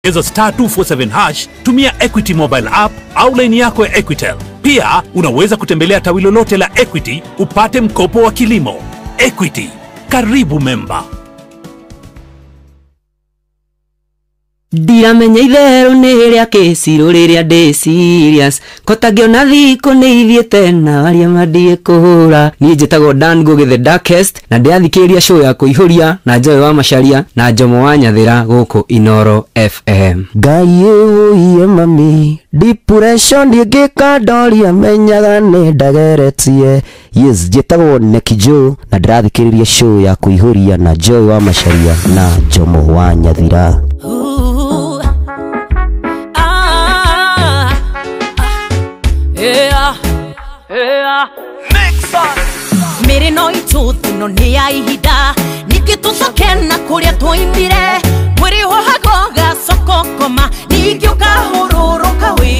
Bonyeza star 247 hash, tumia Equity mobile app au line yako ya Equitel. Pia unaweza kutembelea tawi lolote la Equity upate mkopo wa kilimo. Equity, karibu memba. Ndiramenya itherũ nĩ rĩa kĩcirũ rĩrĩa ndĩ serious kotangiona thikũ nĩ ithiĩte na arĩa mandiĩ kũhũra. Niĩ njĩtagwo Dan Ngugi the Darkest na ndĩrathikĩrĩria show ya kũihũria na Joy wa Macharia na Njomo wa Nyathĩra gũkũ Inoro FM. Ngai ĩũiye mami depression ndingĩka ndoria menyaga nĩ ndageretie. Yes, njĩtagwo Neki Joe na ndĩrathikĩrĩria show ya kũihũria na Joy wa Macharia na Njomo wa Nyathĩra. Mĩrĩ no itũthino nĩ ya ihinda ningĩ tũcoke na kũrĩa twoimire mwĩrĩ ũhago gacoka ũkoma ningĩ ũkahũrũrũka wĩ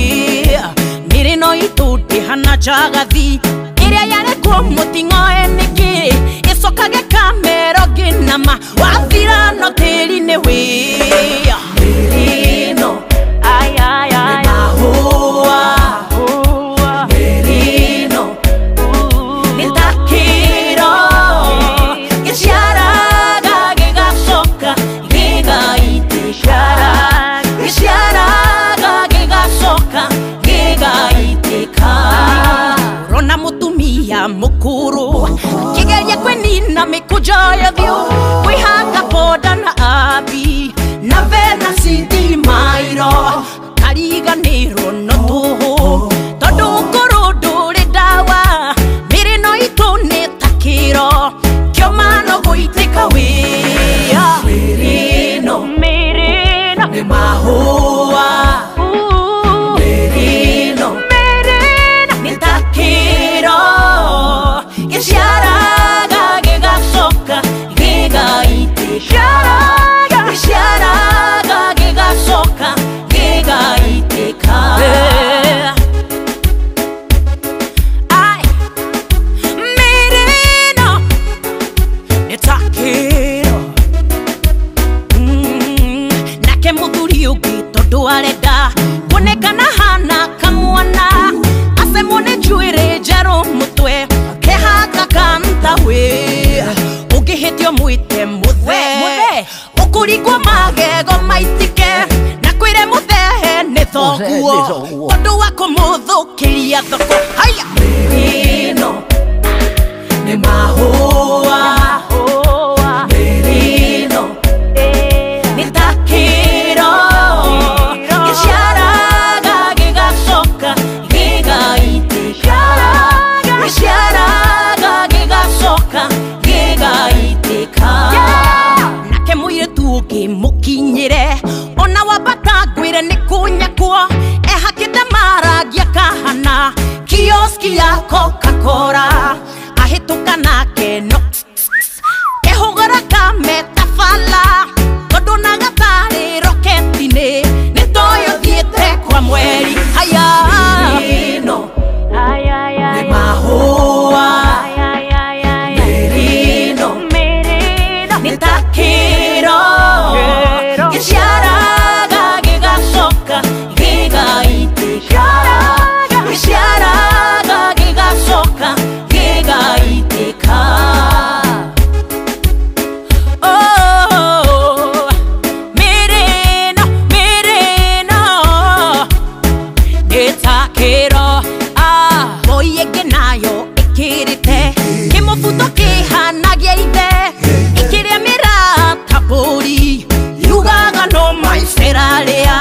mĩrĩ no itũ ndĩhana njagathi ĩrĩa yarekwo mũting'oe nĩkĩ ĩcokage kamero ngĩnama wathira no tĩri-inĩ wĩ mĩrĩ ĩno nĩ mahũa mukuru kigeria kwenina mikujo ya thiu kwihaka boda na abi na vena city mairo kariganirwo no tuhu tondu nguru nduri ndawa mĩrĩ no itũ nĩ ta kĩro kĩoma no gũitĩka wĩa mĩrĩ ĩno nĩ mahũa mĩrĩ ĩno nĩ ta kĩro gĩciaraga gĩgacoka gĩgaitĩka gĩciaraga gĩgacoka gĩgaitĩka. Ai mĩrĩ ĩno nĩ ta kĩro nake mũthuri ũngĩ tondũ arenda kuonekana hana kamwana acemwo nĩ njuĩrĩ njerũ mũtwe kehaka kanta we ũngĩhĩtio mwĩte mũthee ũkũringwo magego maitĩke na kwĩre mũthee nĩ thoguo tondũ wa kũmũthũkĩria thoko. Haya mĩrĩ ĩno nĩ mahũa mĩrĩ ĩno nĩ ta kĩro gĩciaraga gĩgacoka gĩgaitĩka gĩciaraga gĩgacoka gĩgaitĩka. Nake mũirĩtu ũngĩ mũkinyĩre ona wambata ngwĩre nĩ kũnyakwo ehakĩte marangi akahana kioski ya Coca-Cola ahĩtũka nake no kehũgũra kametabala tondũ na gatarĩ roketi-inĩ nĩ toyũ thiĩte kwa mweri. Haya mĩrĩ ĩno nĩ mahũa mĩrĩ ĩno nĩ ta kĩro gĩciaraga gĩgacoka gĩgaitĩka gĩciaraga gĩgacoka gĩgaitĩka. Oh, mĩrĩ ĩno mĩrĩ ĩno nĩ ta kĩro boy ĩngĩ nayo ĩkĩrĩte kĩmũbuto kĩhana gĩa ithe ĩkĩrĩa mĩrata mbũri yugaga no maiceraria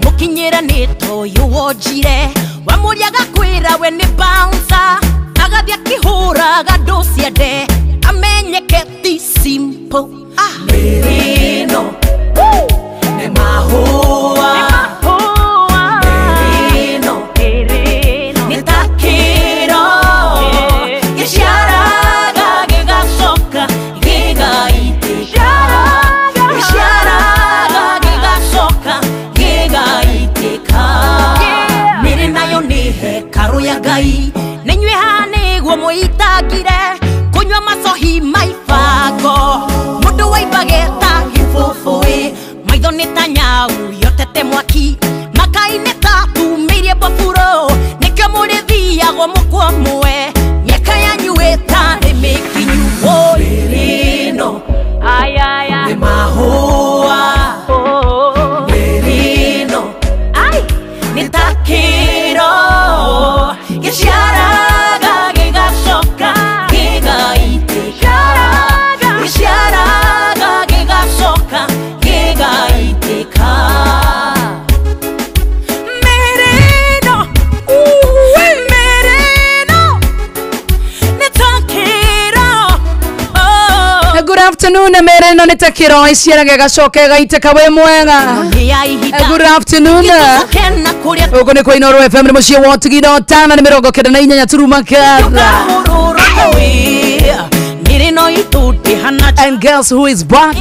mũkinyĩre nĩ toyũ wonjire wamũria agakwĩra we nĩ bouncer agathiĩ akĩhũraga ndũ ciende amenyeke ti simple. Mĩrĩ ĩno nĩ mahũa mĩrĩ ĩno nĩ ta kĩro gĩciaraga gĩgacoka gĩgaitĩka gĩciaraga gĩgacoka gĩgaitĩka. Mĩrĩ nayo nĩ hekarũ ya Ngai na inyuĩ haha nĩguo mũitangire kũnyua macohi maibango mũndũ waimbage ta gĩbũbũĩ maitho nĩ ta nyau yotete. mate mwaki makaine tatu mirie bofuro nikio murithiagwo mukwo mwe miaka yanyu itari mikinyu rino aya ni mahua rino ai ni takiro giciaraga gigacoka gigaitika giciaraga gigacoka gigaitika merino merino ni takiro. Good afternoon, merino ni takiro iciaraga gacoka gaiteka we mwega. Good afternoon. Uko ni kwa Inooro FM ni muciĩ wa Tigino tana ni 98 turuma kenda. And guess who is back?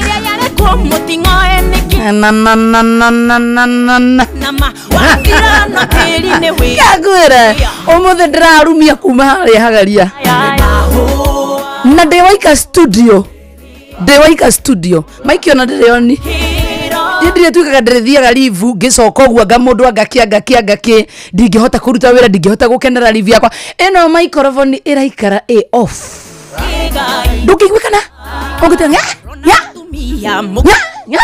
Na na na na na na na na. Kagwira umuthi ndirarumia kuma haria hagaria. Na ndiwaika studio. Ndiwaika studio. Mike ona ndirioni. Ndire tuikaga ndirithiaga live ngicoka ũguo anga mũndũ angaki angaki angaki ndingĩhota kũruta wĩra ndingĩhota gũkenera live yakwa ĩno microphone ĩraikara ĩ off ndũngĩiguĩkana ũngĩte nya nya nya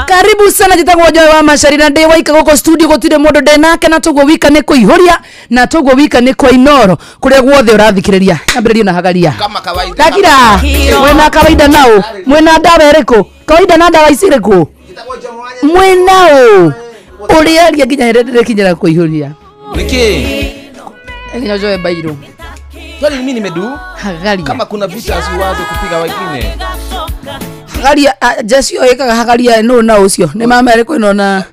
Karibu sana jitagwo Joy wa Machari na ndi waika goko studio gutire mundu ndi nake na tuguo wika ni kuihuria na tuguo wika ni kwa Inooro kuria guothe urathikiriria nyambiririe na hagaria kama kawaida dakira mwena kawaida nao mwena ndawa iriku kawaida na ndawa iciriku mwenao uria ria nginya ndire kinyira kuihuria niki nginya Joy bairo kwani mimi nimedu hagaria kama kuna vita asiwaze kupiga wengine hagaria jeshi ikaga hagaria no na ucio ni mama iriku ino na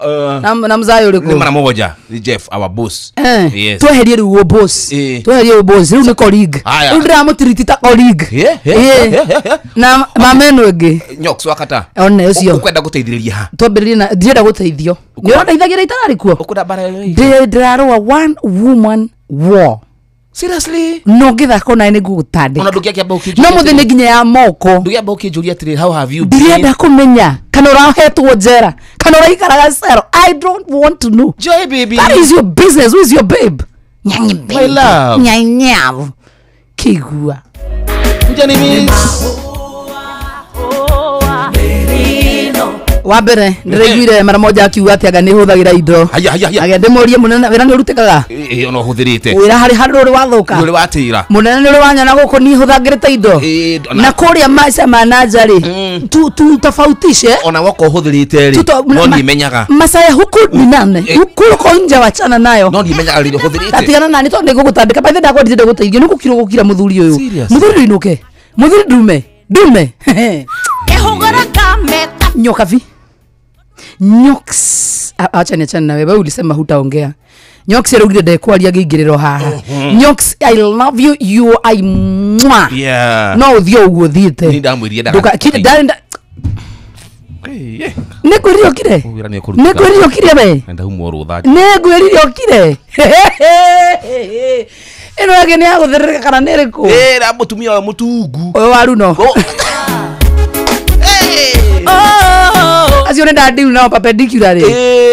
na mzayo uriku ni mara moja ni Jeff our boss. Yes, tweherie riu boss tweherie boss riu ni colleague riu ndiramutiriti ta colleague na mama eno ingi nyox wakata one ucio ukwenda guteithiriria ha twambiririe na ndienda guteithio ni urandeithagira itarari kuo ukwenda bara ndirarũa one woman war. Seriously? No ngithako nae nĩngũgũtandĩka. Ona ndũngĩakĩamba ũkĩnjũria. No mũthĩ nĩ nginya ya moko. Ndũngĩamba ũkĩnjũria atĩrĩ how have you been? Ndirenda kũmenya kana ũrahetwo njera kana ũraikaraga cero. I don't want to know. Joy baby. That is your business. Who is your babe? Nyanyi babe. My love. Nyanyavu. Kigua. Kuja ni miss. Wa mbere ndĩraiguire mara moja akiuga atĩ anga nĩhũthagĩra indo age ndĩmũrie mũnene wĩra nĩũrutĩkaga ĩĩ ona ũhũthĩrĩte wĩra harĩ handũ ũrĩ wathũka ũrĩ watĩra mũnene nĩ ũrĩ wanyona gũkũ niĩ hũthagĩrĩte indo na kũrĩa maca ma nanja rĩ tutofautishe ona woka ũhũthĩrĩte rĩ no nimenyaga masaa ya huku ni nane huku uko nje wachana nayo no nimenyaga rĩrĩa ũhũthĩrĩte atigana nani tondũ nĩngũgũtandĩka by the ndakwa ndirenda gũteithio nĩ gũkira gũkira mũthuri ũyũ mũthuri ndũinũke mũthuri ndume ndume nyoka vi Nyox acha niachane na wewe ulisema hutaongea. Nyox araugire ndekwaria ngĩingĩrĩro haha. Nyox I love you you I mwa. Yeah. No ũthiĩ ũguo ũthiĩte. Ni ndamwĩrire ndaka. Nĩ ngwĩrire ũkire. Nĩ ngwĩrire ũkire we. Ndahumwo rũtha. Nĩ ngwĩrire ũkire. Ĩno yake nĩ ya gũtherereka kana nĩ ĩrĩkũ? Ĩ ra mũtumia wa mũtungu. Ũyũ wa Runo. Acio nĩ ndadiu nao perpendicular rĩ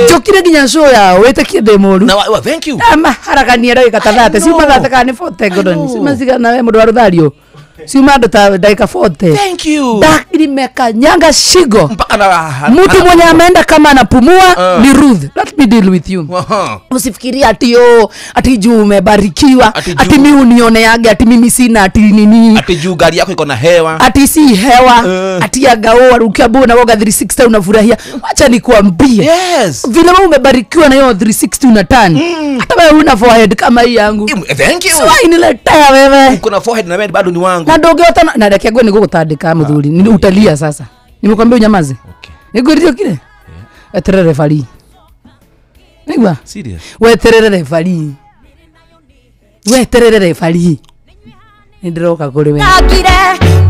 njũkire nginya show yao wĩtĩkie ndĩ mũru na thank you amaharagania ndagĩka ta 30 ciuma 30 kana nĩ 40 Gordon ciuma cigana we mũndũ wa rũthario ciuma andũ ta ndagĩka 40 thank you ndakirimekanyanga shigo mpaka na mtu mwenye ameenda kama anapumua ni Ruth. Let me deal with you. Usifikirie ati yo ati juu umebarikiwa ati mimi unioneage ati mimi sina ati nini ati juu gari yako iko na hewa ati si hewa ati agao arukia bona woga 360 unafurahia. Acha nikuambie, yes, vile wewe umebarikiwa na hiyo 360 una turn hata wewe una forehead kama hii yangu. Thank you. So iniletea wewe uko na forehead na wewe bado ni wangu na ndũngĩhota na reke ngwe nĩgũgũtandĩka mũthuri ni utalia sasa. Nimekwambia unyamaze. Okay. Nĩngwĩrire ũkire. Weterere referee. Nĩigua? Serious. Weterere referee. Weterere referee. Nĩndĩroka kũrĩ we. Ndagire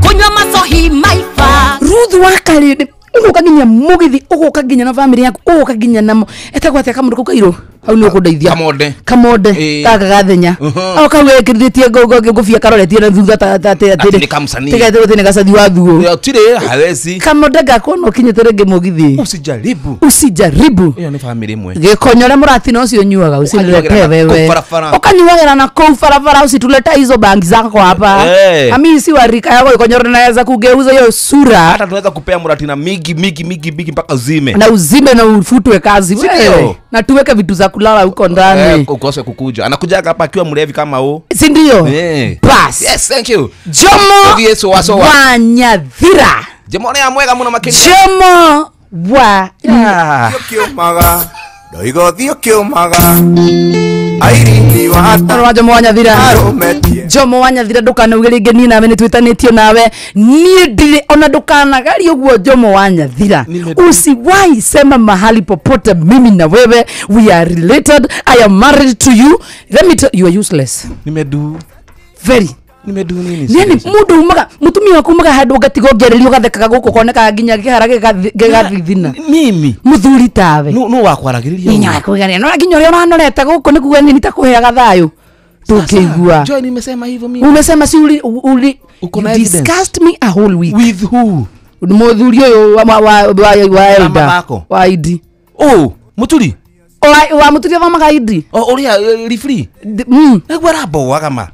kunywa macohi maiba. Ruth wakarĩ Uguka nginya mugithi, uguka nginya na family yaku, uguka nginya na etagwo atia kamundu kau kairu. Hau ni ukundeithia. Kamode. Kamode. Gaka gathenya. Au kau wekirithie ngobia karoretie na thutha ta ta Ati ni kamsanii. Tiga ni gacathi wa thuo. Tire hawezi. Kamode gakuona ukinyite ringi mugithi. Usijaribu. Usijaribu. Iyo ni family imwe. Gikonyo ũrĩa mũratina ũcio ũnyuaga usinilete wewe. Ũkanyuagĩra na kũu barabara usitulete hizo bangi zako hapa. Ami si wa rika yako gikonyo naweza kugeuza hiyo sura. Hata tunaweza kupea muratina mingi mingi mingi mingi mpaka uzime. Na uzime na ufutwe kazi wewe. Na tuweke vitu za kulala huko ndani. Ukose kukuja. Anakuja hapa akiwa mlevi kama huo. Si ndio? Bas. Yes, thank you. Jomo Yesu waso wa Nyathira. Jomo ni amwega muno makĩria. Jomo wa Kiumaga. Ndoigothio kiumaga. Airini wa Jomo wa Nyathira. Jomo wa Nyathira ndukanauge ringi niĩ nawe nĩtwĩtanĩtio nawe. Niĩ ndirĩ ona ndukanagarie ũguo Jomo wa Nyathira. Usiwahi sema mahali popote mimi na wewe we are related. I am married to you. Let me tell you, are useless. Nimedu. Very. Nimedu nini? Nini mundu umaga mutumia waku umaga handu ugatiga ũngĩarĩrio ũgathekaga gũkũ konekaga nginya kĩhara gĩgathithina. Mimi muthuri tawe. No wakwaragĩrĩria. Nginya wakwĩgania. No nginya ũrĩa ũranorete gũkũ nĩ kuga nini takũheaga thayũ. Tukigua. Joy nimesema hivyo mimi. Umesema si uli uko na evidence. Discussed me a whole week. With who? Muthuri ũyũ wa elder. Wa ID. Oh, muturi. Wa muturi athomaga ID. Oh, ũrĩa referee. Nĩguo aramboaga ma.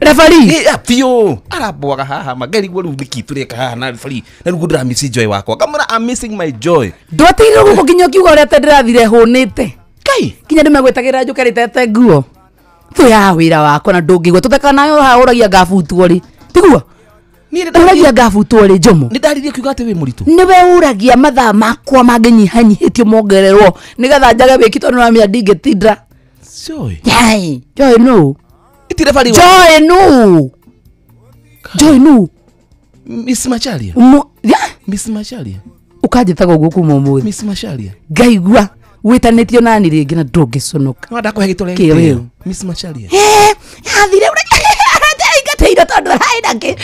Referee. Pio. Araboaga haha mageri gwo rĩu nĩkĩ tũreka haha na referee. Na rĩu ndĩra miss joy wakwa. Kamũra I'm missing my joy. Ndwatigire gũkũ nginya ũkiuga ũrĩa atĩ ndĩrathire hũnĩte. Kai. Nginya ndĩmegwĩtagĩra njũke rĩtete nguo. Thũ ya wĩra wakwa na ndũngĩigua tũtheka nayo haha ũragia ngabutwo rĩ. Tiguo? Ũragia ngabutwo rĩ Jomo. Nĩ ndaririe kiuga atĩ wĩ mũritũ. Nĩwe ũragia mathaa makwa mangĩnyihanyihĩtio mongererwo nĩgetha njage wĩki tondũ nĩwamenya ndingĩtinda. Joy. Yai. Joy no. Referee. Joy no. Joy no. Miss Macharia. Miss Macharia. Ukanjĩtaga ũguo kuma ũmũthĩ. Miss Macharia. Ngaigua wĩtanĩtio nani rĩngĩ na ndũngĩconoka. No ndakũhe gĩtũre gĩtĩo. Miss Macharia. Athire ũrĩa tondũ ararĩ nake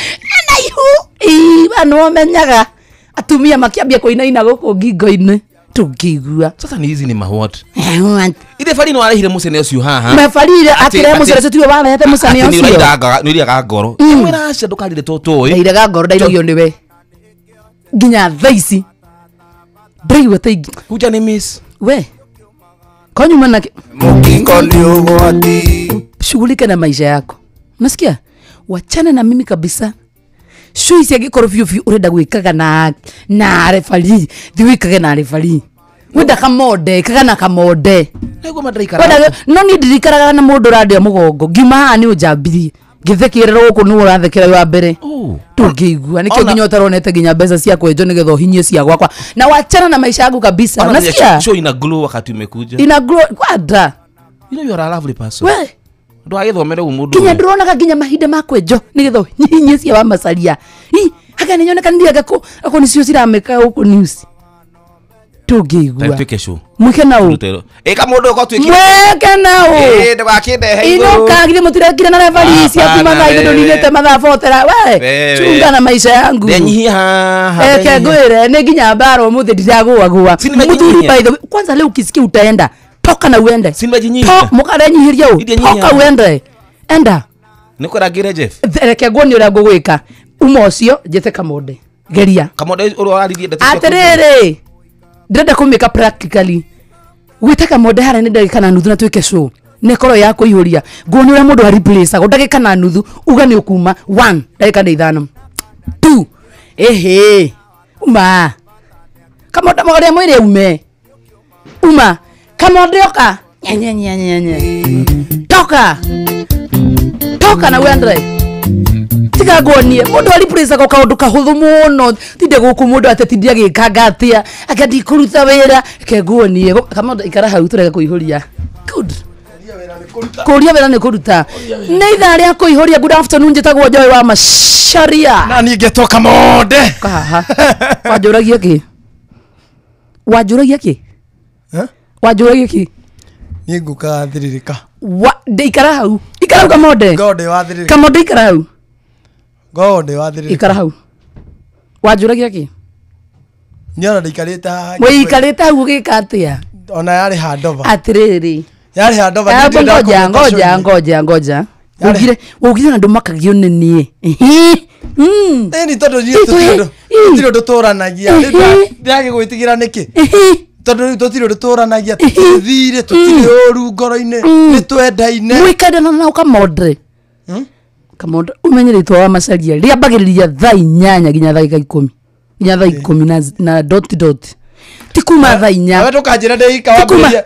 na ihu. Ii no menyaga atumia makĩambia kũinaina gũkũ ngingo-inĩ. Tũngĩigua. Sasa ni hizi ni mahot. Ile fari no arehire mucene ũcio haha. Mefarire akire mucene ũcio tiwe warehete mucene ũcio. Nĩ ũrĩaga ngoro. Mwĩra aca ndũkarire tũtũĩ. Ndairega ngoro ndairagio nĩwe. Nginya thaa ici. Ndaigua ta ingĩ. Kuja ni miss. We. Konyuma na Mũkingo nĩ ũgwati. Shughulika na maisha yako. Unasikia? Wachana na mimi kabisa. Shu ici angĩkorwo biũ biũ ũrenda gwĩkaga na referee, thi wĩkage na referee. Wenda kamode, ĩkaga na kamode. Nĩguo mandĩraikara. No niĩ ndirikaraga na mũndũ ũrandĩa mũgongo. Ngiuma haha nĩ ũnjambirie. Ngĩthekerera gũkũ nĩwe ũrathekera wa mbere. Tũngĩigua. Nĩkĩo nginya ũtaronete nginya mbeca cia kwenjwo nĩgetha ũhinyie cia gwakwa. Na wachana na maisha yangu kabisa. Unasikia? Show ina glow wakati umekuja. Ina glow kwanda. You know you are a lovely person. We. Ndwagĩthomere ũguo mũndũ. Nginya ndĩronaga nginya mahinda ma kwenjwo nĩgetha ũhinyie cia wa macaria. Haka nĩ nyoneka nĩthiaga kũ ako nĩcio ciramĩka gũkũ news. Tũngĩigua. Twĩke show. Mwĩke na ũ. Ĩka mũndũ ũko twĩke. Mwĩke na ũ. Ĩ ndũgakĩndehe igũrũ. Inũka githĩ mũtirekire na referee ciaku mathaa igĩrĩ ndũninĩte mathaa botera. We chunga na maisha yangu. Ndenyihia haha. Eke ngwĩre nĩ nginya mbara ũmũthĩ ndiragũagũa. Mũthuri by the way kwanza leo ukisikia utaenda. Toka na uende. Simejinyihia. Mũkarenyihiria ũ. Toka uende. Enda. Nĩkũrangĩre Jeff. Reke nguonie ũrĩa ngũgwĩka. Uma ũcio njĩte Kamode. Geria. Kamode ũrĩa ũraririe ndeto cia Atĩrĩrĩ. Ndĩrenda kũmĩka practically. Gwĩta Kamode harĩa nĩ ndagĩka na nuthu na twĩke show. Nĩ ĩkorwo ya kũihũria. Nguonie ũrĩa mũndũ areplaceagwo ndagĩka na nuthu uga nĩ ũkuma 1 ndagĩka nĩ 5. 2. Ehe. Uma. Kamode mũrĩa mwĩre ume. Uma. Kamode oka. Nye nye nye nye. Toka. Toka na uende. Tiga nguonie mundu aripresaga kaundu kahuthu muno tinde guku mundu atetithia agikanga atia aka ndikuruta wira ke nguonie Kamode ikara hau turege kuihuria. Good. Kuria wira ni kuruta. Ni ithaa ria kuihuria. Good afternoon, njitagwo Joy wa Macharia. Na niĩ ngetwo Kamode. Haha. Wanjũragia kĩ? Wanjũragia kĩ? Wanjũragia kĩ? Niĩ ngũkaga thiririka. Ikara hau. Ikara hau Kamode. Ngorwo ndĩ wa thiririka. Kamode ikara hau. Ngorwo ndĩ wa thiririka. Ikara hau. Wanjũragia kĩ? Niĩ ona ndaikarĩte haha. Mũikarĩte hau ũgĩka atĩa? Ona yarĩ handover. Atĩrĩrĩ. Yarĩ handover. Ngoja ngoja ngoja ngoja. Ugire na ndũmakagio nĩ niĩ. Ĩni tondũ niĩ tũtirĩ ũndũ tũranagia. Ndĩragĩgwĩtigĩra nĩkĩ? Tondũ rĩu tũtirĩ ũndũ tũranagia, tũtirĩ thirĩ, tũtirĩ ũru ngoro-inĩ, nĩ twendaine. Mũikendana na ũkamondre. Kamondre umenye rĩtwa wa Macharia rĩambagĩrĩria thaa 8 nginya thaa 10. Nginya thaa 10 na dot dot. Ti kuma thaa 8. Nawe ndũkanjĩre ndĩika wambĩrĩrie.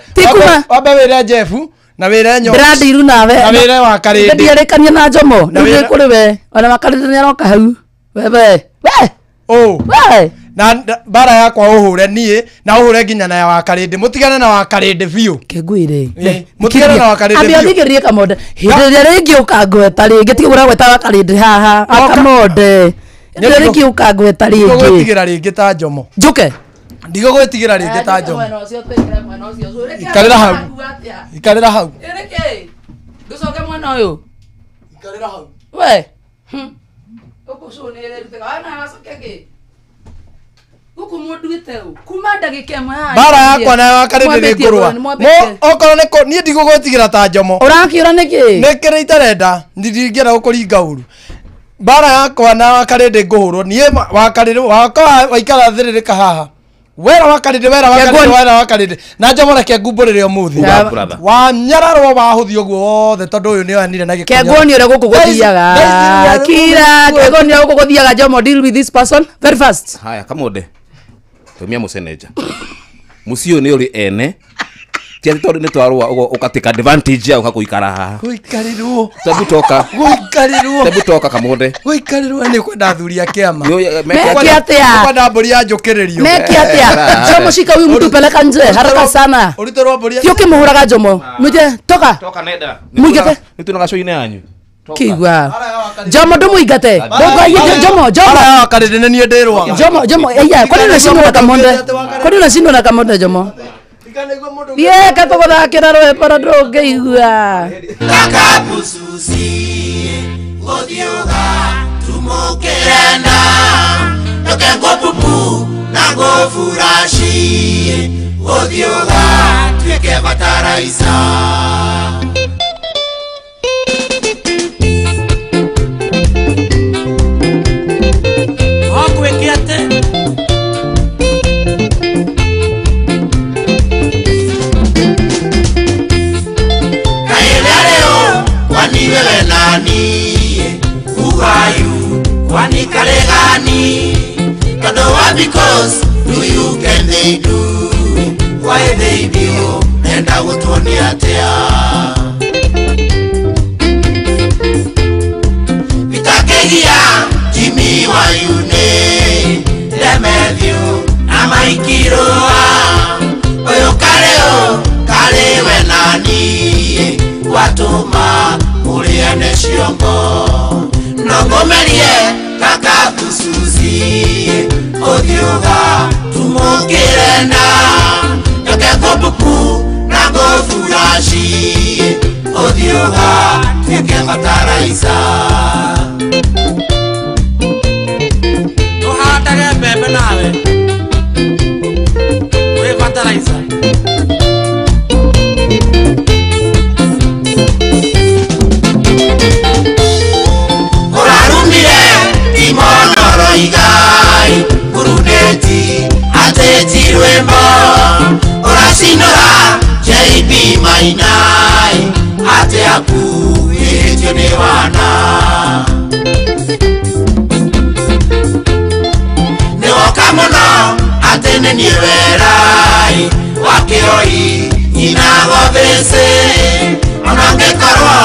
Wambe wĩre Jeff na wĩre Nyox. Ndĩrandiru nawe. Na wĩre wa Karĩndĩ. Ndĩarĩkania na Njomo. Nĩ kũrĩ we. Ona wa Karĩndĩ nĩaroka hau. Wewe. We. Oh. We. Na bara yakwa ũhũre niĩ na ũhũre nginya na ya wa Karĩndĩ. Mũtigane na wa Karĩndĩ biũ. Kengwĩre. Mũtigane na wa Karĩndĩ biũ. Ambia ũthikĩrĩrie Kamonde. Hĩndĩ ĩrĩa rĩngĩ ũkangweta rĩngĩ tiga ũragweta wa Karĩndĩ haha. Akamonde. Hĩndĩ ĩrĩa rĩngĩ ũkangweta rĩngĩ. Ndigũgwĩtigĩra rĩngĩ ta Njomo. Njũke. Ndigũgwĩtigĩra rĩngĩ ta Njomo. Ikarĩra hau. Ikarĩra hau. Ĩrĩkĩ? Ndũcoke mwena ũyũ. Ikarĩra hau. We. Guku mundu gĩte kuma ndagĩka ĩmwe haha. Bara yakwa na ya Karĩndĩ nĩ ngũrũa. Okorwo nĩ niĩ ndigũgwĩtigĩra ta Njomo. Ũrakĩũra nĩkĩ? Nĩ kĩrĩa itarenda, ndingĩenda gũkũringa ũru. Bara yakwa na wa Karĩndĩ ngũhũrwo niĩ wa Karĩndĩ wakwa waikara thĩrĩrĩka haha. Wera wa Karĩndĩ wera wa Karĩndĩ wera wa Karĩndĩ na Njomo reke ngumbũrĩre ũmũthĩ. Wa nyararwo wahũthio ũguo wothe tondũ ũyũ nĩoyanire na gĩkonyo. Kengoni ũrĩa gũkũ gũthiaga. Kira kengoni ũrĩa gũkũ gũthiaga. Njomo, deal with this person very fast. Haya Kamonde. Tumia mũceneja. Mũciĩ ũyũ nĩ ũrĩ ene. Ti atĩ tondũ nĩ twarũa ũgatĩka advantage ya ũgakũikara haha. Gũikarĩrwo. Tebu toka. Gũikarĩrwo. Tebu toka Kamonde. Gũikarĩrwo nĩ kwenda athuri a kĩama. Meki atĩa? Kwenda mbũri ya njũkĩrĩrio. Meki atĩa? Njomo shika huyu mtu peleka nje haraka sana. Ũrutĩrwo mbũri. Ti ũkĩmũhũraga Njomo. Mwite toka. Toka nenda. Mũingate. Nĩ twĩna gacũinĩ yanyu. Kigwa. Njomo ndũmũingate. Ndũngaiye Njomo, Njomo. Bara ya Karĩndĩ nĩ niĩ ndĩrũaga. Njomo, Njomo, eya, kwani unashindwa na Kamonde? Kwani unashindwa na Kamonde Njomo? Ye katũgũthakĩra rwĩmbo na ndũngĩigua. Kakabususi gũthiũga tumũkĩrena ndũkengwo pupu na ngũburaci gũthiũga tuĩke bataraica. Wewe nani ugayu kwani kalegani todo wa because do you can they do why they do nenda gutuonia atia bitakegia Jimmy wa yune Demethiu na Maikiroa oyo kareo kalewe nani watuma uliane ciongo nongomerie kakabususi othiuga tumukirena ndokengo na ngũburaci othiuga tuĩke bataraica. Tũhandage mbembe nawe wĩ bataraica. Urarumire timono igai kuruneti ateti rwimbo uracinora JB Mainai ate aku ihĩtio nĩ wana nĩ woka mũno atĩ nĩ niĩ werai wa kĩoi nyina gothĩcĩ ona ngĩkorwo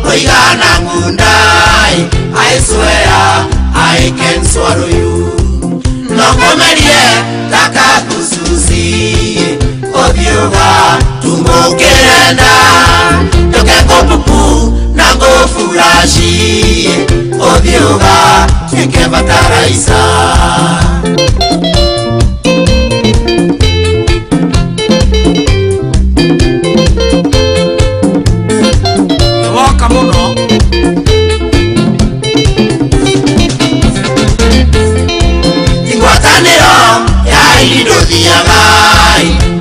ũigana ngundai I swear I can swallow you. Nongomerie kakabususi othiuga tumũkĩrenda ndũkengo pupu na ngũburaci othiuga tuĩke bataraica. Woka mũno. Ngwatanĩro ya Raini ndũthiaga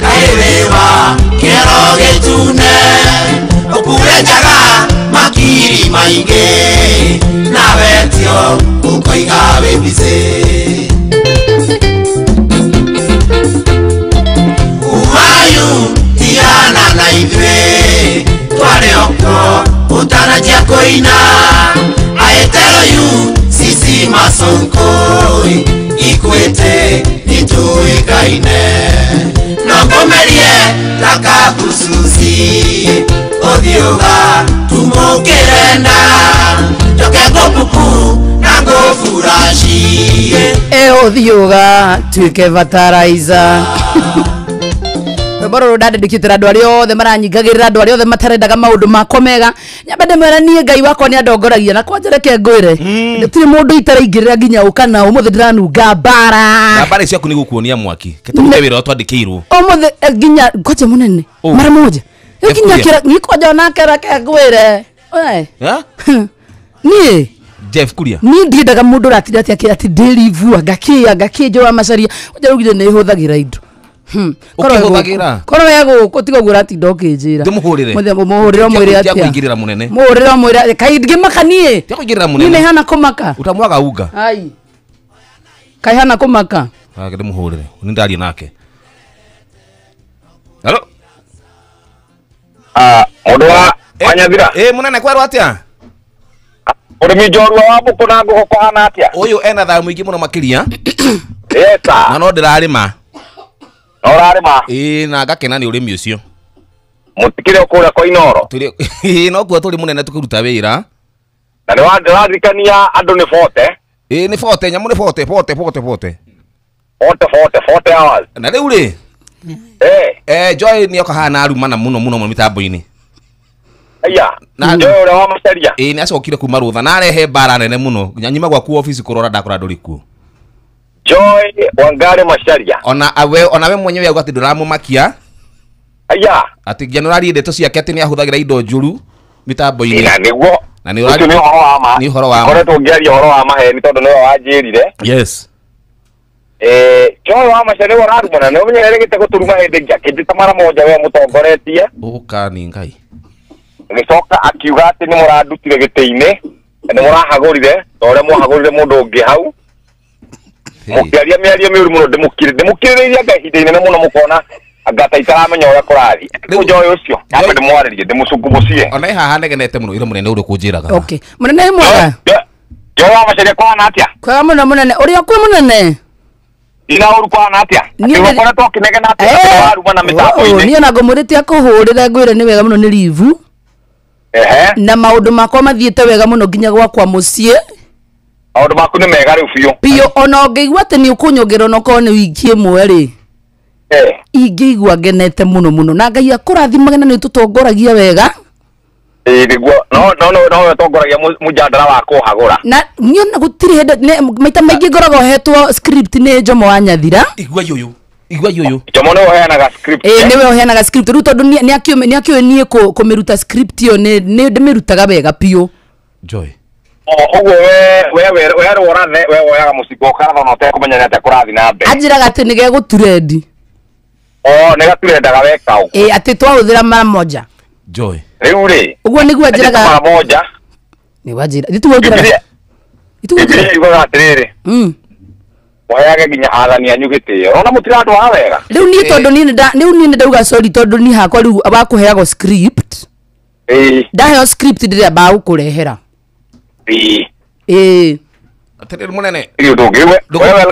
kaĩrĩwa kĩero gĩtune ũkure njaga makiri maingĩ nawe tio ũkoiga wĩ busy. Umayu tigana na ithuĩ twarĩ okuo ũtananjia kũina. I tell you sisi masonkoi ikwete nituikaine nongomerie takabususi odhioga tumukirenda njoke ngũpupu na ngũfurashi Odhioga tuike bataraiza. Rwĩmbo rũrũ ndandĩkĩte andũ arĩa othe maranyingagĩrĩra, andũ arĩa othe matarendaga maũndũ makwa mega. Nyambe ndĩmwĩre niĩ Ngai wakwa nĩ andongoragia na kwanja reke ngwĩre gũtirĩ mũndũ itaraingĩrĩra nginya ũka na ũmũthĩ ndĩranunga mbara. Na mbara ciaku nĩ gũkuonia mwaki. Ketũrute wĩra twandĩkĩirwo. Ũmũthĩ nginya ngoja mũnene mara moja nginya kĩra ni kwanja onake reke ngwĩre. Niĩ Jeff Kuria niĩ ndiendaga mũndũ ũratinda atĩ akĩra atĩ ndĩrivua ngakĩa ngakĩnjũa macaria. Ũnjarugire nĩ hũthagĩra indo. Ũkĩhũthagĩra? Korwo we gũkũ tiga ũguo ũratinda ũkĩnjĩra. Ndĩmũhũrĩre. Mũhũrĩre ũmwĩre atĩa? Tiakũingĩrĩra mũnene. Mũhũrĩre ũmwĩre kaĩ ndingĩmaka niĩ. Tiakũingĩrĩra mũnene. Niĩ nĩhana kũmaka. Ũtamwaga unga. Ai. Kaĩ hana kũmaka. Ake ndĩmũhũrĩre. Nĩ ndaria nake. Halo. Mũndũ wa Wanyathira. Mũnene kwerwo atĩa? Ũrĩmi njorua wa mbũkũ na ngũkũ kũhana atĩa? Ũyũ ena thayũ mũingĩ mũno makĩria. Yesa. Na no ndĩrarĩma. Ũrarĩma? Ĩĩ na ngakena nĩ ũrĩmi ũcio. Mũtikĩrĩ o kũrĩa kwa Inooro? Tũrĩ ĩĩ no kuo tũrĩ mũnene tũkĩruta wĩra. Na nĩ ndĩraririkania andũ nĩ 40. Ĩĩ nĩ 40 nyamũ nĩ 40 40 40 40. 40 40 40 hours. Na rĩu rĩ? Joy nĩ oka haha na arumana mũno mũno mũno mĩtambo-inĩ. Aya, na Joy ũrĩa wa Macharia. Ĩĩ nĩ acokire kuma rũtha na arehe mbara nene mũno. Nginya nyuma gwaku office kũrora ndakora ndũrĩ kuo. Joy Wangari Macharia. Ona we mwenyewe auga atĩ ndũramũmakia. Aya. Atĩ nginya nĩũraria ndeto ciake atĩ nĩahũthagĩra indo njũru mĩtambo-inĩ. Na nĩguo. Na nĩ ũraria nĩ ũhoro wa ma. Nĩ ũhoro wa ma. Ngoretwo ngĩaria ũhoro wa maheni tondũ nĩwe wanjĩrire. Yes. Joy wa Macharia nĩwe ũrarumana nĩ ũmenyerete gũtũruma hĩndĩ ĩngĩ akĩnjĩta mara moja we mũtongoretie. Ũka nĩ Ngai. Agĩcoka akiuga atĩ nĩ mũrandutire gĩtĩ-inĩ na nĩ mũrahagũrire ta ũrĩa mwahagũrire mũndũ ũngĩ hau. Mũkĩaria mĩario mĩũru mũno ndĩmũkirĩrĩirie anga ihinda inene mũno mũkona anga ta itaramenya ũrĩa kũrathiĩ. Rĩu Joy ũcio nyambe ndĩmwarĩrie ndĩmũcungumucie. Ona ĩ haha negenete mũno ira mũnene ũrĩa ũkũnjĩraga. Okay. Mũnene mwega. Joy wa Macharia kũhana atĩa? Kwega mũno mũnene. Ũrĩa kwĩ mũnene? Ina ũru kũhana atĩa? Atĩ ũkoretwo ũkĩnegena atĩa atĩ waruma na mĩtambo-inĩ? Niĩ ona ngũmũrĩte akũhũrĩre ngwĩre nĩ wega mũno nĩ rivu. Na maũndũ makwa mathiĩte wega mũno nginya gwakwa mũciĩ. Maũndũ maku nĩ mega rĩu biũ. Biũ ona ũngĩigua atĩ nĩ ũkũnyongerera onokorwo nĩ wiki ĩmwe rĩ. Ingĩigua ngenete mũno mũno na Ngai akũrathimage na nĩ ũtũtongoragia wega. Ĩĩ nĩguo no no no no ũtongoragia mũjandara wa kũhagũra. Na niĩ ona gũtirĩ hĩndĩ maita maingĩ ngoragwo hetwo script nĩ Njomo wa Nyathira. Igua yũyũ. Igua yũyũ. Njomo nĩwe ũheanaga script. Ĩĩ nĩwe ũheanaga script rĩu tondũ nĩ akĩũĩ niĩ kũmĩruta script ĩyo nĩ ndĩmĩrutaga wega biũ. Joy. Ũguo we we rũrathe we woyaga mũcinga ũkaratha na ũtekũmenya nĩ atĩa kũrathiĩ na mbere. Anjĩraga atĩ nĩ gegũturendi. Nĩ gaturendaga weka ũguo. Ĩĩ atĩ twahũthĩra mara moja. Joy. Rĩu rĩ. Ũguo nĩguo anjĩraga. Mara moja. Nĩ wanjĩra. Ituguo njĩraga. Ituguo njĩraga. Yugaga atĩrĩrĩ. Mũheage nginya athani anyu gĩtĩo. Ona mũtirandwara wega. Rĩu niĩ tondũ niĩ rĩu niĩ nĩndauga sorry tondũ niĩ hakwa rĩu wa kũheagwo script. Ĩĩ. Ndaheo script ndĩrĩambaga gũkũrehera. Ĩĩ. Atĩrĩrĩ mũnene.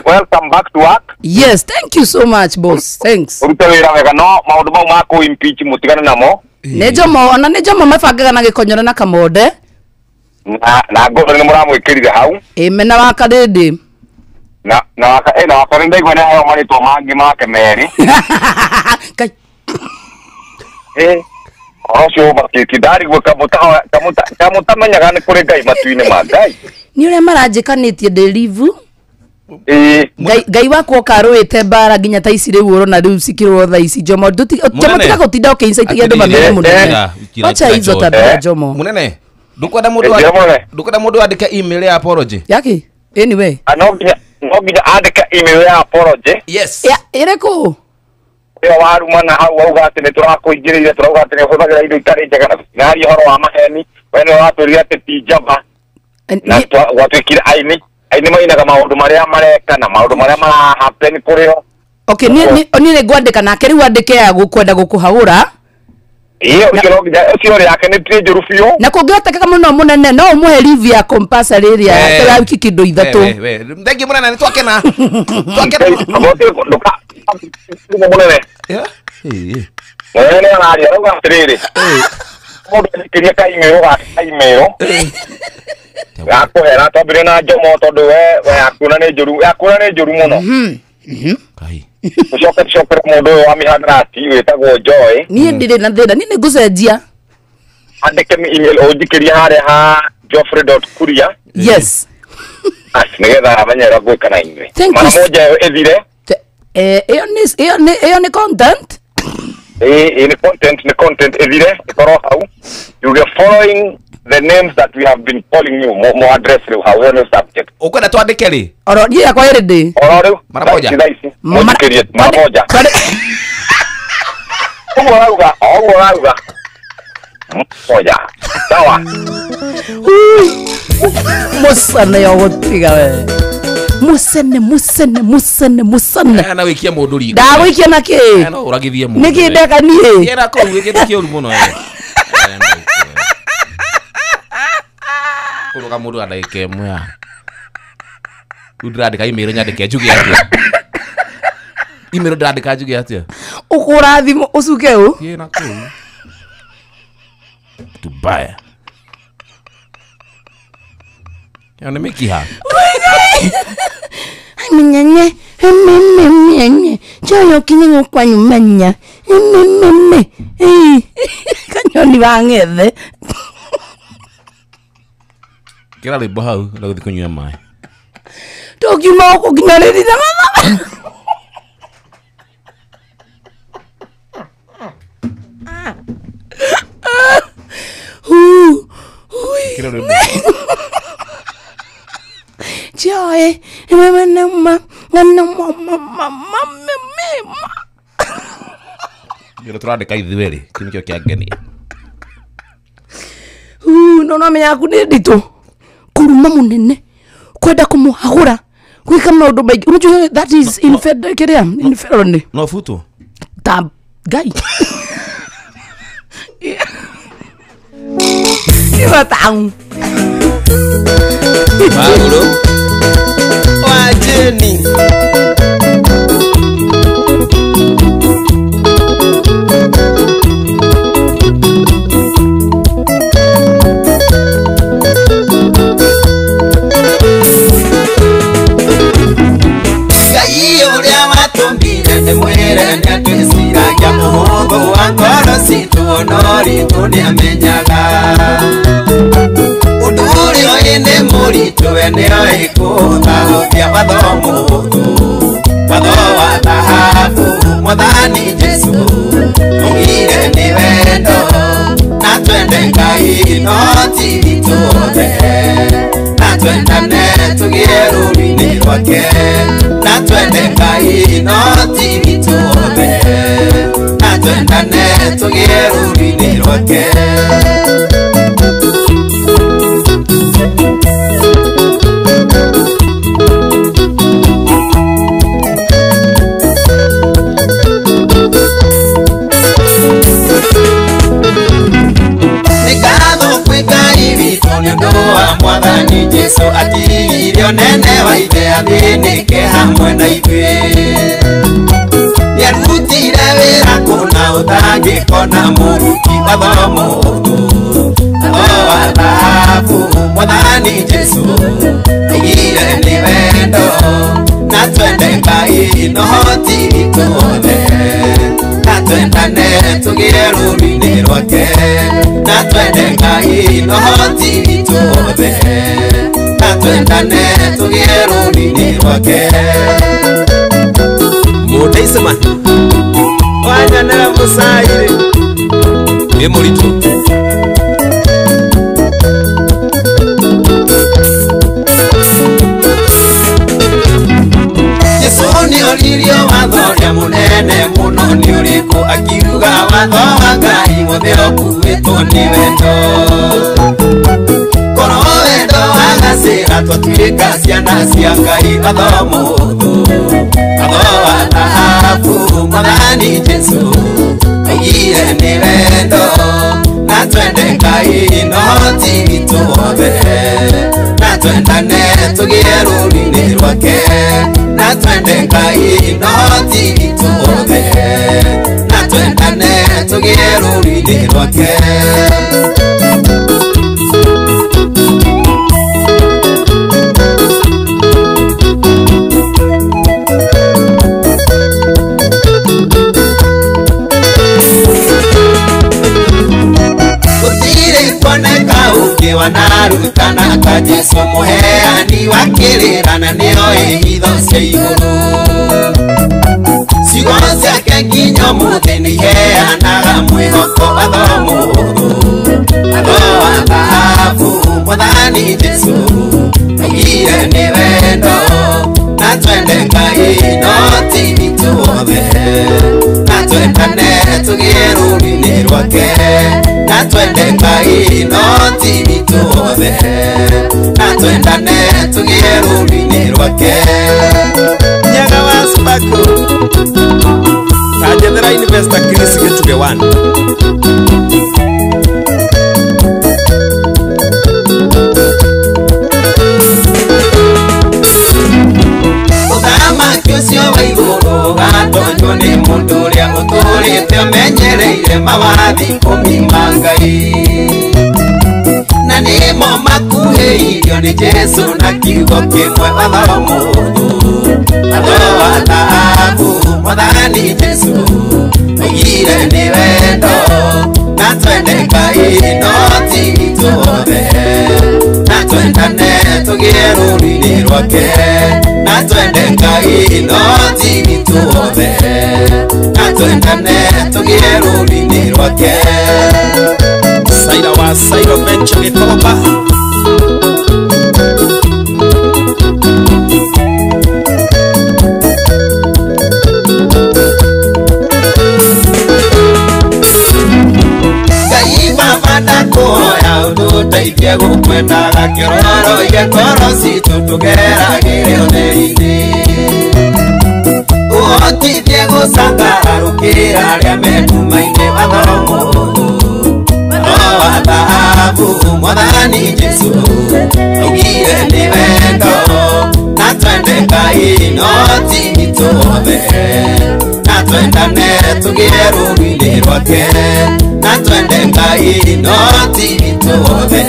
Welcome back to work. Yes, thank you so much boss. Thanks. Ũrute wĩra wega no maũndũ mau ma kũ impeach mũtigane namo. Nĩ Njomo ona nĩ Njomo mabangaga na gĩkonyoro na kamonde. Na ngoro nĩ mũramwĩkĩrire hau. Ĩĩ mena wa Karĩndĩ. Na na wa Karĩndĩ ndaigua nĩ aheo marĩtwa mangĩ make merĩ. Kai. Ũhoro ũcio ũmakĩtie ndarigwo kamũtamenyaga nĩ kũrĩ Ngai matu-inĩ ma Ngai. Nĩ ũrĩa maranjĩkanĩtie ndĩ livu. Ngai wakwa ũkarũĩte mbara nginya ta ici rĩu ũrona rĩu cikĩrwo thaa ici Njomo Njomo tiga gũtinda ũkĩincaitagia andũ mamene mũnene. Wacha hizo tabia Njomo. Mũnene ndũkwenda mũndũ andĩke email ya apology. Yaki? Anyway. No nginya No nginya andĩke email ya apology. Yes. Ya ĩrĩkũ? Ĩyo warumana hau wauga atĩ nĩ tũrakũingĩrĩire, tũrauga atĩ nĩ ũhũthagĩra indo itarĩ njega na tũtiraria ũhoro wa maheni. We nĩ watwĩrire atĩ ti njamba na gwatuĩkire aini mainaga maũndũ marĩa mareka na maũndũ marĩa marahappen kũrĩ o. Okay, niĩ nĩ ngwandĩka nake rĩu andĩke ya gũkwenda gũkũhagũra. Iyo ũcio yake nĩ ti njũru biũ. Na kũngĩhotekeka mũno mũnene no ũmũhe leave ya compulsory ĩrĩa ya wiki kĩndũ ithatũ. Thank you mũnene, nĩ twakena. Twakena. Mũnene. Mũnene araria arauga atĩrĩrĩ. Mũndũ andĩkĩrie ka email gake ka email. Gakũhera twambĩrĩrie na Njomo tondũ we yakuona nĩ njũru, yakuona nĩ njũru mũno. Ucoke tucokere mũndũ ũyũ wa mihadarati wĩtagwo Joy. Niĩ ndirĩ na thĩna, niĩ nĩngũcenjia. Andĩke email ũnjikĩrie harĩa ha geoffrey.kuria. Yes. Nĩgetha amenye ũrĩa ngwĩka na inyuĩ. Mara moja ĩyo ĩthire. Ĩyo nĩ content. Ĩĩ nĩ content ĩthire ĩkorwo hau. You get following the names that we have been calling you mo address rĩu hau ĩyo nĩ subject. Ũkwenda twandĩke rĩ? Oro niĩ yakwa ĩrĩ ndĩ. Oro rĩu mara moja. Mũnjikĩrie mara moja. Ũguo ũrauga, ũguo ũrauga. Moja. Sawa. Mũcene yo gũtiga we. Mũcene mũcene mũcene mũcene. Na wĩikie mũndũ riko. Ndagũikia na kĩ? No ũragithie mũndũ. Nĩkĩ ndeka niĩ? Ĩra kũu wĩkĩte kĩũru mũno we. Kũrũga mũndũ na ndagĩka ĩmwe ya. Rĩu ndĩrandĩka email nyandĩke njuge atĩa? Email ndĩrandĩka njuge atĩa? Ũkũra thimũ ũcuke ũ? Thiĩ na kũu. Tubaya. Ĩyo nĩ mĩkiha. Minyenye, mimi, choyo kinyo kwa nyumenya, mimi, kanyoni wa ng'ethe. Kĩra rwĩmbo hau na gũthiĩ kũnyua maĩ. Tũkiuma gũkũ nginya rĩrĩ mama. Kĩra rwĩmbo. Joy, mama, mama, mama, mama. Nĩ tũrandĩka ithuĩ rĩ, kĩu nĩkĩo kĩangenia. No no menya yaku nĩ nditũ. Kũruma mũnene, kwenda kũmũhagũra, gwĩka maũndũ maingĩ. Unajua that is kĩrĩa, inferno. No futwo. Ta Ngai. Iba taũ. Paulo wa Jeni. Ngai ũrĩa watũmbire nĩ mwĩre nĩatwĩciragia mũhũthũ wa ngoro citũ no ritũ nĩamenyaga. Ũndũ ũrĩa ũĩ nĩ mũritũ we nĩoĩ kũũthahũthia watho mũhũthũ, watho wa thahabu Mwathani Jesũ augire nĩ wendo na twende Ngai no ti witũ othe, na twendane tũgĩe rũũru-inĩ rwake, na twende Ngai no ti witũ othe, na twendane tũgĩe rũũru-inĩ rwake. Mwathani Jesũ atigire ũnene wa ithe athĩnĩke hamwe na ithuĩ. Nĩarutire wĩra kũna ũtangĩkona mũruti watho mũhũthũ, watho wa thahabu Mwathani Jesũ augire nĩ wendo na twende Ngai no ti witũ othe, na twendane tũgĩe rũũru-inĩ rwake, na twende Ngai no ti witũ othe, na twendane tũgĩe rũũru-inĩ rwake. Mũndũ wanyonera mũcairĩ Ĩ mũritũ. Oririo watho ũrĩa mũnene mũno nĩ ũrĩkũ akiuga watho wa Ngai wothe ũkuĩtwo nĩ wendo korwo wendo wagacĩra twatuĩka ciana cia Ngai watho mũhũthũ watho wa thahabu Mwathani Jesũ augire nĩ wendo na twende Ngai no ti witũ wothe na twendane tũgĩe rũũru-inĩ rwake na twende Ngai no ti witũ wothe na twendane tũgĩe rũũru-inĩ rwake. Wanarutana ta Jesũ mũheani wa kĩrĩra na nĩoĩ hitho cia igũrũ ciugo ciake nginya ũmũthĩ nĩiheanaga mwĩhoko watho mũhũthũ watho wa thahabu Mwathani Jesũ augire nĩ wendo na twende Ngai no ti witũ wothe na twendane tũgĩe rũũru-inĩ rwake na twende Ngai no ti witũ wothe na twendane tũgĩe rũũru-inĩ rwake. Nyaga wa Sparkle Kajethera Investor Chris Gĩtuge 1. Ũthamaki ũcio wa igũrũ ũgatonywo nĩ mũndũ ũrĩa ũtũũrĩte ũmenyereire mawathi ikũmi ma Ngai na nĩmo makuhĩirio nĩ Jesũ na kiugo kĩmwe watho mũhũthũ watho wa thahabu Mwathani Jesũ augire nĩ wendo na twende Ngai no ti witũ wothe na twendane tũgĩe rũũru-inĩ rwake na twende Ngai no ti witũ wothe na twendane tũgĩe rũũru-inĩ rwake. Saira wa Sairo Venture Gĩkomba. Ngai Baba ndakũhoya ũtũteithie gũkwendaga kĩororoie ngoro citũ tũgeragĩre ũtheri-inĩ ũhotithie gũcangararũkĩra arĩa me nduma-inĩ watho mũhũthũ watho wa thahabu Mwathani Jesũ augire nĩ wendo na twende Ngai no ti witũ wothe na twendane tũgĩe rũũru-inĩ rwake na twende Ngai no ti witũ wothe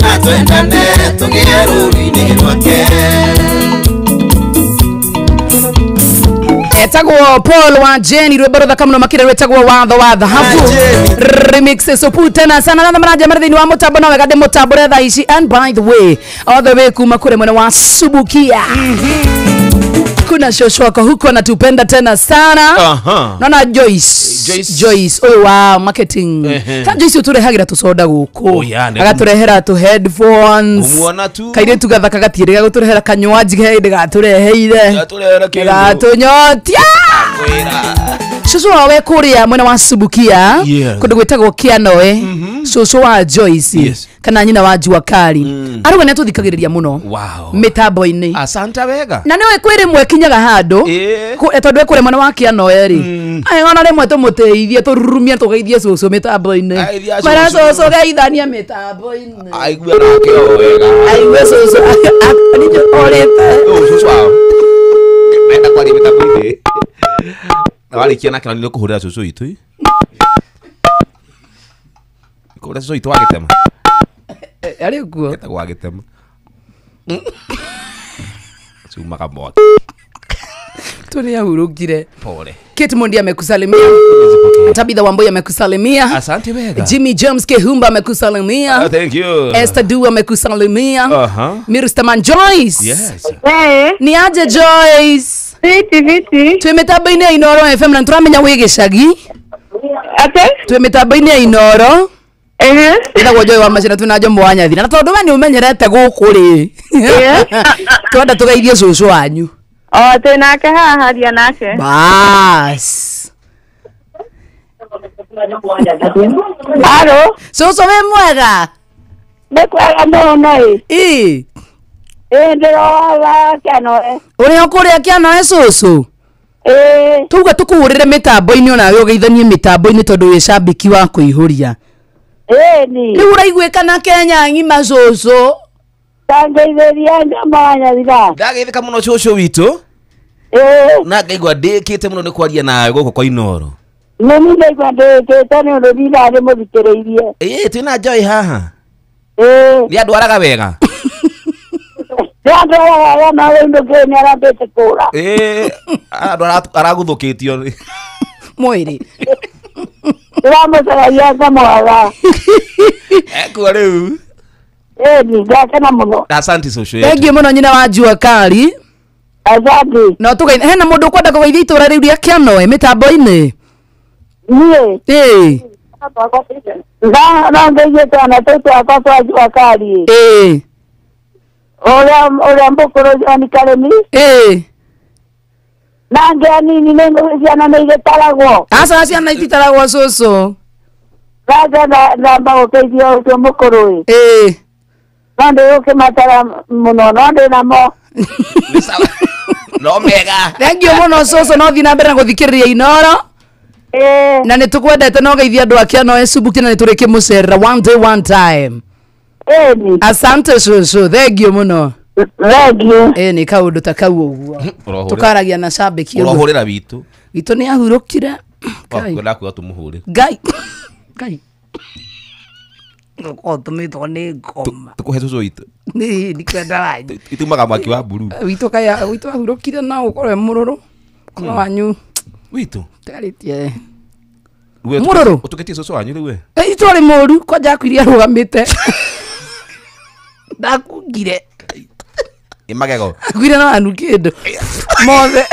na twendane tũgĩe rũũru-inĩ rwake. Etagwo Paul wa Jenny rwĩmbo rũthaka mũno makĩria rwĩtagwo watho wa thahabu remix supu tena sana na maraja mara thĩinĩ wa mũtambo no wega ndĩmũtambũre thaa ici. And by the way all the way kuma kũrĩ mwena wa Subukia kuna shosho wako huko anatupenda tena sana. Naona Joyce oyo wa marketing. Ta Joyce uturehagira tusoda guku agaturehera tu headphones kaire tugathaka gatirega guturehera kanywaji he gatureheire gatunyotia. Shosho wawe kuria mwena wa Subukia kundu gwitagwo Kianoe. Shosho wa Joyce kana nyina wa Jua Kali aruga ni atuthikagiriria muno mitambo-ini. Asante wega na niwe kwĩ rĩmwe kinyaga handũ tondu kũrĩ mwena wa Kianoe ri ona rĩmwe tũmũteithie tũrurumie tũgeithie cũcũ mitambo-inĩ mara cũcũ geithania mitambo-inĩ aigue nake o wega aigue cũcũ nĩnjũ orĩte cũcũ wao menda kwaria mitambo-inĩ na warĩkia nake na nĩ ũkũhũrĩra cũcũ witũ kũhũrĩra cũcũ witũ wa gĩtema arĩ kuo etagwo wa gĩtema cumaga mwaki tũrĩ ahurũkire. Pole. Kate Mondi amekusalimia. Tabitha Wamboi amekusalimia. Asante wega. Jimmy James Kehumba amekusalimia. Thank you. Esther Du amekusalimia. Mr. Joyce. Yes. Hey. Ni aje Joyce? Viti viti. Twĩ mĩtambo-inĩ ya Inooro FM na nĩtũramenya wĩ gĩcagi. Ate? Twĩ mĩtambo-inĩ ya Inooro. Ĩtagwo Joy wa Macina twĩna Jomo wa Nyathira. Na tondũ we nĩ ũmenyerete gũkũ rĩ. Twenda tũgeithie cũcũ wanyu. O twĩ nake haha haria nake. Bas. Halo. Cũcũ wĩ mwega? Nĩ kwega mũno ĩ. Ĩ. Ĩ ndĩroga Kĩanoe. Ũrĩ o kũrĩa Kĩanoe cũcũ? Ĩ. Tuga tũkũhũrĩre mĩtambo-inĩ onawe ũgeithanie mĩtambo-inĩ tondũ wĩ cambĩki wa kũihũria. Ĩni. Rĩu ũraiguĩka na Kenya ng'ima cũcũ? Tangeithĩria Njama Nyathira. Ndageithĩka mũno cũcũ witũ. Ĩ. Na ngaigua ndĩkĩte mũno nĩ kwaria nawe gũkũ kwa Inooro. Nĩ ndaigua ndĩkĩte nĩ ũndũ ndinda ndĩmũthikĩrĩirie. Ĩ twĩna Joy haha. Ĩ. Nĩ andwaraga wega. Nĩ andwaraga wega na rĩu ndũkĩũĩ nĩ arambĩte kũra. Ĩ andũ aragũthũkĩtio. Mwĩrĩ. Ndĩramũcaragia ngamwaga. Ekuo rĩu. Ĩni ndakena mũno. Asante cũcũ yetu. Thengiũ mũno nyina wa Jua Kali. Asante. No tũgeithie hena mũndũ ũkwenda kũgeithia itũra rĩu rĩa Kĩanoe mĩtambo-inĩ? Niĩ. Ĩ. No ngeithie twana tũu twakwa twa Jua Kali. Ĩ. Ũrĩa mũkũrũ John Karemi. Ĩ. Na angĩ anini nĩ ciana nĩ igĩtaragwo. Aca ciana ititaragwo cũcũ. Nake ndamba gũkeithia ũcio mũkũrũ ĩ. Ĩ. No ndĩgũkĩmatara mũno no ndĩ namo. No mega. Thengiũ mũno cũcũ no thiĩ na mbere na gũthikĩrĩria Inooro. Ĩ. Na nĩ tũkwendete no geithia andũ a Kĩanoe Subukia na nĩ tũrĩkĩmũcerera one day one time. Ĩni. Asante cũcũ, thengiũ mũno. Thengiũ. Ĩ nĩ kaũndũ ta kau ũguo. Tũkaragia na cambĩki ũguo. Ũrohũrĩra witũ. Witũ nĩ ahurũkire. Ngai. Kwenda kuga tũmũhũrĩre. Ngai. Ngai. Ngũkorwo tũmĩtwo nĩ ngoma. Tũkũhe cũcũ witũ. Nĩ ndikwenda wanyu. Itumaga mwaki wa mburu. Witũ kaya witũ ahurũkire na ũkorwo mũrũrũ. Korwo wanyu. Witũ. Tigarĩtie. Mũrũrũ. Ũtũkĩtie cũcũ wanyu rĩu we. Itũ arĩ mũru kwanja akuire arũgamĩte. Ndakungire. Ĩ magego. Akuire no anu kĩndũ. Mothe.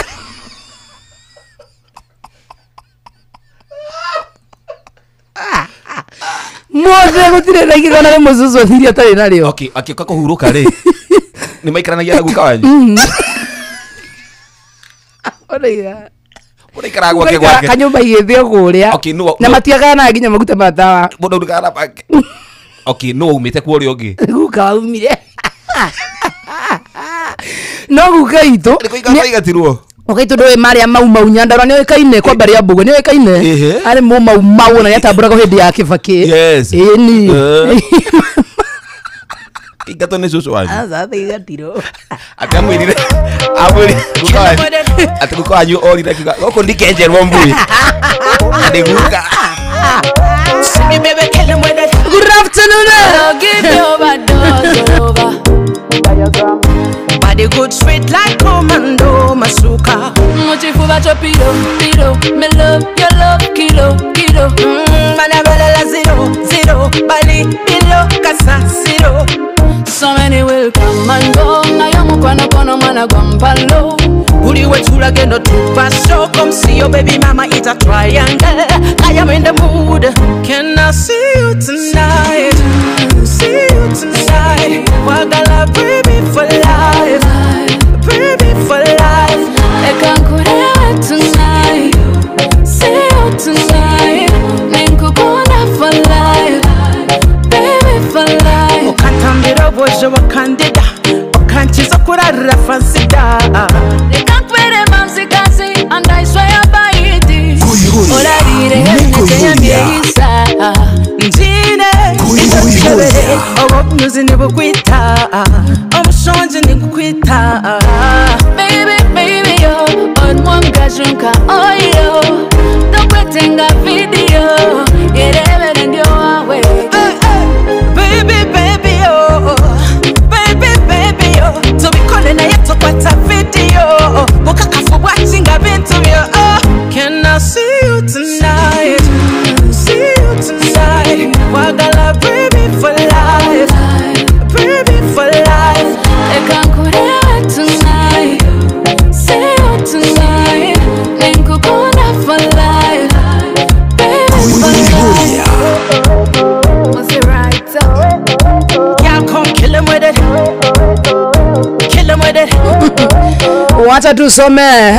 Mothe gũtirĩ na igegana rĩmwe cũcũ athire atarĩ narĩo. Okay, akĩũka kũhurũka rĩ. Nĩ maikaranagia na guka wanyu. Ũrĩa. Ũraikaraga gwake gwake. Kanyũmba igĩthio kũrĩa. Okay, no. Na matiaganaga nginya maguta ma tawa. Mũndũ ndũkana bake. Okay, no umĩte kuo ũrĩa ũngĩ. Guka waumire. No guka itũ. Nĩ kũigana igatirwo. Ukaitũ ndũĩ marĩa mau mau Nyandarua nĩ oĩkaine kwa mbarĩ ya Mbũgũ nĩ oĩkaine. Arĩ mũ mau mau na nĩatambũragwo hĩndĩ ya Kĩbakĩ. Yes. Ĩni. Ingatwo nĩ cũcũ wanyu. Aca igatirwo. Atĩ amwĩrire guka wanyu. Atĩ guka wanyu orire akiuga gũkũ ndikenjerwo mbui. Nĩ guka. Good afternoon. I'll give you overdose over. Body good sweet like commando masuka. Muchifuba chopiro piro, me love your love kilo kilo. Mana zero zero, bali bilo kasa zero. So many will come and go. Na yomu kwano kono mana gwampalo. Uli wetula gendo tupaso. Come see your baby mama it's a triangle. I am in the mood. Can I see you tonight? See you tonight. Wagala baby for life. Baby for life. Ekankure tonight. See you tonight. Ninkukona for life. Baby for life. Okatambira bojo wakandida. Okanchiza kurara fansida. Nikakwere mamzikazi and I swear by it. Olarire nete Njine Obunyuzi nibukwita Omushonje nikukwita. Baby baby yo on one gajunka oh yo Tokwetenga video Yerebere ndio wawe. Baby baby yo Baby baby yo Tubikole na yetu kwata video Bukakafu bwachinga bintu byo. Can I see you tonight? See you tonight. Wagala baby for life. Baby for life. Wacha tusome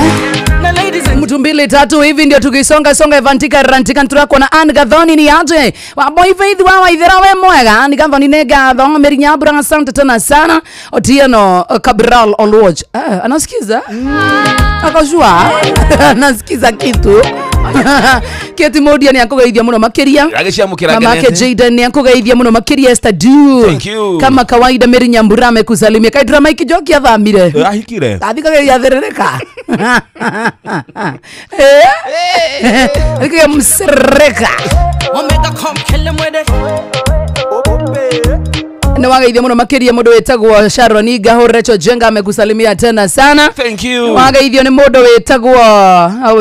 mtu mbili tatu hivi ndio tukisonga songa evantika rantika nturako na Ann Gathoni ni aje wa boy faith wa waithera we mwega Ann Gathoni ne gatho Meri Nyambura asante tena sana Otieno Cabral Oluoch anasikiza akajua anasikiza kitu Keti Modia ni akugeithia muno makiria mamake Jaden ni akugeithia muno makiria Esther Du. Thank you. Kama kawaida Meri Nyambura amekusalimia kaidura Mike Joki athamire ahikire athikageria therereka eh msereka Omega come kill him with it. Na wagaithia muno makiria mundu wetagwo Sharon Gaho Recho Jenga amekusalimia tena sana. Thank you. Wagaithio ni mundu wetagwo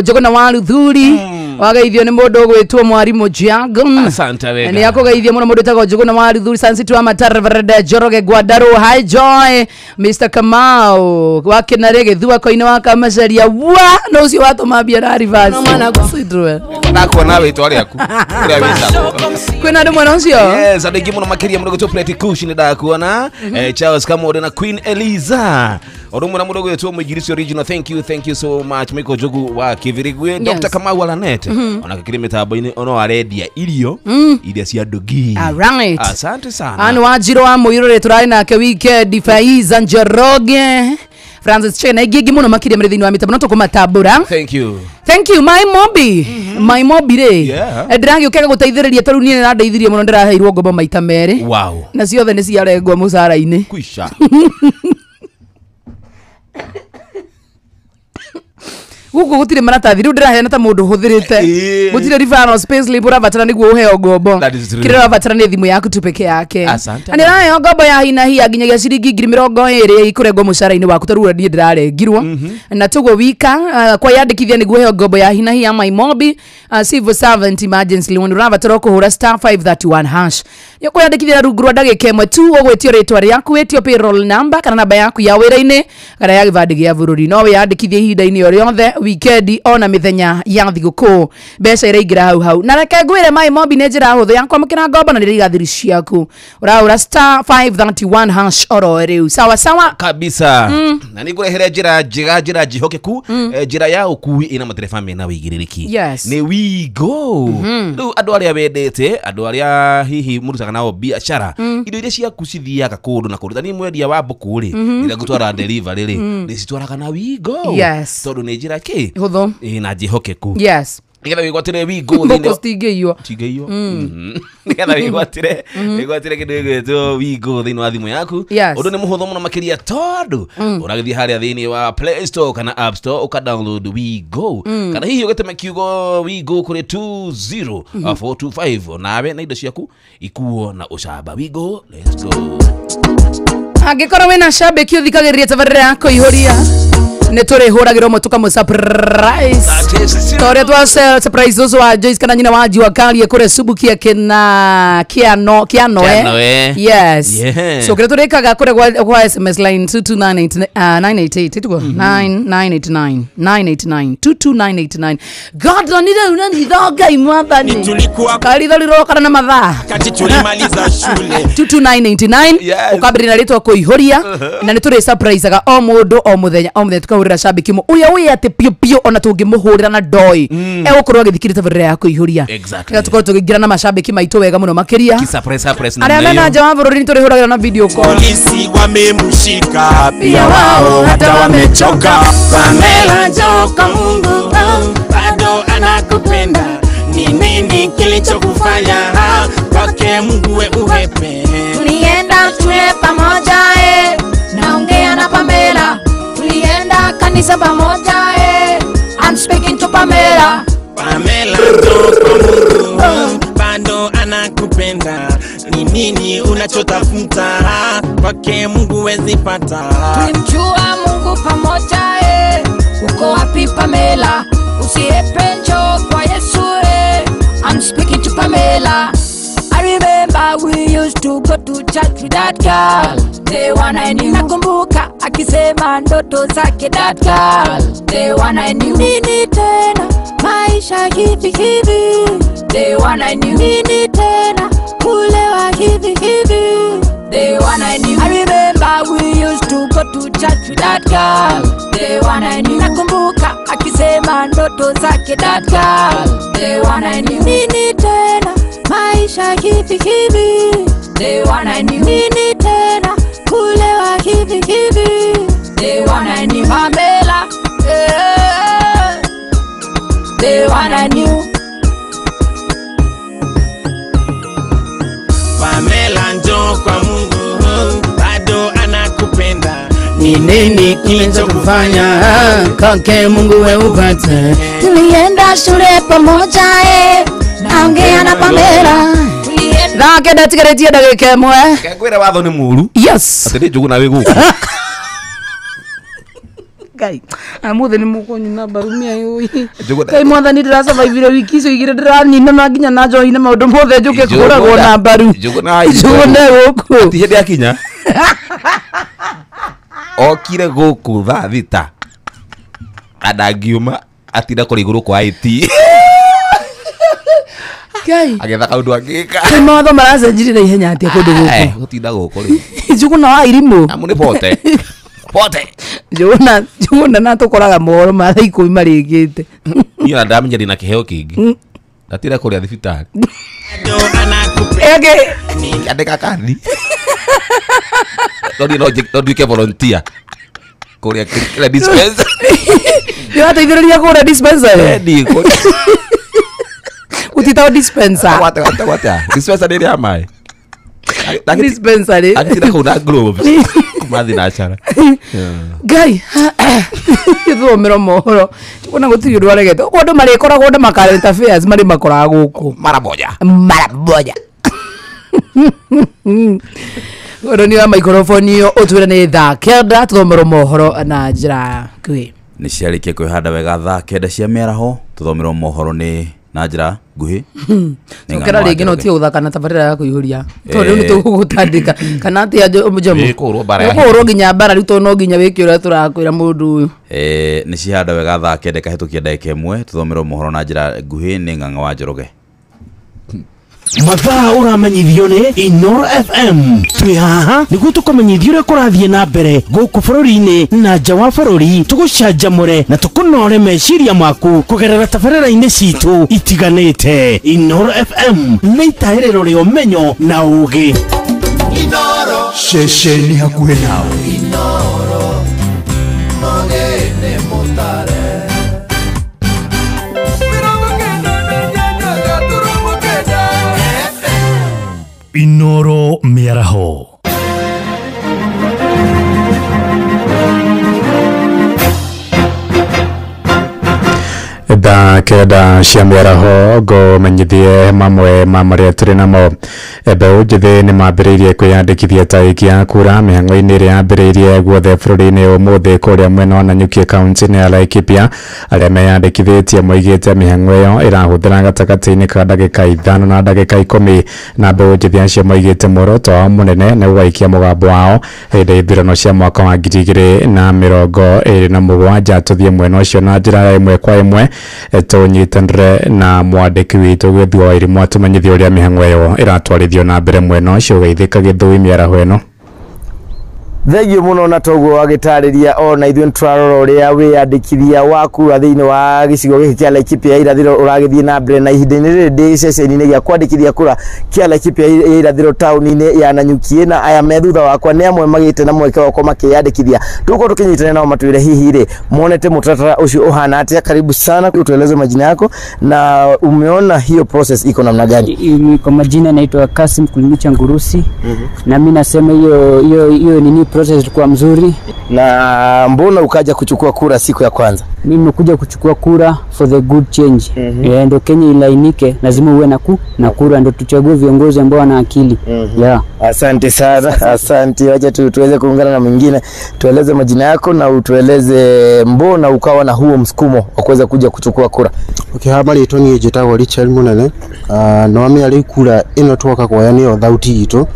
Njuguna wa Ruthuri. Wagaithio ni mundu gwitwo Mwarimu Jagon. Asante wega. Ni akugeithia muno mundu wetagwo Njuguna wa Ruthuri Sansitu wa Matarverde Njoroge Gwandaru. Hi Joy Mr Kamau wa Kinare Githua koine wa Kamacaria wa no ucio watuma mbia na reverse. Sidrwe. Ndakuona witwa riaku. Uria witagwo. Kwina andu mwena ucio? Yes, andu aingi muno makiria muno gwitwo Pleti Kush ni ndakuona. Charles Kamode na Queen Eliza. Orumwe na mundu gwitwo Mwigirisi original. Thank you so much Michael Jogu wa Kivirigwe. Yes. Dr. Kamau Alanet. Ona kikiri mitambo-ini ono arendia irio iria cia ndugi. All right. Asante sana. Anu Wanjiro wa Muirure turari nake weekend Faiza Njoroge Francis Chena ingĩ muno makiria mari thiini wa mitambo no tukumatambura. Thank you. Thank you my mobi. My mobi ri. Ndĩragĩũka gũteithĩrĩria tarĩu niĩ nĩrandeithirie mũno ndĩraheirwo ngombo maita merĩ. Wow. Na ciothe nĩ ciarengwo mũcara-inĩ. Kwisha. Guku gutire maratathi riu ndiraheana ta mundu huthirite gutire referral space lib urabatara niguo uheo ngombo kiria urabatara ni thimu yaku tu peke yake na ndiraheo ngombo ya hina hia nginyagia ciringi 20,000 ikurengwo mucara-ini waku ta riu nie ndirarengirwo na tuguo wika kwiyandikithia niguo uheo ngombo ya hina hia My Mobi civil servant emergency loan urabatara kuhura *531# ni kwiyandikithia rungu rwa ndagika ĩmwe tu ũgwĩtio rĩtwa rĩaku wĩtio payroll number kana namba yaku ya wĩra-inĩ kana ya gĩbandĩ gĩa bũrũri no wĩyandĩkithie ihinda-inĩ o rĩothe wikendi ona mithenya ya thigũkũ mbeca iraingĩra hau hau na reke ngwĩre My Mobi nĩ njĩra hũthũ ya kwamũkĩra ngombo na nĩrĩiga thiri ciaku ũrahũra *531# oro rĩu sawa sawa kabisa. Na nĩngũrehere njĩra njega njĩra njĩhokeku njĩra ya ũkui ĩna matereba mena wĩigĩrĩrĩki. Yes. Nĩ Wigo. Rĩu andũ arĩa wendete andũ arĩa hihi mũrutaga nao biacara indo iria ciaku cithiaga kũndũ na kũndũ ta niĩ mwendia wa mbũkũ rĩ rĩrĩa ngũtwara delivery rĩ nĩcitwaraga na Wigo. Yes. Tondũ nĩ njĩra kĩ hũthũ na njĩhokeku. Yes. Nĩgetha wĩgwatĩre Wigo mbũkũ citingĩiywo tingĩiywo nĩgetha wĩgwatĩre kĩndũ gĩgwĩtwo Wigo thĩinĩ wa thimũ yaku. Yes. Ũndũ nĩ mũhũthũ mũno makĩria tondũ ũragĩthiĩ harĩa thĩinĩ wa Play Store kana App Store ũka download Wigo kana hihi ũgĩteme kiugo Wigo kũrĩ 20425 nawe na indo ciaku ikuo na ũcamba. Wigo, let's go. Angĩkorwo wĩna shabiki ũthikagĩrĩria tabarĩra ya kũihũria nĩ tũrĩhũragĩrwo mwe tũkamũ surprise ta ũrĩa twa surprise ũcio wa Joyce kana nyina wa Jua Kali kũrĩa Subukia kĩna kĩano kĩanoe. Yes. So kĩrĩa tũrĩkaga kũrĩa kwa SMS line 2298988 tuko 9989 989 22989 God nĩ unanitha Ngai mwathani karitho rirokana na mathaa kati tulimaliza shule 22989 ukambĩrĩria rĩtwa kũihũria na nĩ tũrĩ surpriseaga o mũndũ o mũthenya o mũthenya tukahũrĩra shabiki mu uria wi ati piũ piũ ona tũngĩmũhũrĩra na ndoi egũkorwo agĩthikĩrĩria tabarĩra ya kũihũria. Exactly. Rĩrĩa tũkorwo tũkĩingĩra na mashabiki maitũ wega mũno makĩria surprise arĩa mena nja wa bũrũri nĩ tũrĩhũragĩra na video call. Polisi wamemshika pia wao hata wamechoka. Pamela njoka Mungu bado anakupenda ni nini kilichokufanya kwake Mungu we uhepe. Tulienda shule pamoja naongea na Pamela tulienda kanisa pamoja I'm speaking to Pamela. Pamela njoka Mungu bado anakupenda ni nini unachotafuta kwake Mungu wezi pata. Tulimjua Mungu pamoja uko wapi Pamela usiepe njoo kwa Yesu I'm speaking to Pamela. I remember we used to go to church with that girl. Day one I knew. Nakumbuka akisema ndoto zake that girl. Day one I knew. Nini tena maisha hivi hivi. Day one I knew. Nini tena kulewa hivi hivi. Day one I knew. I remember we used to go to church chat with that girl, the one I knew. Nakumbuka akisema ndoto zake that girl, the one I knew. Nini tena maisha kivi kivi, the one I knew. Nini tena kulewa kivi kivi, the one I knew. Pamela, eh, the one I knew. Pamela njoo kwa Mungu, bado anakupenda. Ni nini kilichokufanya kwake Mungu wewe upate? Tulienda shule pamoja naongea na Pamela. Thake ndatigarĩtie ndagĩka ĩmwe. Ngwĩre watho nĩ mũru. Yes. Atĩ nĩ Njũgũna wĩ gũkũ. Ngai, amuthĩ nĩ mũkũnyina mbarumia yũi. Ngai mwathani ndĩrasurvivire wiki icio igĩrĩ ndĩranina na nginya na njohi na maũndũ mothe njũke kũragwo na mbaru. Njũgũna gũkũ. Ti hĩndĩ akinya. Okire gũkũ thaa thita. Andangiuma atinda kũrĩa igũrũ kwa IT. Ngai. Agetha kaũndũ angĩka. Nĩ mawatho maracenjirie na ihenya atĩa kũndũ gũkũ. Gũtinda gũkũ rĩ. Njũgũna wa irimũ. Amu nĩ bote. Bote. Njũgũna na tũkoraga mohoro ma thaa ikũmi marĩkĩte. Niĩ ona ndamenya ndĩna kĩheo kĩngĩ. Ndatira kũrĩa thibitarĩ. Ege. Andĩka kandi. No nduĩke volunteer. Kũrĩa kĩrĩa dispensary. Nĩwateithĩrĩria kũrĩa dispensary? Ĩni. Utitao dispenser. Wate. Dispenser nĩ ĩrĩa ya maĩ. Dispensary. Agĩtinda kũu na gloves. Kuma thinacara. Ngai, gĩthomero mohoro. Njũgũna gũtirĩ ũndũ aregete. Ũguo andũ marĩkoragwo na current affairs marĩ makoraga gũkũ. Mara moja. Mara moja. Ũndũ nĩ wa microphone ĩyo ũtwĩre nĩ thaa kenda tũthomerwo mohoro na njĩra nguhĩ. Nĩ ciarĩkia kwĩhanda wega thaa kenda cia mĩaraho tũthomerwo mohoro nĩ na njĩra nguhĩ. Cokera rĩngĩ no ũtige gũthaka na tabarĩra ya kũihũria tondũ rĩu nĩ tũgũgũtandĩka kana atĩa Njomo? Ĩkũhũrwo mbara ya Ĩkũhũrwo nginya mbara rĩu tondũ no nginya wĩke ũrĩa tũrakwĩra mũndũ ũyũ. Nĩ cihanda wega thaa kenda ĩkahĩtũkia ndagĩka ĩmwe tũthomerwo mohoro na njĩra nguhĩ nĩ Ng'ang'a wa Njoroge. Mathaa ũramenyithio nĩ Inoro FM. Twĩ haha nĩguo tũkũmenyithie ũrĩa kũrathiĩ na mbere gũkũ bũrũri-inĩ na nja wa bũrũri, tũgũcanjamũre na tũkũnore meciria maku kũgerera tabarĩra-inĩ citũ itiganĩte. Inoro FM nĩ itaĩrĩro rĩa ũmenyo na ũũgĩ. Inoro ceceni hakuhĩ nawe. Inoro mũgene mũtare. Inoro mĩaraho. Thaa kenda cia mĩaraho ngũmenyithie mamwe ma marĩa tũrĩ namo. Mbeũ njĩthĩ nĩ mambĩrĩirie kwĩyandĩkithia ta aikia a kura mĩhang'o-inĩ ĩrĩa yambĩrĩirie guothe bũrũri-inĩ ũmũthĩ kũrĩa mwena wa Nanyuki kaunti-inĩ ya Laikipia. Arĩa meyandĩkithĩtie moigĩte mĩhang'o ĩyo ĩrahũthĩra gatagatĩ-inĩ ka ndagĩka 5 na ndagĩka 10 na mbeũ njĩthĩ acio moigĩte muoroto wao mũnene nĩ gũgaikia mũgambo wao hĩndĩ ya ithurano cia mwaka wa 2027. Tũthiĩ mwena ũcio na njĩra ya ĩmwe kwa ĩmwe tũnyitanĩre na mwandĩki witũ Gĩthua wa Irimũ atũmenyithie ũrĩa mĩhang'o ĩyo ĩratwarithio na mbere mwena ũcio ũgeithĩka Gĩthũi mĩaraho ĩno. Thengio muno na toguo agĩtarĩria ona ithuĩ nĩtũrarora ũrĩa wĩyandĩkithia wa kura thĩinĩ wa gĩcigo gĩkĩ kĩa Laikipia ya irathĩro ũragĩthiĩ na mbere na ihinda-inĩ rĩrĩ ndĩ gĩceceni-inĩ gĩa kwandĩkithia kura kĩa Laikipia ya irathĩro taũni-inĩ ya Nanyuki na aya me thutha wakwa nĩ amwe magĩte na mweke wa gũkorwo makĩyandĩkithia. Tũgũkorwo tũkĩnyitanĩra nao matwĩre hihi rĩ monete mũtaratara ũcio ũhana atĩa. Karibu sana, utueleze majina yako na umeona hiyo process iko namna gani? Kwa majina naitwa Kasim Kulingicha Ngurusi. Na mimi nasema hiyo nini process ilikuwa mzuri. Na mbona ukaja kuchukua kura siku ya kwanza? Mimi nimekuja kuchukua kura for the good change. Ndio Kenya ilainike, lazima uwe na kura ndio tuchague viongozi ambao wana akili. Yeah. Asante sana, asante. Wacha tuweze kuungana na mwingine. Tueleze majina yako na utueleze mbona ukawa na huo msukumo wa kuweza kuja kuchukua kura. Okay, habari yetu ni njitagwo Richard Munene. No amenya rĩu kura ĩno twoka kuoya nĩyo thauti itũ.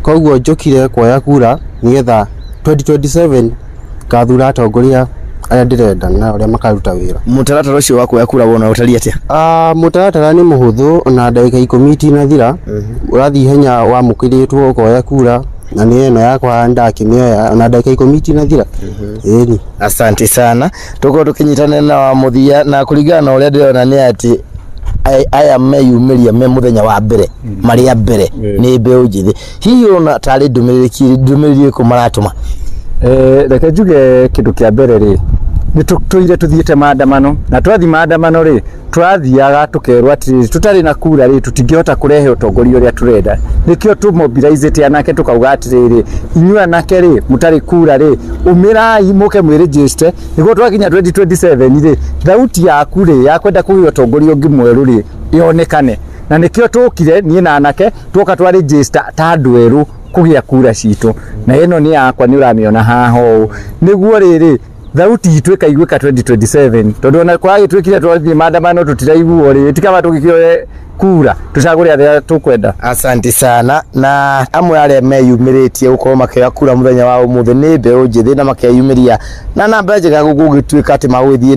Koguo njũkire kuoya kura nigetha 2027 ngathura atongoria arĩa ndĩrenda na ũrĩa makaruta wĩra. Mũtaratara ũcio wa kuoya kura wona ũtariĩ atĩa? Mũtaratara nĩ mũhũthũ na ndagĩka 10 itinathira. Ũrathiĩ ihenya wamũkĩrĩtwo ũkoya kura Na nĩ ĩno yakwa ndakĩmĩoya ona ndagĩka 10 itinathira. Ĩni. Asante sana. Tukorwo tukinyitanĩra na wa mũthia na kũringana na ũrĩa ndĩrona nĩ atĩ aya meyumĩria me mũthenya wa mbere marĩ a mbere nĩ mbeũ njĩthĩ. Hihi ũrona tarĩ ndũmĩrĩri ĩrĩkũ maratũma? Reke njuge kĩndũ kĩa mbere rĩ, nĩ tũtũire tũthiĩte maandamano, na twathi maandamano rĩ, tũrathiaga tũkerwo atĩrĩrĩ, tũtarĩ na kura rĩ, tũtingĩhota kũrehe ũtongoria ũrĩa tũrenda. Nĩkĩo tũmobilizĩte anake tũkauga atĩrĩrĩ, inyuĩ anake rĩ, mũtarĩ kura rĩ, umĩrai mũke mwĩregister, nĩguo twakinya 2027 rĩ, thauti yaku rĩ, ya kwenda kũgĩa ũtongoria ũngĩ mwerũ rĩ, yonekane. Na nĩkĩo tũkire niĩ na anake twoka twaregister ta andũ erũ kũgĩa kura citũ, na ĩno nĩ yakwa nĩ ũramĩona haha ũũ, nĩguo rĩrĩ thauti itũ ĩkaiguĩka 2027, tondũ ona kwagĩtuĩkire twathiĩ maandamano tũtiraiguo rĩ, tikaba tũgĩkĩoe kura tũcagũre arĩa tũkwenda. Asante sana. Na amwe arĩa meyumĩrĩtie gũkorwo makĩoya kura mũthenya wa ũmũthĩ nĩ mbeũ njĩthĩ na makeyumĩria na namba njega gũgĩtuĩka atĩ magũgĩthiĩ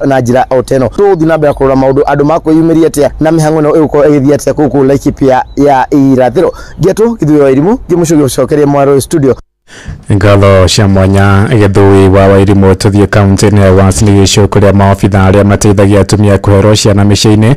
na njĩra o ta ĩno. Tũgũthiĩ na mbere kũrora maũndũ andũ makwĩyumĩria atĩa na mĩhang'o ĩno ĩgũkorwo ĩgĩthiĩ atĩa kũu Laikipia ya irathĩro. Ngĩetwo Gĩthuĩ wa Irimũ, ngĩmũcokeria Mwarũ studio. Ngatho cia mwanya Gĩthũi wa Wairimũ. Tũthiĩ kaunti-inĩ ya Uasin Gishu kũrĩa maobitha arĩa mateithagia atumia kũherwo ciana mĩciĩ-inĩ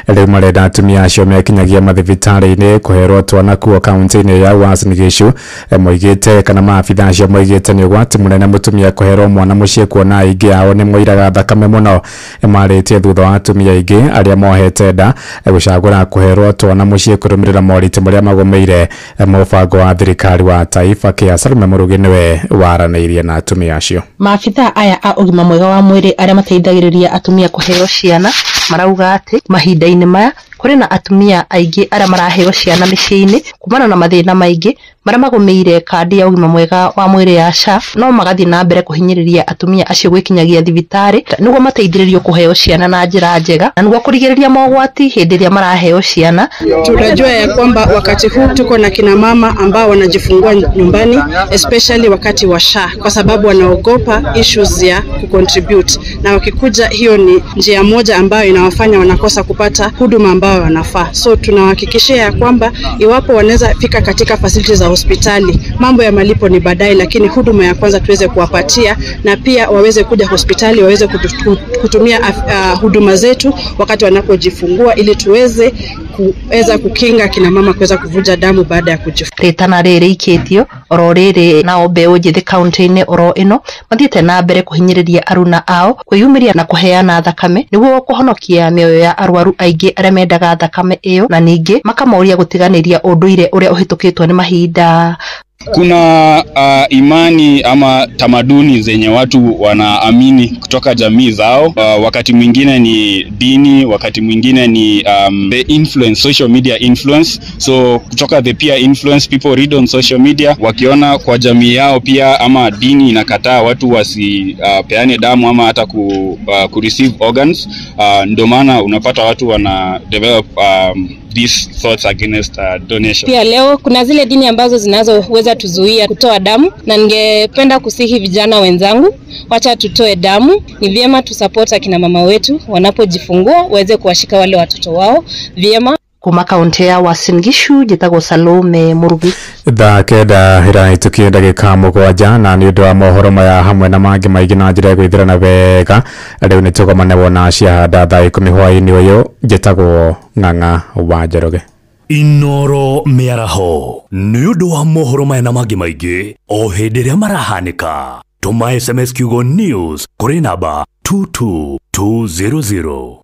rĩu marenda atumia acio mekinyagia mathibitarĩ-inĩ kũherwo twana kuo kaunti-inĩ ya Uasin Gishu. Moigĩte kana maabitha acio moigĩte nĩ ũgwati mũnene mũtumia kũherwo mwana mũciĩ kuona aingĩ ao nĩ moiraga thakame mũno. Marĩtie thutha wa atumia aingĩ arĩa mohete nda gũcagũra kũherwo twana mũciĩ kũrũmĩrĩra moritũ marĩa magũmĩire mũbango wa thirikari wa Taifa Care. Salome Mũrugi nĩwe waranĩirie na atumia acio. Maabitha aya a ũgima mwega wa mwĩrĩ arĩa mateithagĩrĩria atumia kũheo ciana marauga atĩ mahinda-inĩ maya kũrĩ na atumia aingĩ arĩa maraheo ciana mĩciĩ-inĩ kumana na mathĩna maingĩ marĩa magũmĩire kandi ya ũgima mwega wa mwĩrĩ ya SHA, no magathiĩ na mbere kũhinyĩrĩria atumia acio gwĩkinyagia thibitarĩ nĩguo mateithĩrĩrio kũheo ciana na njĩra njega na nĩguo kũrigĩrĩria mogwati hĩndĩ ĩrĩa maraheo ciana. Tunajua ya kwamba wakati huu tuko na kina mama ambao wanajifungua nyumbani especially wakati wa SHA kwa sababu wanaogopa issues ya kucontribute, na wakikuja hiyo ni njia moja ambayo inawafanya wanakosa kupata huduma ambayo wanafaa. So tunawahakikishia ya kwamba iwapo wanaweza fika katika facilities za hospitali, mambo ya malipo ni baadaye, lakini huduma ya kwanza tuweze kuwapatia, na pia waweze kuja hospitali waweze kutumia huduma zetu wakati wanapojifungua ili tuweze kuweza kukinga kina mama kuweza kuvuja damu baada ya kujifungua. Ritana rĩrĩ ikĩtio oro rĩrĩ nao mbeũ njĩthĩ kaunti-inĩ oro ĩno mathiĩte na mbere kũhinyĩrĩria aruna ao kwĩyumĩria na kũheana thakame nĩguo kũhonokia mĩoyo ya arwaru aingĩ arĩa mendaga thakame ĩyo, na ningĩ makamoria gũtiganĩria ũndũire ũrĩa ũhĩtũkĩtwo nĩ mahinda. Kuna imani ama tamaduni zenye watu wanaamini kutoka jamii zao. Wakati mwingine ni dini, wakati mwingine ni the influence, social media influence. So kutoka the peer influence, people read on social media, wakiona kwa jamii yao pia ama dini inakataa watu wasipeane damu ama hata ku receive organs. Ndio maana unapata watu wana develop these thoughts against donation. Pia leo kuna zile dini ambazo zinazoweza tuzuia kutoa damu, na ningependa kusihi vijana wenzangu, wacha tutoe damu. Ni vyema tusupport akina mama wetu wanapojifungua, waweze kuwashika wale watoto wao vyema. Kuma kaunti ya Uasin Gishu njĩtagwo Salome Murugi. Thaa 9 ĩrahĩtũkie ndagĩka 7 na nĩ ũndũ wa mohoro maya hamwe na mangĩ maingĩ na njĩra ya gwĩthĩrana wega rĩu nĩ tũgomane wona ciahanda thaa 10 hwaĩ-inĩ ũyũ. Njĩtagwo Ng'ang'a wa Njoroge. Inoro mĩaraho nĩ ũndũ wa mohoro maya na mangĩ maingĩ o hĩndĩ ĩrĩa marahanĩka, tũma SMS kiugo news kũrĩ namba 22200.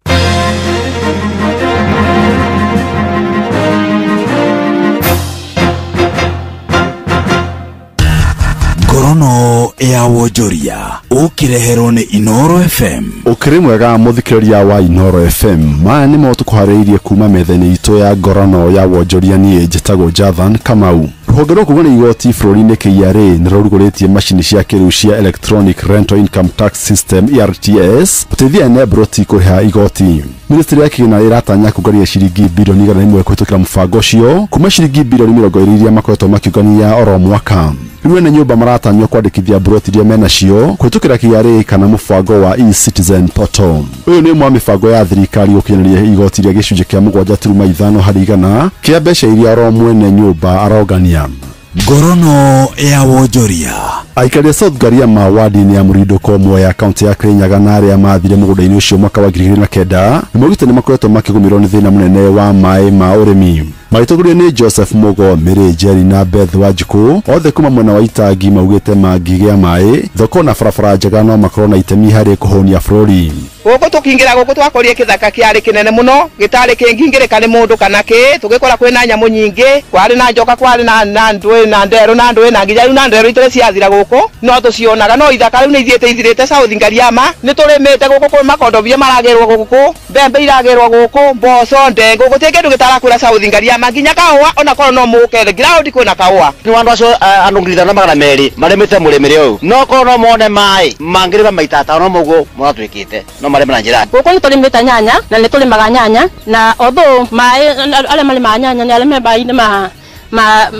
Ngorono ya wonjoria ũkĩreherwo nĩ Inoro FM. Ũkĩrĩ mwega mũthikĩrĩria wa Inoro FM. Maya nĩmo tũkũharĩirie kuma metha-inĩ itũ ya ngorono ya wonjoria. Niĩ njĩtagwo Jathan Kamau. Rũhonge rwa kũgũra igoti bũrũri-inĩ KRA nĩ rũrugũrĩtie macini cia kĩrĩu cia Electronic Rental Income Tax System ERTS gũteithia ene mburoti kũrĩha igoti. Ministry ya kĩgĩna ĩratanya kũngania ciringi bilioni 100 kũhĩtũkĩra mũbango ũcio kuma ciringi bilioni 20 iria makoretwo makĩũngania oro mwaka. Rĩu ene nyũmba maratanywo kwandĩkithia mburoti iria menacio kũhĩtũkĩra KRA kana mũbango wa e-Citizen Portal. Ũyũ nĩ ũmwe wa mĩbango ya thirikari gũkinyanĩria igoti rĩa gĩcunjĩ kĩa 7.5 harĩ igana kĩa mbeca iria oro mwene nyũmba arongania. Ngorono ya wonjoria. Aikari a South Gariama wadi-inĩ ya Mũrindũko Mwea kaunti ya Kirinyaga na arĩa mathire mũgũnda-inĩ ũcio mwaka wa 2009 nĩmaugĩte nĩmakoretwo makĩgũmĩrwo nĩ thĩna mũnene wa maĩ ma ũrĩmi. Magĩtongorio nĩ Joseph Mugo, Mary Njeri na Beth Wanjikũ, othe kuma mwena wa Itangi maugĩte mangĩgĩa maĩ, thoko na barabara njega no makorwo na itemi harĩ kũhũnia bũrũri. Gũkũ tũkĩingĩra gũkũ twakorire kĩthaka kĩarĩ kĩnene mũno gĩtarĩ kĩngĩingĩrĩka nĩ mũndũ kana kĩ, tũgĩkora kwĩna nyamũ nyingĩ, kwarĩ na njoka, kwarĩ na ndũĩ na nderũ na ndũĩ na nginya rĩu na nderũ itũrĩ ciathira gũkũ no tũcionaga, no ithaka rĩu nĩ ithiĩte ithirĩte South Ngariama. Nĩ tũrĩmĩte gũkũ kwĩ makondobia maragĩrwo gũkũ, mbembe iragĩrwo gũkũ, mboco, ndengũ, gũtirĩ kĩndũ gĩtarakũra South Ngariama nginya kahũa, ona korwo no mũke ground kwĩna kahũa. Nĩ andũ acio andũ 5200 marĩmĩte mũrĩmĩre ũyũ, no korwo no mone maĩ mangĩrĩma maita atano mũguo mũratwĩkĩte no marĩme na njĩra. Gũkũ nĩ tũrĩmĩte nyanya na nĩ tũrĩmaga nyanya na although maĩ arĩa marĩmaga nyanya nĩ arĩa me maĩ-inĩ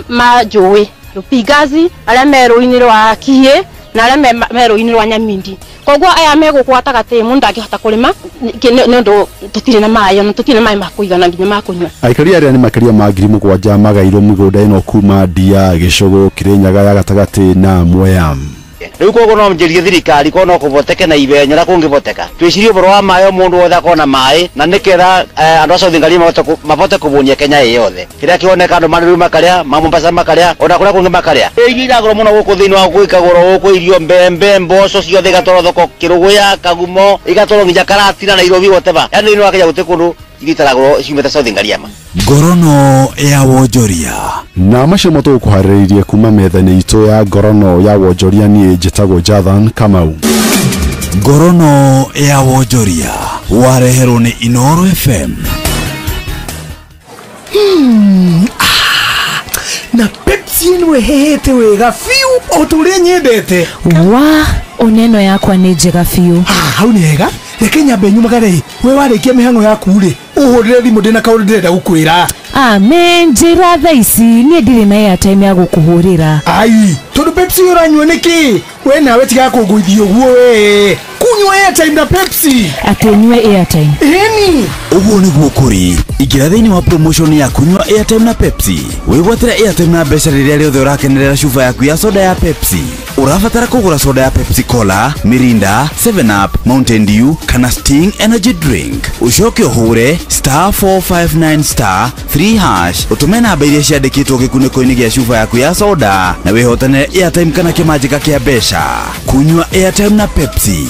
ma njũĩ Rũpingazi, arĩa me rũĩ-inĩ rwa Kiĩ na arĩa me rũĩ-inĩ rwa Nyamindi. Koguo aya me gũkũ gatagatĩ mũndũ ndangĩhota kũrĩma nĩ ũndũ tũtirĩ na maĩ, ona tũtirĩ na maĩ ma kũigana nginya ma kũnyua. Aikari arĩa nĩ makĩria ma 7,000 magairwo mĩgũnda ĩno kuma Ndia, Gĩcũgũ, Kĩrĩnyaga ya gatagatĩ na Mwea. Rĩu koguo no njĩrie thirikari korwo no kũvoteke na ihenya ũrĩa kũngĩvoteka twĩcirie ũhoro wa maĩ, o mũndũ wothe akona maĩ na nĩketha andũ a South Ngariama mabote kũvũnia Kenya ĩ yothe. Kĩrĩa kĩoneka andũ marĩu makarĩa, ma Mombasa makarĩa, ona kũrĩa kũngĩ makarĩa. Irio iragũrwo mũno gũkũ thĩinĩ wa gwĩkagũrwo gũkũ irio mbembe, mboco ciothe igatwarwo thoko Kĩrũgũya, Kagumo, igatwarwo nginya Karatina, Nairobi, whatever. Yaani thĩinĩ wa Kenya gũtirĩ kũndũ irio itaragũrwo ciumĩte South Ngariama. Ngorono ya wonjoria. Na macio tũgũkũharĩrĩirie kuma metha-inĩ itũ ya Ngorono ya wonjoria, niĩ njĩtagwo Jathan Kamau. Ngorono ya wonjoria wareherwo nĩ Inooro FM. Na Pepsi ĩno ĩhĩhĩte wega biũ o ta ũrĩa nyendete. Wa oneno yakwa nĩ njega biũ. Hau nĩ hega, reke nyambe nyumagare. We warĩkia mĩhang'o yaku rĩ, ũhũrĩre thimũ ndĩna kaũndũ ndĩrenda gũkwĩra. Me njĩra thaa ici niĩ ndirĩ na airtime ya gũkũhũrĩra. Ai, tondũ Pepsi ũranyua nĩkĩ? We nawe tiga kũngũithia ũguo we. Kunyua airtime na Pepsi. Atĩ nyue airtime? Ĩni. Ũguo nĩguo kũrĩ. Ingĩra thĩinĩ wa promotion ya kunyua airtime na Pepsi. Wĩgwatĩre airtime na mbeca rĩrĩa rĩothe ũrakenerera cuba yaku ya soda ya Pepsi. Ũrabatara kũgũra soda ya Pepsi Cola, Mirinda, 7 Up, Mountain Dew kana Sting Energy Drink. Ũcoke ũhũre *459 *3# ũtũme namba iria ciandĩkĩtwo gĩkunĩko-inĩ gĩa cuba yaku ya soda na wĩhotanĩre airtime kana kĩmanjĩka kĩa mbeca. Kunyua airtime na Pepsi.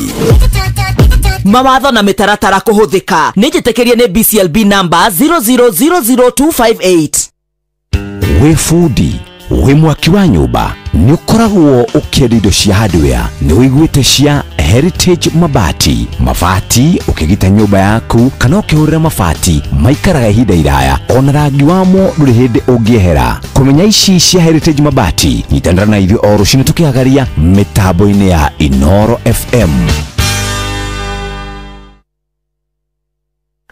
Mawatho na mĩtaratara kũhũthĩka nĩ njĩtĩkĩrie nĩ BCLB number 0000258. Wĩ bundi, wĩ mwaki wa nyũmba, nĩ ũkoragwo ũkĩenda indo cia hardware, nĩ ũiguĩte cia Heritage Mabati. Mabati ũkĩgita nyũmba yaku kana ũkĩhũrĩra mabati maikaraga ihinda iraya, ona rangi wamo ndũrĩ hĩndĩ ũngĩehera. Kũmenya ici cia Heritage Mabati, nyitanĩra na ithuĩ o rũcinĩ tũkĩhagaria mĩtambo-inĩ ya Inooro FM.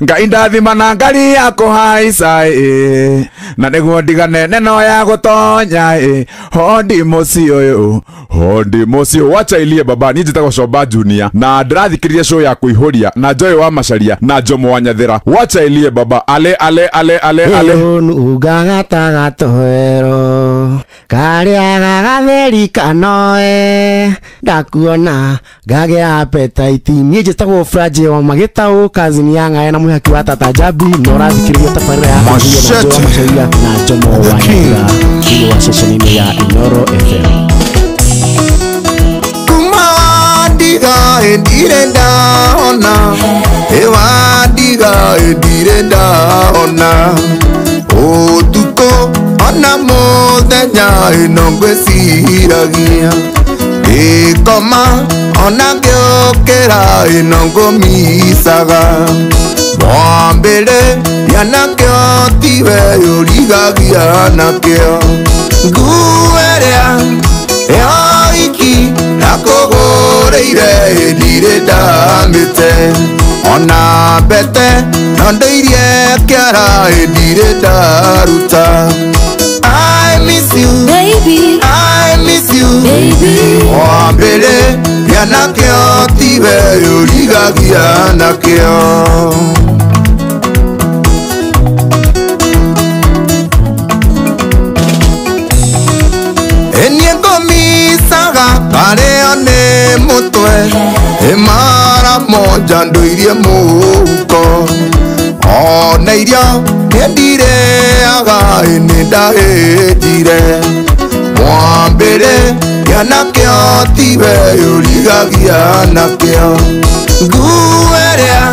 Ngai ndathima na ngari ya kũhaica ĩ, na nĩguo ndigane neno ya gũtonya ĩ, hondi mũciĩ ũyũ, hondi mũciĩ. Wacha ilie baba, niĩ njĩtagwo Coba Junior na ndĩrathikĩrĩria show ya kũihũria na Joy wa Macharia na Jomo wa Nyathĩra. Wacha ilie baba, ale ale ale ale ale. Ugagatagatoero karĩa gagatheri kanoe ndakuona ngagĩa appetite. Niĩ njĩtagwo Franji wa Magĩtaũ, kazini ya Ng'aya na mwĩhaki wa Tata Jabi, na ũrathikĩrĩria tabarĩra ya Kũihũria na Joy wa Macharia na Jomo wa Nyathĩra thĩinĩ wa ceceni-inĩ ya Inooro FM. Kuma wandiga ĩndirĩ ndahona, ĩ wandiga ĩndirĩ ndahona, ũtukũ ona mũthenya ĩno ngwĩciragia, ngĩkoma ona ngĩũkĩra ĩno ngũmicaga, mwambĩrĩria nakĩo tiwe ũrigagia nakĩo, nguo ĩrĩa yoiki ndakũgũrĩire ndirĩ ndamĩte, ona mbete no ndĩirie kĩara ndirĩ ndaruta. I miss you baby, I miss you baby. Mwambĩrĩria nakĩo tiwe ũrigagia nakĩo. Moja ndoirie mũhuko ona irio nĩndireaga nĩndahĩnjire mwambĩre kĩanakĩo tiwe ũrigagia nakĩo nguo ĩrĩa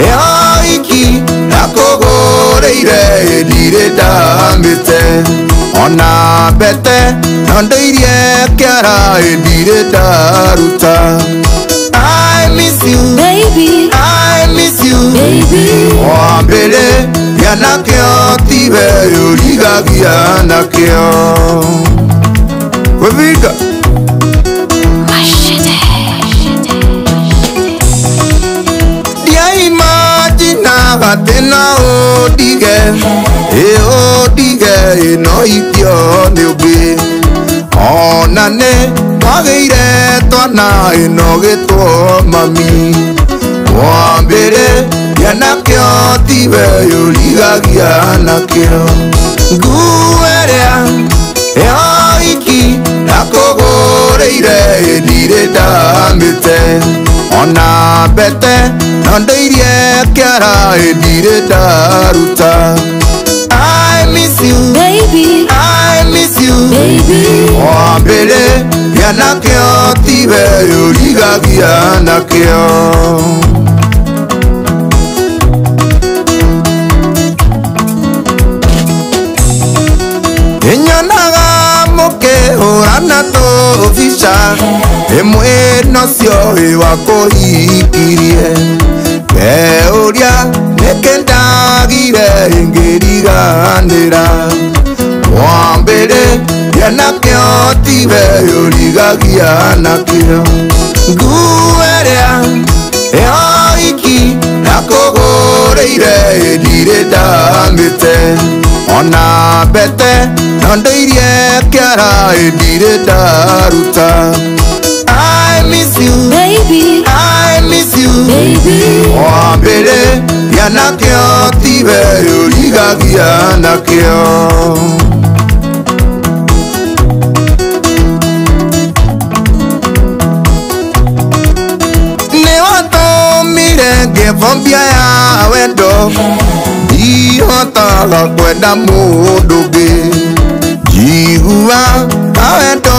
yoiki ndakũgũrĩire ndirĩ ndamĩte ona mbete no ndoirie kĩara ndirĩ ndaruta. I miss you baby, I miss you baby. Wambere yanakio tiwe urigagia nakio Weviga Machete. Dia imagina gatena odige e odige no ikio ni ugi ona ne twagĩire twana ĩno gĩtwo mami wambĩre kĩanakĩo tiwe ũrigagia nakĩo nguo ĩrĩa yoiki ndakũgũrĩire ndirĩ ndamĩte ona mbete no ndoirie kĩara ndirĩ ndaruta. I miss you baby, I miss you baby. Wambere yanakio tiwe urigagia nakio. Nyonaga mũkĩhũrana tũbica ĩmwe nocio ĩwakũhikirie ngeũria nĩkĩ ndagire ingĩriganĩra mwambĩre kĩanakĩo tiwe ũrigagia nakĩo nguo ĩrĩa yoiki ndakũgũrĩire ndirĩ ndamĩte ona mbete no ndoirie kĩara ndirĩ ndaruta. I miss you baby, I miss you baby. Wambere kĩanakĩo tiwe ũrigagia nakĩo. Nĩwatũmire ngĩbombia ya wendo ndihotaga kwenda mũndũ ũngĩ njigua ta wendo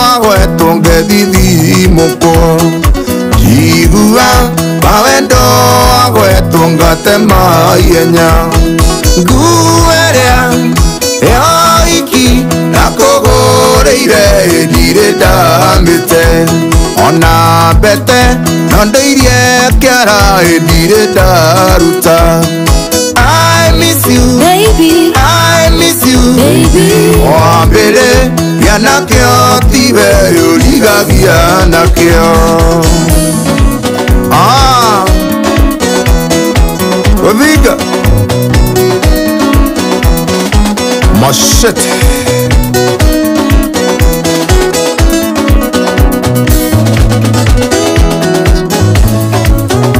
wagwetwo ngethithimũkwo njigua ta wendo wagwetwo ngatema ihenya nguo ĩrĩa yoiki ndakũgũrĩire ndirĩ ndamĩte ona mbete no ndoirie kĩara ndirĩ ndaruta. I miss you baby, I miss you baby. Wambere kĩanakĩo tiwe ũrigagia nakĩo. Ah, Weviga Machete.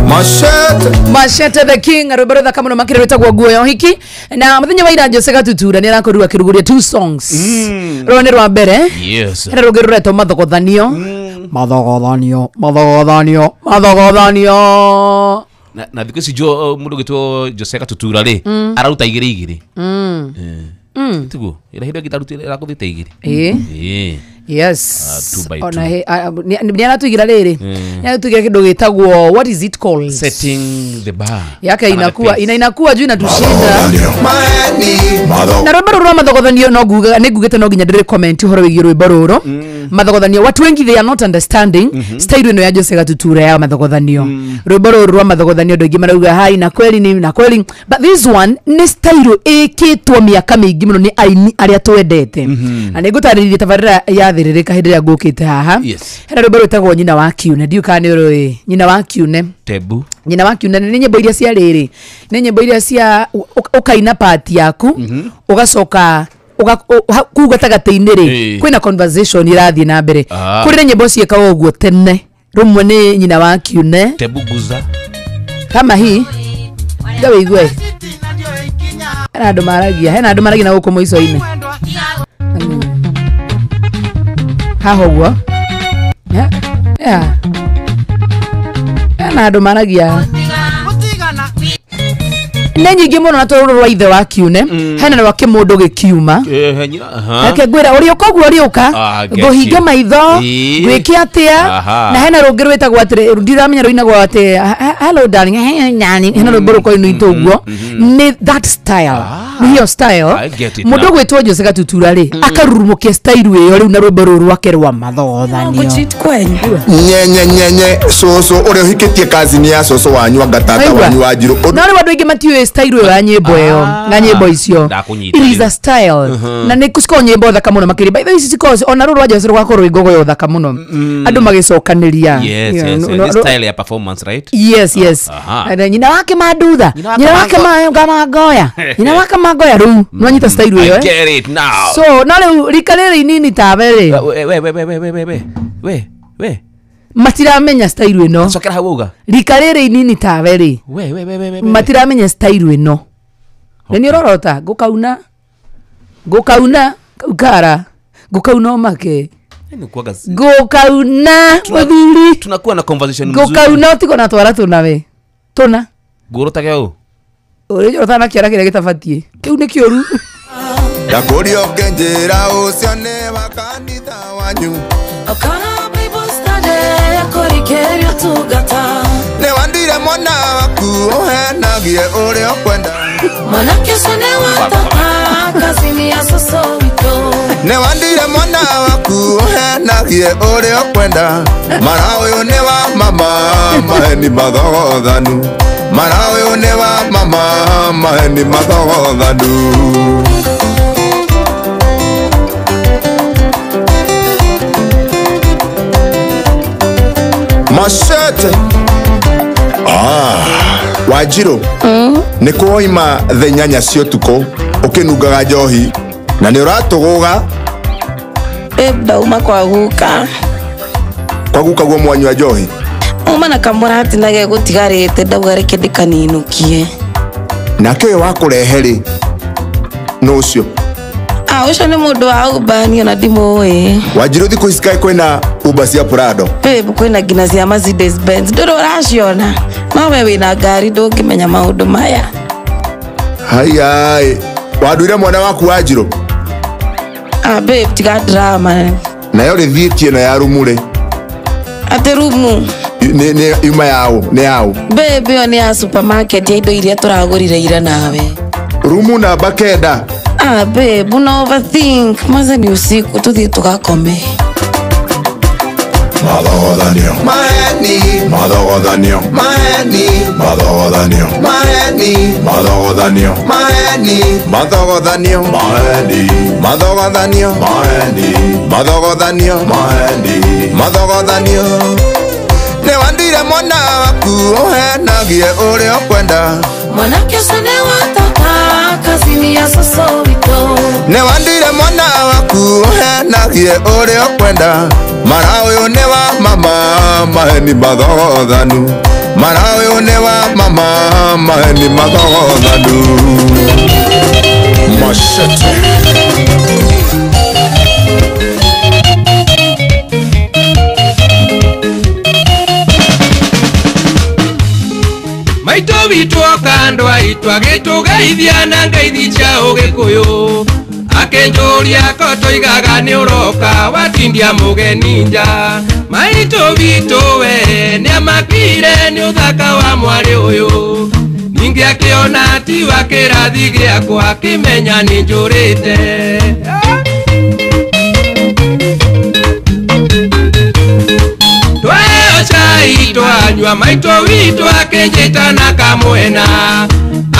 Machete. Machete the King rwĩmbo rũthaka mũno makĩria rwĩtagwo nguo ya ũhiki na mũthenya wa ira Jose Gatutura nĩ arakorirwo akĩrugũria two songs. Rũrũ nĩ rwa mbere. Yes. Hena rũngĩ rũretwo mathogothanio. Mathogothanio, mathogothanio, mathogothanio. Na thikũ ici jo mũndũ ũgĩtwo Jose Gatutura rĩ araruta igĩrĩ igĩrĩ. Tiguo ĩra hĩndĩ ĩngĩ arakũthĩte igĩrĩ. Ĩĩ. Yes. Ona he ni aratuigira riri. Ni aratuigira kindu gitagwo what is it called? Setting the bar. Yake inakuwa inakuwa juu inatushinda. Na rwimbo ruru rwa mathogothanio no nguga ni ngugite no nginya ndire comment uhoro wigie rwimbo ruru. Mathogothanio watu wengi they are not understanding style ino ya Jose Gatutura ya mathogothanio. Rwimbo ruru rwa mathogothanio andu aingi marauga hai na kweli ni na kweli, but this one ni style ikitwo miaka mingi muno ni aini aria twendete. Na ningutariria tabarira ya thiririka hindi ria ngukite haha. Hena rwimbo rwitagwo nyina wa kiune, ndiu kana ni rũĩ nyina wa kiune. Tebu. Nyina wa kiune ni nyimbo iria cia riri, ni nyimbo iria cia ukaina part yaku ugacoka kuu gatagatĩ-inĩ rĩ kwĩna conversation irathi na mbere. Kũrĩ nyimbo ciĩkaga ũguo tene, rũmwe nĩ nyina wa kiune Tebu guza kama hii nga wĩigue hena andũ maragia, hena andũ maragia na gũkũ mũico-inĩ haha ũguo. Yeah. Na andũ maragia nĩ nyingĩ mũno na tũrũrũ rwa ithe wa kiune hena rwa kĩmũndũ gĩkiuma reke ngwĩra ũrĩũka ũguo ũrĩũka ngũhinge maitho ngwĩke atĩa na hena rũngĩ rwĩtagwo atĩrĩ ndiramenya rũinagwo atĩ hello darling hena rwĩmbo rũkoinwo ũguo nĩ that style nĩ hiyo style mũndũ ũgwĩtwo Jose Gatutura rĩ akarurumũkia style ĩyo rĩu na rwĩmbo rũrũ rwake rwa mathogothanio nyenye nyenye cũcũ ũrĩa ũhikĩtie kazini ya cũcũ wanyu anga tata wanyu wa Njirũ no rĩu andũ aingĩ matiũĩ style ya nyimbo ĩyo na nyimbo icio it is a style na nĩ cikoragwo nyimbo thaka mũno makĩria by the way ici cikoragwo ona rũrũ rwa Jose rũgakorwo rwĩ ngogoyo thaka mũno andũ magĩcokanĩria yes yes this style ya performance right yes yes nyina wake mandutha nyina wake mangoya nyina wake mangoya rĩu nĩwanyita style ĩyo I get it now so no rĩu rika rĩrĩ inini tawe rĩ we we we we we we we we matiramenya style ĩno cokera hau uga rika rĩrĩ inini tawe rĩ we we we we matiramenya style ĩno nĩ ũrorota ngũkauna ngũkauna kara ngũkauna ũmake ngũkauna mũthuri tunakuwa na conversation mzuri ngũkauna ũtigwo na twara tũna we tũna ngũrũtage ũũ ũrĩa ũrotana kĩara kĩrĩa gĩtabatiĩ kĩu nĩ kĩũru ndakũria ũkĩnjĩra ũcio nĩ wa kanitha wanyu nĩ wandire mwana waku ũhenagie ũrĩa ũkwenda nĩ wandire mwana waku ũhenagie ũrĩa ũkwenda mara ũyũ nĩ wa mama maheni mathogothanu mara ũyũ nĩ wa mama maheni mathogothanu Machete. Wanjirũ nĩ kwoima thaa inyanya cia ũtukũ ũkĩnungaga njohi na nĩ ũratũgũga ndauma kwa guka kwa guka guo mwanyua njohi uma na kamũrati na gegũtigarĩte ndauga reke ndĩkaninũkie nake ũyũ wakũrehe rĩ nũ ũcio ũcio nĩ mũndũ wa Uber niĩ ona ndimũĩ Wanjirũ thikũ ici kaĩ kwĩna Uber cia Prado babe kwĩna nginya cia Mercedes Benz ndũrĩ ũraciona no we wĩna ngari ndũngĩmenya maũndũ maya haiai wanduire mwana waku Wanjirũ babe tiga drama nayo rĩthiĩtie ĩno ya rumu rĩ atĩ rumu nĩ yuma yaũ nĩ yaũ babe ĩyo nĩ ya supermarket ya indo iria tũragũrire ira nawe rumu namba 9 Babe, una overthink. Maze ni usiku, tuthiĩ tũgakome. Mathogothanio maheni mathogothanio maheni mathogothanio maheni mathogothanio maheni mathogothanio maheni mathogothanio maheni mathogothanio maheni mathogothanio nĩ wandire mwana waku ũhenagie ũrĩa ũkwenda mwanake ũcio nĩ wa tata kazini ya cũcũ witũ nĩ wandire mwana waku ũhenagie ũrĩa ũkwenda mara ũyũ nĩ wa mama maheni mathogothanu mara ũyũ nĩ wa mama maheni mathogothanu Machete. Maitũ witũ okandũ aitũ agĩtũgeithia na ngeithi cia ũgĩkũyũ akĩnjũria ko tũigaga nĩ ũroka watindia mũgeni nja maitũ witũ we nĩamakire nĩ ũthaka wa mwarĩ ũyũ ningĩ akĩona ti wa kĩrathi gĩakwa akĩmenya nĩ njũrĩte twaheo cai twanyua maitũ witũ akĩnjĩta na kamwena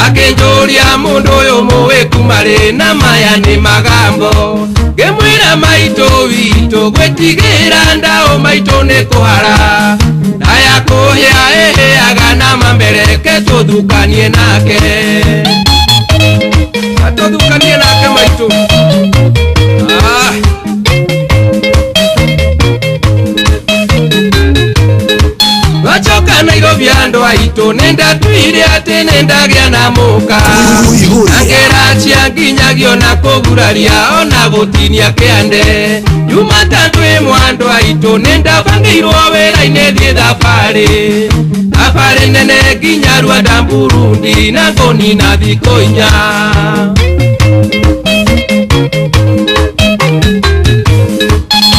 akĩnjũria mũndũ ũyũ mũĩ kuma rĩ na maya nĩ magambo ngĩmwĩra maitũ witũ gwĩtigĩra ndaũ maitũ nĩ kũhara na ya kũhĩa ĩhĩaga na mambereke tũthukanie nake atũthukanie nake maitũ Wachoka Nairobi andũ aitũ nĩ ndatwire Ndamenyire atĩ nĩndagĩa na mũka Angĩracia nginyagio na kũguraria ona gũtinia kĩande Jumatatũ ĩmwe andũ aitũ nĩndabangĩirwo wĩra-inĩ thiĩ thabarĩ Thabarĩ nene nginya Rwanda Burundi na ngũnina thikũ inya.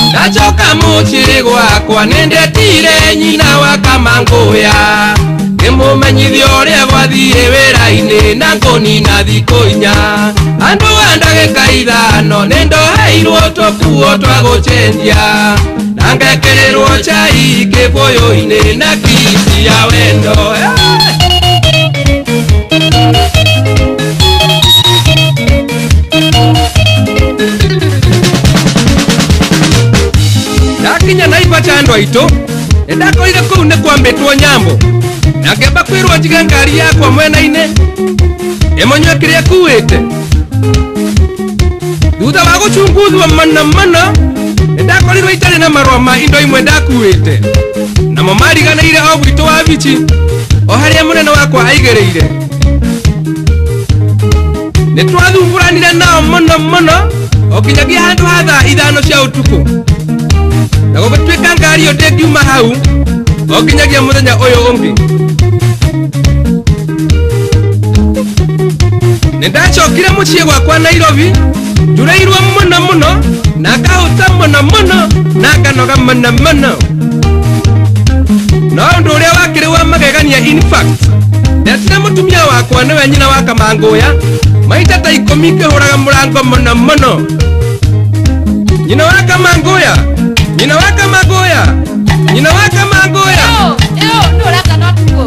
Ndacoka mũciĩ gwakwa nĩndetire nyina wa Kamangũya Ngĩmũmenyithia ũrĩa gwathiĩ wĩra-inĩ na ngũnina thikũ inya. Andũ a ndagĩka ithano nĩndoheirwo tũkuo twa gũcenjia na ngekĩrĩrwo chai kĩbũyũ-inĩ na kisi ya wendo. Ndakinya Naivasha andũ aitũ nĩndakorire kũu nĩ kwambĩtwo nyambo na ngĩamba kwĩrwo njige ngari yakwa mwena-inĩ ĩmonywe kĩrĩa kuĩte. Thutha wa gũchunguzwo mũno mũno nĩndakorirwo itarĩ na marũa ma indo imwe ndakuĩte namo mariganĩire o gwitũ wa bichi o harĩa mũnene wakwa aigĩrĩire. Nĩtwathumbũranire nao mũno mũno o kinyagia handũ ha thaa ithano cia ũtukũ na gũgĩtuĩka ngari ĩyo ndĩngiuma hau o nginyagia mũthenya ũyũ ũngĩ. Nĩndacokire mũciĩ gwakwa Nairobi njureirwo mũno mũno na ngahũta mũno mũno na nganoga mũno mũno. No ũndũ ũrĩa wakĩrĩ wa magegania in fact ndetire mũtumia wakwa nĩwe nyina wa Kamangũya maita ta ikũmi ngĩhũraga mũrango mũno mũno. Nyina wa Kamangũya, nyina wa Kamangũya, nyina wa Kamangũya.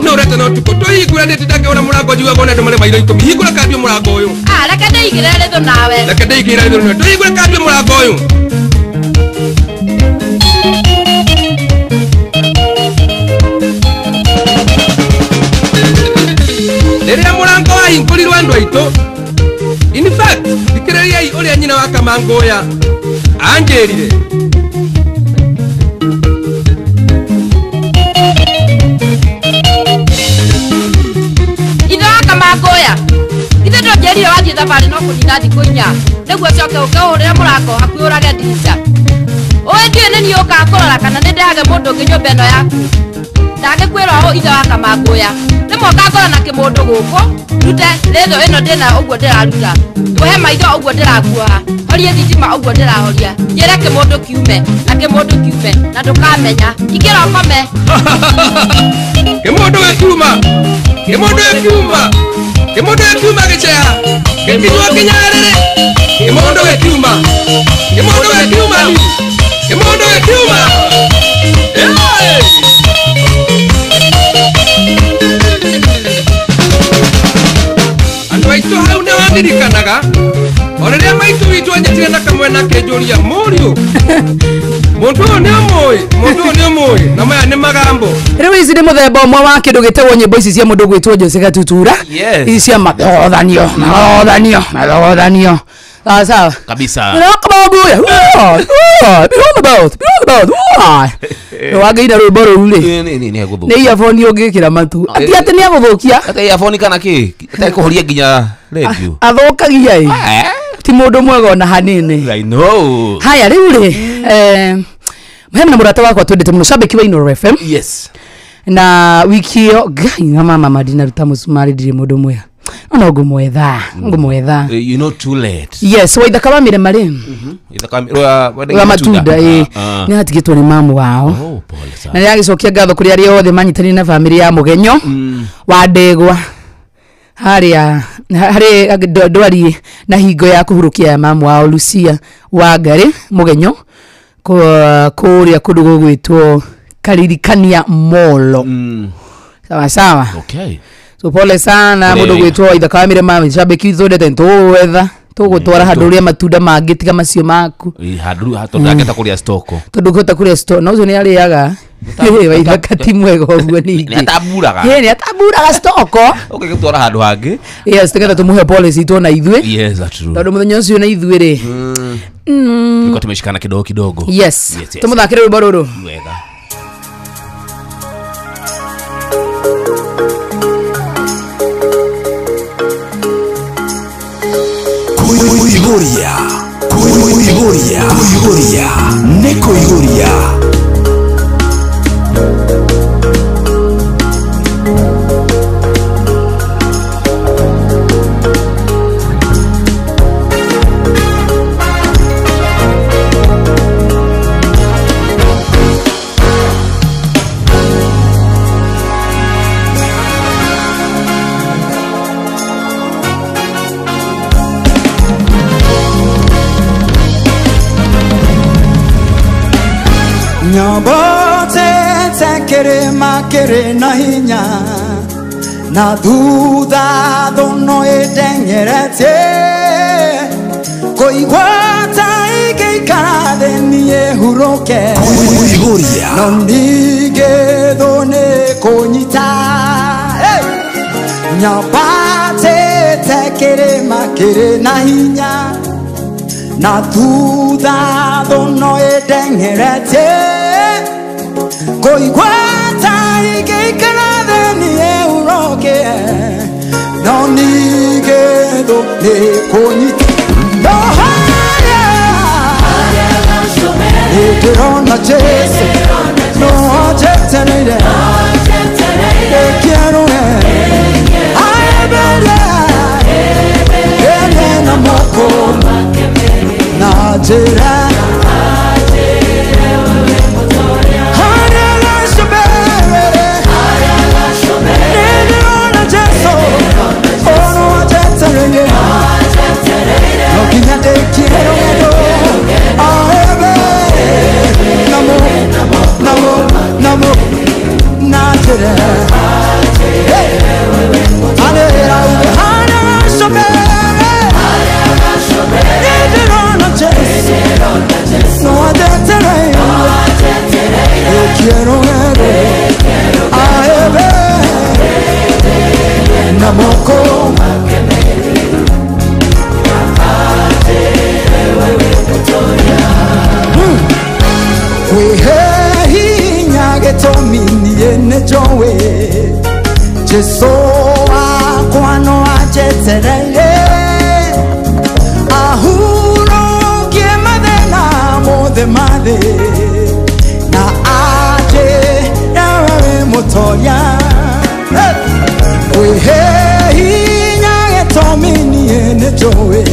No ũreta no ũtukũ tũhingũra ndĩtindangĩhũra mũrango njiguaga ona andũ marĩ mairo ikũmi. Hingũra kambie mũrango ũyũ. Reke ndĩigĩrĩre rĩthũ nawe. Reke ndĩigĩrĩre rĩthũ nawe. Tũhingũre kambie mũrango ũyũ. Rĩrĩa mũrango wahingũrirwo andũ aitũ, in fact thikĩrĩriai ũrĩa nyina wa Kamangũya anjĩrire. Ithe wa Kamangũya, ithe ndũnjĩrire wathiĩ thabarĩ no kũnina thikũ inya nĩguo ũcoke ũke ũhũrĩre mũrango hakuhĩ ũrage ndirica. Ũĩ ndiũĩ nĩ niĩ ũkaga kũrora kana nĩ ndehage mũndũ ũngĩ nyũmba ĩno yaku. Ndangĩkwĩra ũũ ithe wa Kamangũya, rĩmwe ũkangora na kĩmũndũ gũkũ ndute rĩthũ ĩno ndĩna ũguo ndĩraruta ngũhe maitho ũguo ndĩrakuoha horie thitima ũguo ndĩrahoria njĩre kĩmũndũ kiume na kĩmũndũ kiume na ndũkamenya ingĩra ũkome. Kĩmũndũ gĩkiuma, kĩmũndũ gĩkiuma, kĩmũndũ gĩkiuma gĩceha gĩkinywo kĩnyarĩrĩ. Kĩmũndũ gĩkiuma, kĩmũndũ gĩkiuma, kĩmũndũ gĩkiuma. Andũ aitũ hau nĩwandirikanaga o rĩrĩa maitũ witũ anyitire na kamwena akĩnjũria mũriũ mũndũ ũyũ nĩũmũĩ, mũndũ ũyũ nĩũmũĩ, na maya nĩ magambo. Rĩu ici nĩ mũthemba ũmwe wa kĩndũ gĩtagwo nyĩmbo ici cia mũndũ gwĩtwo Jose Gatutura. Ici cia mathogothanio mathogothanio mathogothanio. Sawa sawa kabisa. Wagĩire rwĩmbo rũu rĩ nĩ earphone ũngĩkĩra matu ati atĩ nĩ agũthũkia ate earphone kana kĩ atekũhoria nginya radio athũkagia ĩ ti mũndũ mwega ona hanini. I know. Haya rĩu rĩ hena mũrata wakwa twendete mũno shabiki wa Inooro FM. Yes. Na wiki ĩyo ngai na mama madinaruta mũcumarĩ ndirĩ mũndũ mwega no ngũmwetha ngũmwetha. You know too late. Yes, waithaka wa mirema rĩ wa matunda ĩ nĩ atigĩtwo nĩ mamu wao na nĩ agĩcokia ngatho kũrĩ arĩa othe manyitanĩire na bamĩrĩ ya Mũgenyo wa Ndegwa harĩa harĩ ndwari na hingo ya kũhurũkia ya mamu wao Lucia Wangari Mũgenyo kũrĩa kũndũ gũgwĩtwo Karirikania Molo. Sawa sawa. Okay. So pole sana mundu gwitwo ithaka wa mirema shabiki twendete tũgwetha tũgũtwara handũ ũrĩa matunda mangĩ tiga macio maku handũ tondu ndangĩhota kũrĩa stoko tondu ngĩhota kũrĩa stoko na ũcio nĩ arĩaga waithaka ti mwega ũguo ningĩ nĩ atamburaga nĩ atamburaga stoko ũngĩgĩtwara handũ hangĩ. Yes, tũgetha tũmũhe pole citũ na ithuĩ. Yes, that's true. Tondũ mũthenya ũcio na ithuĩ rĩ tulikuwa tumeshikana kidogo kidogo. Yes, tũmũthakĩre rwĩmbo rũrũ wega. Nyambatĩte kĩrĩma kĩrĩ na hinya na thutha thũ no ĩndengeretie kũigua ta ingĩikara thĩ niĩ hurũke no ningĩ thũ nĩ kũnyita. Nyambatĩte kĩrĩma kĩrĩ na hinya na thutha thũ no ĩndengeretie kũigua ta ingĩikara thĩ niĩ hurũke no ningĩ thũ nĩ kũnyita. No harĩa ndĩrona Jesũ no anjetereire ĩkĩerũe aembere ĩrĩ na moko na njĩra Jesu wakwa no anjetereire ahurũkie mathĩna mothe ma thĩ na anjĩre we wĩ mũtoria. Kwĩhe hinya gĩtũmi niĩ nĩnjũĩ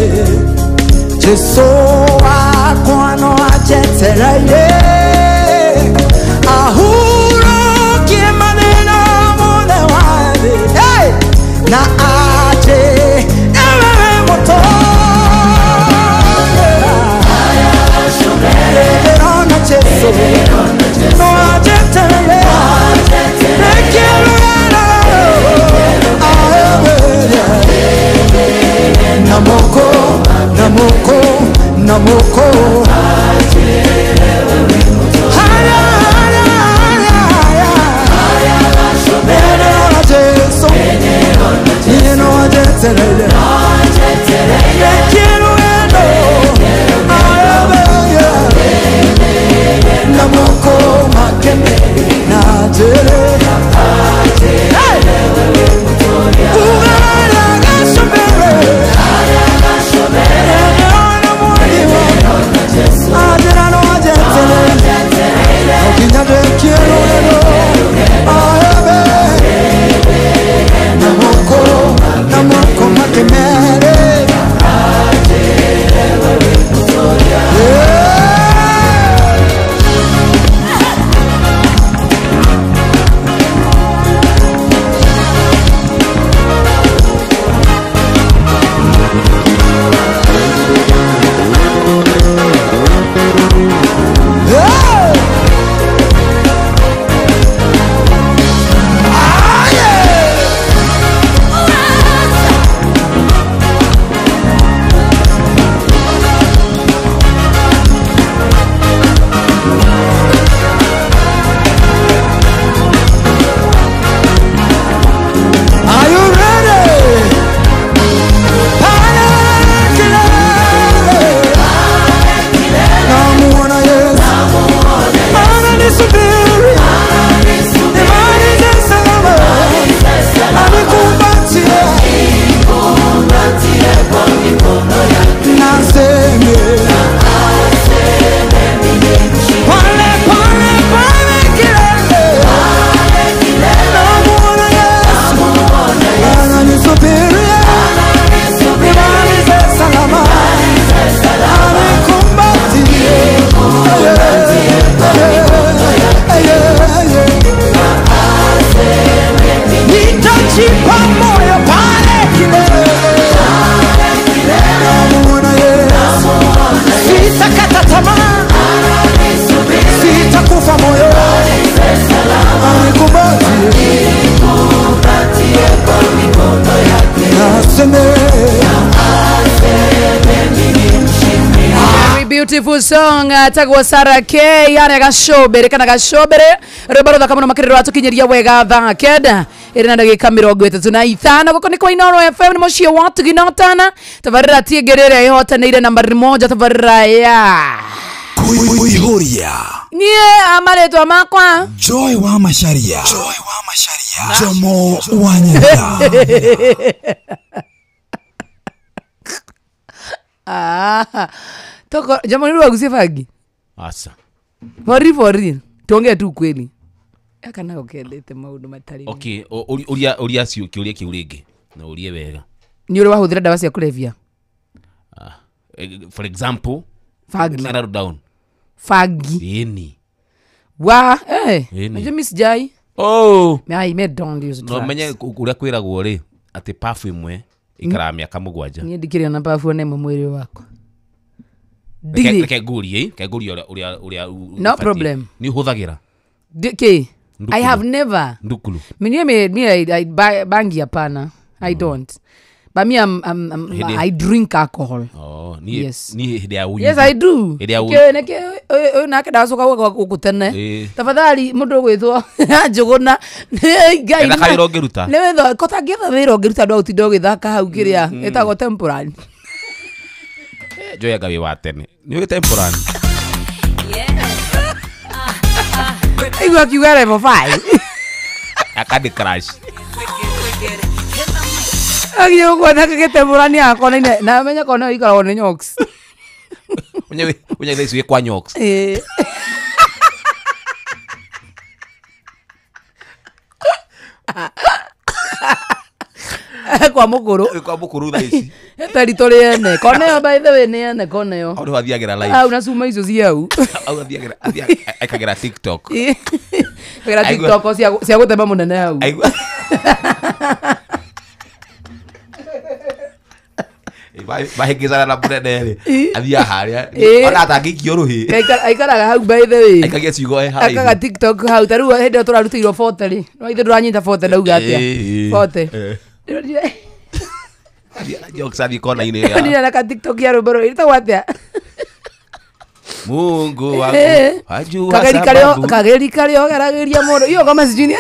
Jesu wakwa no anjetereire ahurũkie mathĩna mothe ma thĩ na aje ewe moto Ndirona Jesu no anjetereire Namoko, namoko, namoko. Haya, haya, haya, haya. Ndirona Jesu. Beautiful song tagwo Sarah K yare gacobere kana gacobere rwimbo ruthaka muno makiriro atukinyiria wega thaa 9 iri na ndagika 35 guku ni kwa Inoro FM ni muciĩ wa Tuginotana tabarira tiengerere ihotanĩire nambari moja tabarira ya Kuihuria niĩ amarĩtwa makwa Joy wa Macharia Jomo wa Nyenda. Ah, toko jamani ruagusie fagi Asa. For real tuongee tu kweli akana ukendete maundu matari. Okay, uria uria cio kiuria kiu ringi na urie wega. Ni uri wahuthira ndawa cia kulevya? For example, fagi. Narrow down. Fagi. Eni. Wa eh Ĩni. najua mi sijai. Oh. Me I don't use No drugs. menye uria kwiragwo ri ati pafu imwe ikaraga miaka 7. Niĩ ndikĩrĩ ona babu ona ĩmwe mwĩrĩ wakwa. Reke Ndirĩ. reke ngurie reke ngurie uria uria uria No ũbatiĩ. problem. Ni ũhũthagĩra K I Ndukulu. have never. Ndukulu. Me me me I buy bangi hapana. I don't. But me I'm I drink alcohol. Oh, ni Yes. ni hĩndĩ ya Yes, I do. Hĩndĩ ya Ke neke uyu nake ndacoka gũka gũkũ tene. Tafadhali mũndũ ũgwĩtwo Njũgũna. Ngai. Etha kawĩra ũngĩruta. Nĩ wetha kota ngĩetha wĩra ũngĩruta ndwa ũtinda ũgĩthaka hau kĩrĩa ĩtagwo temporary. Joy anga wĩ wa tene. Nĩ ũĩ temporary. Igua akiuga level 5. Akandi crash. Agiye gũkũ gĩtemporani akona na menya kona ikaragwo nĩ nyox. Unye unye thaa ici wĩ kwa nyox. Ĩĩ. Kwa mũkũrũ. Wĩ kwa mũkũrũ thaa ici. Tarito rĩene. Kona ĩyo by the way nĩ ene kona ĩyo. Hau nĩho athiagĩra live. Au na cuma icio cia hau. Hau athiagĩra aikagĩra TikTok. Kagera TikTok cia gũtema mũnene hau. Aigua. Mahĩngĩcana na mũnene rĩ athiaga harĩa ona atangĩikio rũhĩ. Aikaraga hau by the way. Aikagia ciugo e haraihu. Akaga TikTok hau ta rĩu hĩndĩ ĩyo tũrarutĩirwo 40 rĩ. No ithe ndũranyita 40 ndauga atĩa. 40. Jokes athiĩ kona-inĩ ya Ndĩrona ka TikTok ya rwĩmbo rũrũ ĩtagwo atĩa? Mungu wangu wajua Kageri karĩa sababu. kageri karĩa ũgeragĩria mũndũ. Iyo kama sijui ni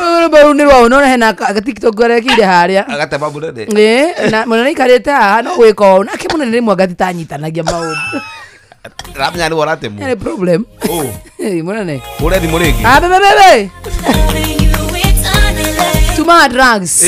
rwĩmbo rũu nĩ rwa ũnona hena ka TikTok arekire harĩa. Agatema mũnene. Ĩĩ, na mũnene aikarĩte haha no gwĩka ũũ nake mũnene rĩmwe angatitanyitanagia maũndũ. Ramenya nĩwe ũratemwo. Any problem? Oh. Mũnene. Hũre thimũ rĩngĩ. Ah, bebe bebe. Tuma drugs.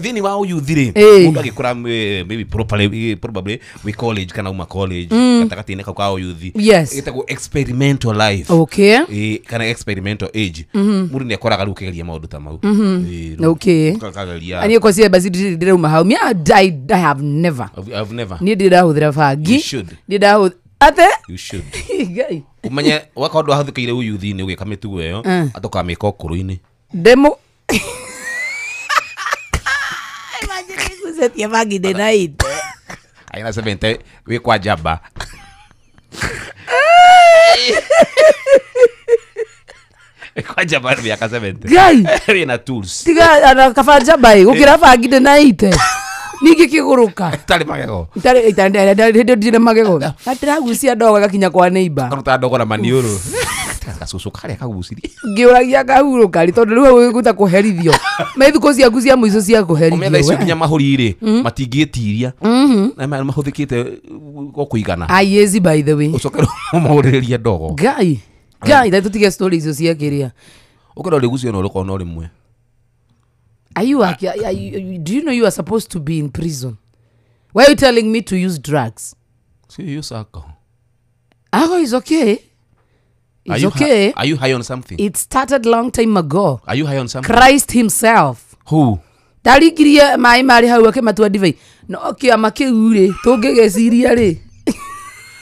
Thĩinĩ wa ũyuthi rĩ mũndũ agĩkũra maybe properly probably wĩ college kana uma college gatagatĩ-inĩ kau ka ũyuthi. Yes. Ĩtagwo experimental life. Okay. Kana experimental age. Mũndũ nĩ akoraga rĩu ũkĩgeria maũndũ ta mau. Rĩu Okay. ũkageria. Ani ko sie basi ndĩrauma hau. Me I have never. I've never. Niĩ ndĩrahũthĩra bangi. You should. Ndĩrahũthĩra ate. You should. Ngai. Ũmenye weka ũndũ wahũthĩkĩire ũyuthi-inĩ ũgĩka mĩtugo ĩyo atũkamĩka ũkũrũ-inĩ. Demo. Imagine gucetia bangi ndĩna ite. Aina 70 wĩ kwa njamba. Wĩ kwa njamba mĩaka 70. Ngai. Wĩna tools. Tiga ana kaba njamba ĩ gũkĩra bangi ndĩna ite. Ningĩ kĩgũrũka. Itarĩ magego. Itarĩ hĩndĩ ndirĩ magego. Ndĩragucia ndogo ĩgakinya kwa neighbor. Karuta ndogo na maniũrũ. Gacũcũ karĩa kagucirie. Ngĩũragia ngahurũka rĩ tondũ rĩu ũgũta kũherithio. Me thikũ ciaku cia mũico cia Ũmenye thaa icio kũherithio. nginya mahũri rĩ matingĩtiria. Na mahũthĩkĩte o kũigana. Aiezi by the way. Ũcoke ũmahũrĩrĩrie ndogo. Ngai. Ngai tha tũtige story icio cia kĩrĩa. Ũkĩra ũrĩgucio no ũrĩkorwo no rĩmwe. Are you, do you know you are supposed to be in prison? Why are you telling me to use drugs? See, use alcohol. Alcohol is okay. It's okay. Are you high on something? It started long time ago. Are you high on something? Christ himself. Who? Ndaringirie maĩ marĩ hau akĩmatua ndibei. No kĩama kĩu rĩ tũngĩgĩciria rĩ.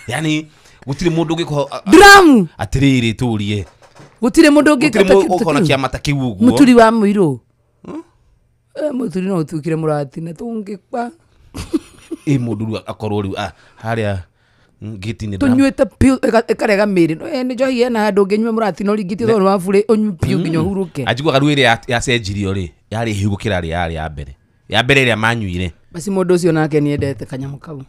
Yani gũtirĩ mũndũ ũngĩkorwo Drum. Atĩrĩrĩ tũrie. Gũtirĩ mũndũ ũngĩka Gũtirĩ mũndũ ũkona kĩama ta kĩu ũguo. Mũturi wa mũirũ. Mũturi no ũtuĩkire mũratina tũngĩkwa. Ĩ mũndũ rĩu akorwo rĩu harĩa ngĩti-inĩ tũnyuĩte piũ ĩkarega mĩĩrĩ. Nĩ njohi ĩna handũ ũngĩnyua mũratina ũringĩtie tondũ wa burĩ ũnyue piũ nginya ũhurũke. Anjiguaga rĩu ĩrĩa yacenjirio rĩ yarĩ hiũ gũkĩra ĩrĩa yarĩ ya mbere. Ya mbere ĩrĩa manyuire. Basi mũndũ ũcio nake nĩendete kanyamũ kau.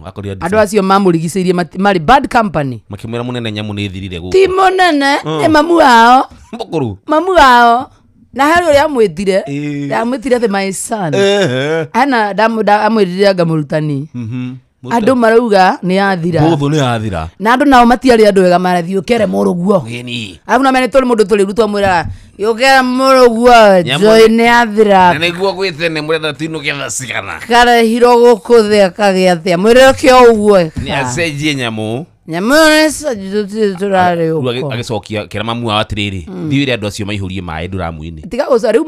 Akoria Andũ acio mamũrigicĩirie marĩ bad company. Makĩmwĩra mũnene nyamũ nĩ ĩthirire gũkũ. Ti mũnene, nĩ mamu wao. Mũkũrũ. Mamu wao. Na harĩ ũrĩa amwĩtire. Amwĩtire atĩ my son. Ana amwĩrire anga mũrutani. Andũ marauga nĩ yathira. Bũthũ nĩ yathira. Na andũ nao matiarĩ andũ ega marathiĩ ũkere mũrũguo. Ĩni. Arabu na mene tũrĩ mũndũ tũrĩrutwo mwĩraga yũkere mũrũguo njoĩ nĩ yathira. Na nĩguo gwĩ tene mũrenda tuinũke thaa cigana. Karehirwo gũkũ thĩ akagĩa atĩa. Mwĩre ũke o ũguo. Nĩ acenjie nyamũ. Nyamũ nĩ tũrarĩ ũko. Agĩcokia kĩra mamu wao atĩrĩrĩ, thiĩ wĩre andũ acio maihũrie maĩ nduramu-inĩ. Tiga gũca rĩu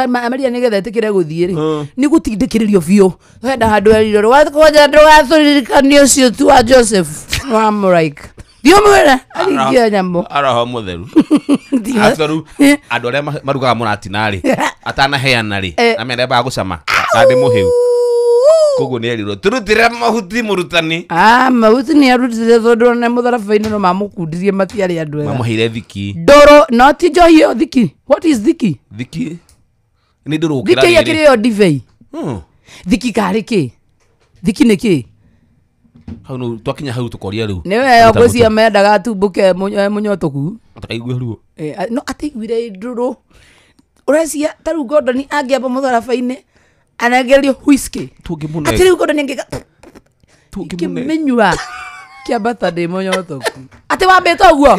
Maria nĩgetha ĩtĩkĩre gũthiĩ rĩ, nĩ gũtindĩkĩrĩrio biũ. Wenda handũ erirwo kwanja ndũgatũririkanie ũcio tu wa Joseph wa mũraika. Thiĩ ũmwĩre aringie nyamũ. Aroho mũtheru. Atharu andũ arĩa marugaga mũratina rĩ, atanaheana rĩ, na menda gũcama kandĩ mũhĩu. Koguo nĩ erirwo tũrutĩre mahuti mũrutani. Mahuti nĩ arutire tondũ ona mũtharaba-inĩ no mamũkundirie matiarĩ andũ ega. Mamũheire thiki. Ndũrũ no ti njohi ĩyo thiki. What is thiki? Thiki nĩ ndũrũ ũkĩra. Thiki yakĩrĩ yo ndibei. Thiki karĩ kĩ? Thiki nĩ kĩ? Hau no twakinya hau tũkoria rĩu. Nĩ we ngwĩciria mendaga atumbũke mũnyotoku. Atakaigue ruo. No ataiguire ndũrũ. Ũrecia ta rĩu Gordon angĩamba mũtharaba-inĩ anengerio whisky. Tũngĩmũne. Atĩ rĩu Gordon angĩka tũngĩmũne. Kĩambata ndĩ mũnyotoku. Atĩ wambĩte ũguo?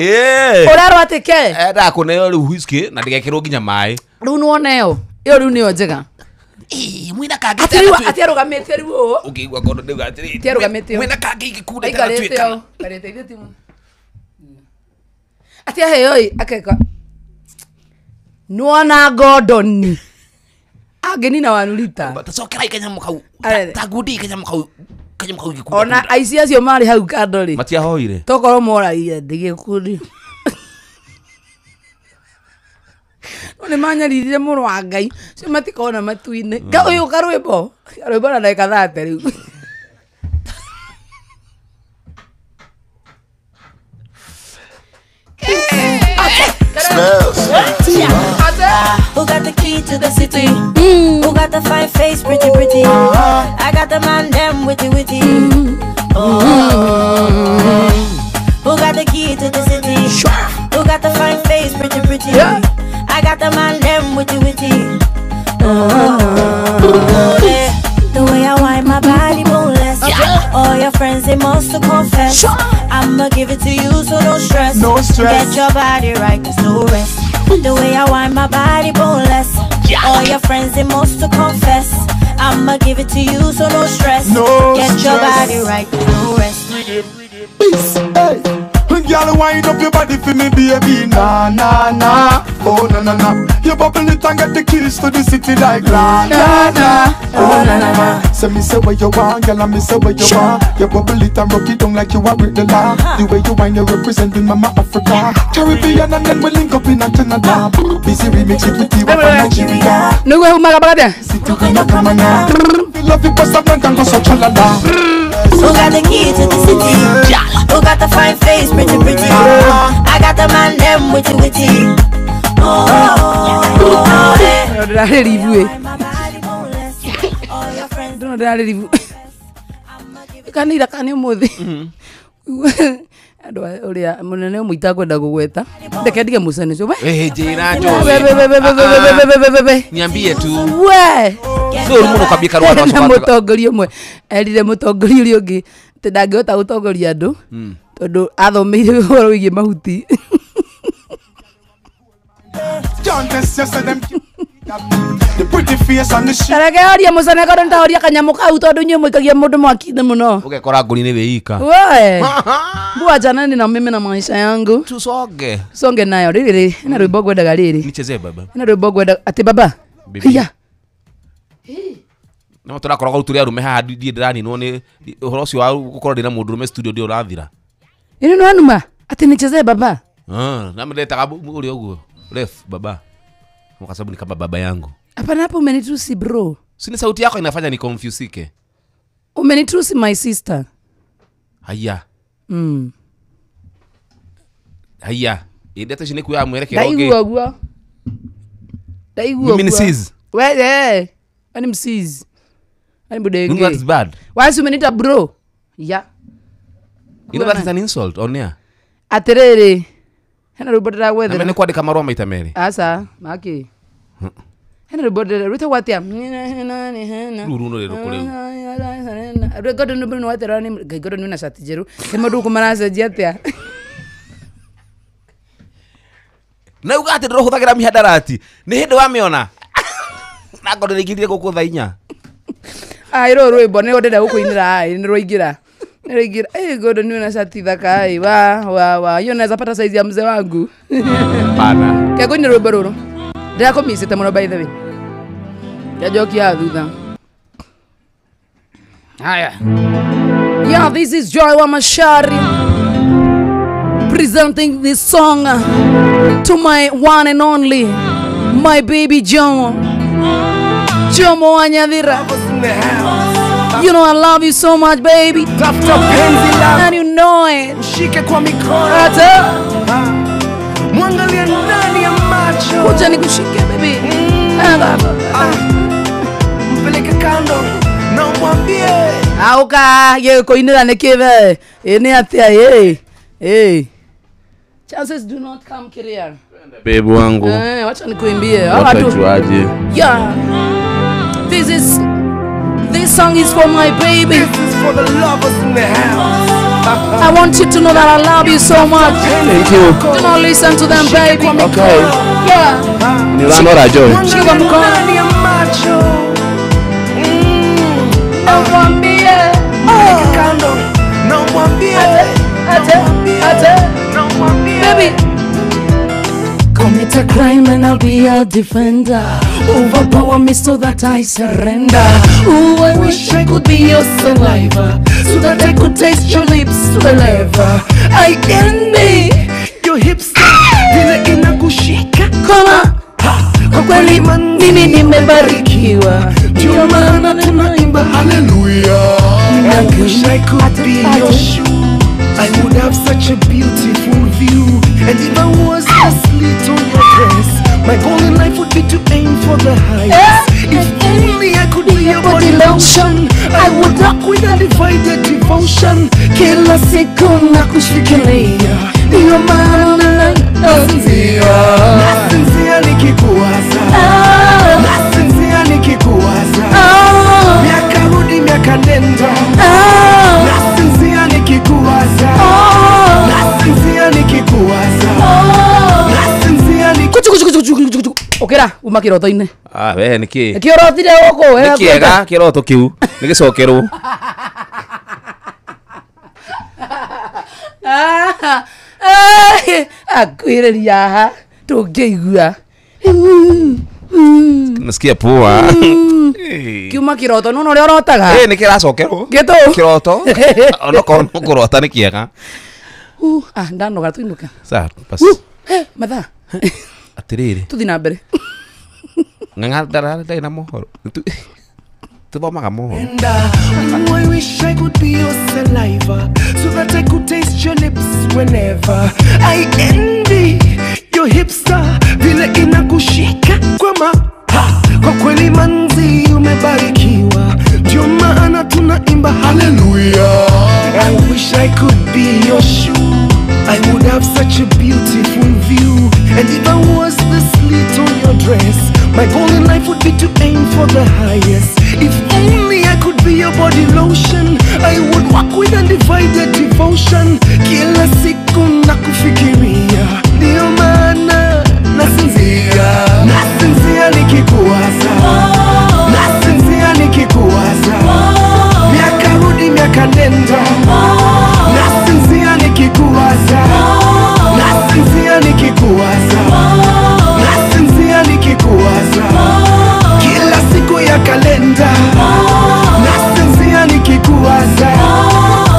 Ũrerwo atĩ ke? Endaga kũneo rĩu whisky na ndĩgekĩrwo nginya maĩ. Rĩu nĩwona ĩyo. Ĩyo rĩu nĩyo njega. Mwĩna kangĩ Atĩ rĩu atĩ arũgamĩte rĩu ũũ. Ũngĩigua Gordon ndauga atĩrĩrĩ. Atĩ arũgamĩte ũũ. Mwĩna kangĩ ingĩkunda Aikarĩte itatuĩkana. ũũ. Aikarĩte ithuĩ ti Atĩ aheo ĩ akeka. Nĩwona Gordon. Angĩnina wanurita. Tacokerai kanyamũ kau. Ta ngundi kanyamũ kau. Kanyamũ kau ingĩkunda. Ona aici acio marĩ hau kando rĩ. Matiahoire. Tokorwo moragia ndigĩkundi. No nĩ manyaririre mũrũ wa Ngai. Cio matikona matu-inĩ. Ka ũyũ karwĩmbo. Karwĩmbo na ndagĩka 30 rĩu. Who got the key to the city? Who got the fine face, pretty, pretty? I got the man, them witty, witty. Oh. Who got the key to the city? Who got the fine face, pretty, pretty? I got the man, them witty, witty. Oh. The way I wind my body boneless. All your friends, they must confess. I'ma give it to you, so no stress. No stress. Get your body right, there's no rest. The way I wind my body boneless. All your friends, they must confess. I'ma give it to you, so no stress. No Get stress. your body right, no rest. Peace, hey. Girl, wind up your body for me, baby. Na, na, na. Oh, na, na, na. You bubble it and get the keys to the city like la, na, na. Oh, na, na, na. Say me say where you want, girl, and me say where you want. You bubble it and rock it down like you are with the law. The way you wind, you're representing Mama Africa. Caribbean and then we link up in a Canada. Busy remix it with you up in Nigeria. No, go, Magabaga. City, love you, Casablanca, and go so chalala. Who got the key to the city? Who got the fine face, pretty, pretty? I got the man, them witty, witty. Oh, Kanira kani umuthi. Andũ ũrĩa mũnene ũmwe itakwenda gũgweta. Reke ndige mũcene ũcio. Njĩra njũĩ. Niambie tu. We. Sio mũno kwambia karũa na mũtongoria ũmwe. Erire mũtongoria ũrĩa ũngĩ atĩ ndangĩhota gũtongoria andũ tondũ athomeire ũhoro wĩgiĩ mahuti. Tareke oria mũcene korwo nĩtahoria kanyamũ kau tondũ inyuĩ mũikagia mũndũ mwaki-inĩ mũno. Ũgekora ngũri-inĩ wĩ ika. We. Mbu achana na mimi na maisha yangu. Tusonge. Tusonge nayo rĩrĩ ena rwĩmbo ngwendaga rĩrĩ. Nichezee baba. Ena rwĩmbo ngwendaga atĩ baba. Hiya. No tũrakoragwo tũrĩ arũme haha ndiĩ ndĩraninwo nĩ ũhoro ũcio wa gũkorwo ndĩna mũndũrũme studio ndio ũrathira. Ĩno nĩ wanuma atĩ nichezee baba. Na mndetaga ũrĩa ũguo. Ref baba. Kwa sababu ni kama baba yangu. Hapana, hapo umenitusi bro. Si ni sauti yako inafanya ni confusike. Umenitusi my sister. Haya. Haya. Indete shini kuya mwerekero oge. Ndaigua guo. Ndaigua. Mimi ni sis. Wewe, ani msis. Ani budenge. You know that is bad. Why umenita bro? Yeah. You know that is an insult on ya. Atiriri. Hena rwimbo ndĩragwethera. Na mene kwandĩka marũa maita merĩ. Aca, maki. Hena rwimbo rwĩtagwo atĩa? Rũrũ nĩ rũrĩkũ rĩu? Rwĩgo nĩ waterera nĩ Ngai Gordon wĩna cati njerũ. Nĩ maũndũ gũkũ maracenjia atĩa? Na uga atĩ ndĩrohũthagĩra mĩhandarati. Nĩ hĩndĩ wamĩona. Na ngoro nĩingĩrire gũkũ thaa inya. Ai rũrũ rwĩmbo nĩrwo ndĩrenda gũkũinĩra ai nĩ rwaingĩra. Nĩrwaingĩra. Eh Gordon wĩna cati thaka ai wa hiyo naweza pata size ya mzee wangu. Hapana. Kego ni rwĩmbo rũrũ. Ndĩrakũmicĩte mũno by the way. Njajokia thutha. Haya. Yeah, this is Joy wa Mashari presenting this song to my one and only, my baby Jomo. Jomo wa Nyathira. You know I love you so much, baby. And you know it. Mshike kwa mikono. Ata. Mwangalie ndani ya macho. Kuja nikushike baby. Mpeleke kando na umwambie. Auka ye koinira nekive. Ene atia ye. Eh. Chances do not come clear. Baby wangu. Wacha nikuimbie. Watajuaje? Yeah. This song is for my baby. This is for the lovers in the house. I want you to know that I love you so much. Thank you. Do not listen to them, baby. Okay. Yeah. Nilanora Joy. Shika mkono. Namwambie. Kando. Namwambie. Ate. Ate. Baby. Commit a crime and I'll be a defender. Overpower me so that I surrender. Ooh, I wish I could be your saliva, so that I could taste your lips forever. I envy your hips vile inakushika. Koma kwa kweli mimi nimebarikiwa, ndio maana tunaimba hallelujah. I wish I could be your shoe. I would have such a beautiful view. And if I was a slit on your dress, my goal in life would be to aim for the highest. If only I could be your body lotion, I would rock with undivided devotion. Kila siku nakushikilia, ndio maana nasinzia. Nasinzia nikikuwaza. Nasinzia nikikuwaza. Miaka rudi miaka nenda. Nasinzia nikikuwaza. Nasinzia nikikuwaza. Nasinzia nikikuwaza. Okera uma kiroto-inĩ. Ah we nĩkĩ? Nĩkĩ ũrotire gũkũ? Nĩ kĩega kĩroto kĩu. Nĩ gĩcokerwo. Akwĩrĩria haha tũngĩigua. Nasikia poa. Kiuma kiroto nona ũrĩa ũrotaga. Eh nĩ kĩracokerwo. Gĩtũ. Kĩroto. Onokorwo no kũrota nĩ kĩega. Ndanoga tuinũke. Sawa bas. Mathaa. Atiriri. Tuthi na mbere. Ng'ang'a ndararĩ na mohoro. Tuthomaga mohoro. I wish I could be your saliva, so that I could taste your lips whenever. I envy your hipster vile inakushika kwa ma. Kwa kweli manzi umebarikiwa, ndio maana tunaimba hallelujah. I wish I could be your shoe. I would have such a beautiful view. And if I was the slit on your dress, my goal in life would be to aim for the highest. If only I could be your body lotion, I would walk with undivided devotion. Kila siku nakufikiria, ndio maana nasinzia. Nasinzia nikikuwaza. Nasinzia nikikuwaza. Miaka rudi miaka nenda. Nasinzia nikikuwaza. Nasinzia nikikuwaza. Nasinzia nikikuwaza. Kila siku ya kalenda. Nasinzia nikikuwaza.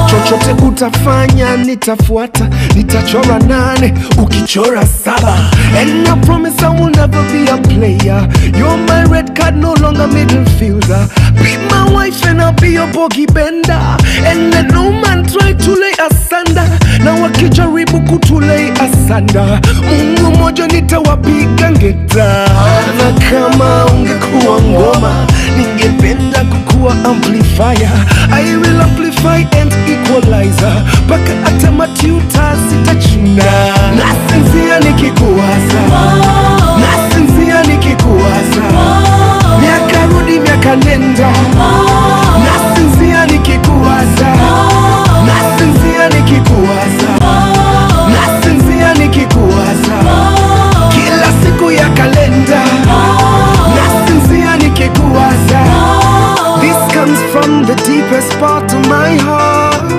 Chochote utafanya nitafuata. Nitachora 8 ukichora 7. And I promise I will never be a player. You're my red card, no longer middle fielder. Be my wife and I'll be your bogey bender. And let no man try to lay asunder. Na wakijaribu kutulay asunder, Mungu moja nitawapiga ngeta. Na kama ungekuwa ngoma, ninge Ningependa kukuwa amplifier, I will amplify and equalizer, mpaka hata matuta sitachuna. Nasinzia nikikuwaza, nasinzia nikikuwaza, miaka rudi miaka nenda. Nasinzia nikikuwaza, nasinzia nikikuwaza, nasinzia nikikuwaza, kila siku ya kalenda. Nasinzia nikikuwaza. This comes from the deepest part of my heart.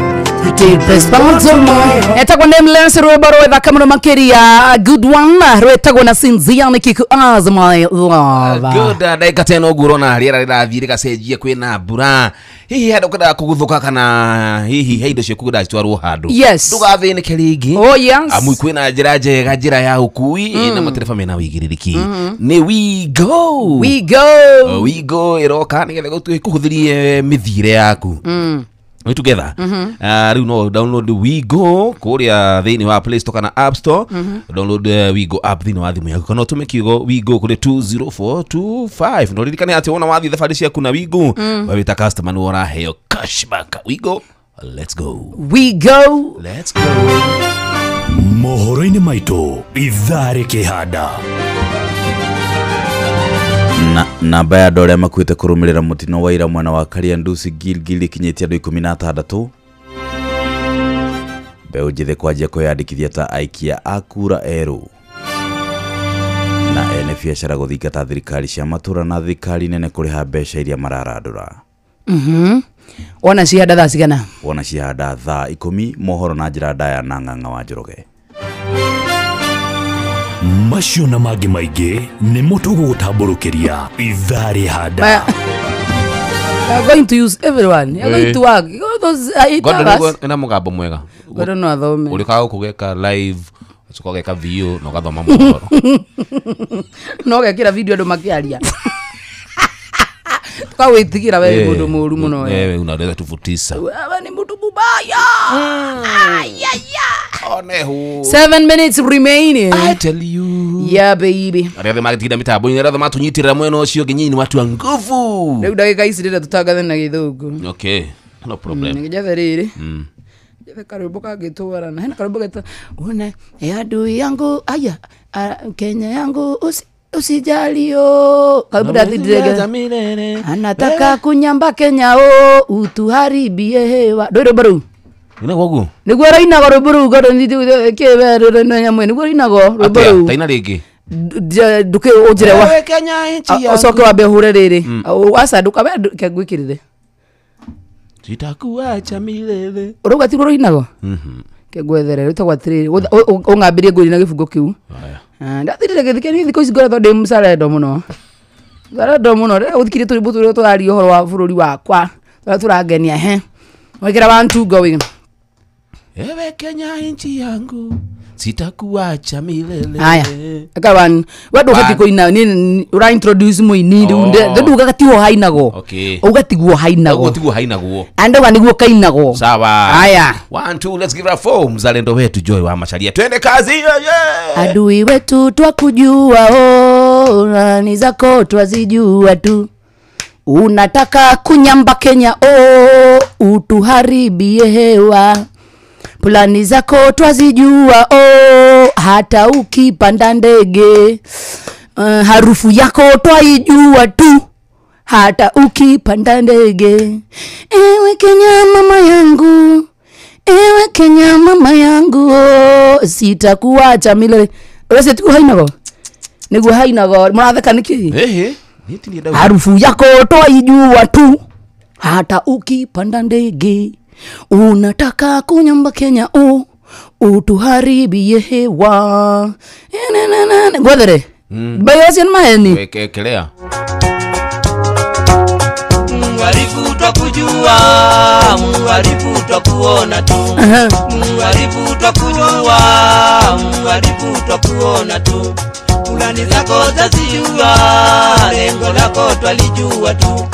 Deepest part of my heart. Etagwo Nameless rwĩmbo rwĩthaka mũno makĩria good one rwĩtagwo na Sinzia nikikuwaza my love. Good, ndagĩka teno ũguo ũrona rĩera rĩrathiĩ rĩgacenjia kwĩna mbura. Hihi handũ ũkwendaga kũguthũka kana hihi he indo ciaku ũkwendaga citwarwo handũ. Yes. Ndũgathĩnĩke rĩngĩ. Oh yes. Amu kwĩna njĩra njega, njĩra ya ũkui na matereba mena wĩigĩrĩrĩki. Nĩ We Go. We Go. We Go ĩroka nĩgetha ĩkũhũthĩrie mĩthiĩre yaku. We together. Rĩu no download We Go kũrĩa thĩinĩ wa Play Store kana App Store. Download We Go app thĩinĩ wa thimũ yaku kana ũtũme kiugo We Go kũrĩ 20425. No ririkane atĩ wona wathiĩ thabarĩ ciaku na We Go, wawĩta customer nĩ ũraheo cashback. We Go, let's go. We Go. Let's go. Mohoro-inĩ maitũ ithaa rĩkĩhanda. Na namba ya andũ arĩa makuĩte kũrũmĩrĩra mũtino wa ira mwena wa Kariandusi Gilgil ikinyĩtie andũ 16. Mbeũ njĩthĩ kwanjia kwĩyandĩkithia ta aikia a kura erũ. Na ene biacara gũthingata thirikari cia matũra na thirikari nene kũrĩha mbeca iria mararandũra. Wona cihanda thaa cigana? Wona cihanda thaa 10 mohoro na njĩra ndaya na Ng'ang'a wa Njoroge. Macio na mangĩ maingĩ nĩmo tũgũgũtambũrũkĩria ithaa rĩhanda. You are going to use everyone. You are going to work. You those 8 hours. Ena mũgambo mwega. Gordon no athome. Ũrĩkaga gũkũ live, ũcoka ũgeka VO na ũgathoma mohoro. No ũgekĩra video andũ makĩaria. Tukawĩtigĩra we mũndũ mũũru mũno we. Wewe unaweza tuvutisa. Wewe ni mtu mubaya. Ayaya. Onehu. 7 minutes remaining. I tell you. Yeah baby. Arĩa othe magĩtigĩra mĩtambo-inĩ, arĩa othe matũnyitĩrĩra mwena ũcio ũngĩ, nyinyi ni watu wa nguvu. Rĩu ndagĩka ici ndĩrenda tũtangathe na gĩthũngũ. Okay, no problem. Njethe rĩrĩ. Njethe karwĩmbo kangĩtwarana. Hena karwĩmbo geta una adui yangu aya Kenya yangu usijalio. Karwĩmbo ndathindire. Anataka kunyamba Kenya o utuharibie hewa. Ndũĩ rwĩmbo rũu? Nĩ guo. Nĩguo rainago rwĩmbo rũu Gordon kĩwe nyamwe nĩguo rainago rwĩmbo rũu. Taina rĩngĩ. Nduke ũnjĩre wa ũcoke wambe ũhũre rĩrĩ. Aca ndukabe ngwĩkĩrĩre. Sitakuacha milele. Ũrauga tiguo rũinagwo? Kengwethere rwĩtagwo atĩrĩrĩ ũng'ambĩrie ngũri na gĩbungo kĩu. Ndathirire gĩthike niĩ thikũ ici ngoretwo ndĩ mzalendo mũno. Mzalendo mũno rĩrĩa gũthikĩrĩria tũrwĩmbo tũrĩa tũraria ũhoro wa bũrũri wakwa tũrĩa tũrangenia he. Wekĩra 1 2 going. Ewe Kenya nchi yangu sitakuacha milele. Haya. Eka one. We ndũbatiĩ kũina ni ura introduce mũini rĩu ndugaga tiho hainagwo. Okay. Uga tiguo hainagwo. Uguo tiguo hainagwo. Andauga niguo kainagwo. Sawa. Haya. 1 2 let's give her 4 mzalendo wetu Joy wa Macharia. Twende kazi. Yeah, yeah. Adui wetu twakujua oh, nani zako twazijua tu. Unataka kunyamba Kenya oh, utuharibie hewa. Plani zako twazijua oh, hata ukipanda ndege. Harufu yako twaijua tu hata ukipanda ndege. Ewe Kenya mama yangu, ewe Kenya mama yangu oh, sitakuacha milele. Urese tu hainago. Niguo hainago muratheka niki? Ehe. Harufu yako twaijua tu hata ukipanda ndege. Unataka kunyamba Kenya oh, utuharibie hewa. Ngwethere. Bayo sien maheni. Wekelea. Mharifu twakujua, mharifu twakuona tu. Mharifu twakujua, mharifu twakuona tu. Plani zako zazijua, lengo lako twalijua tu.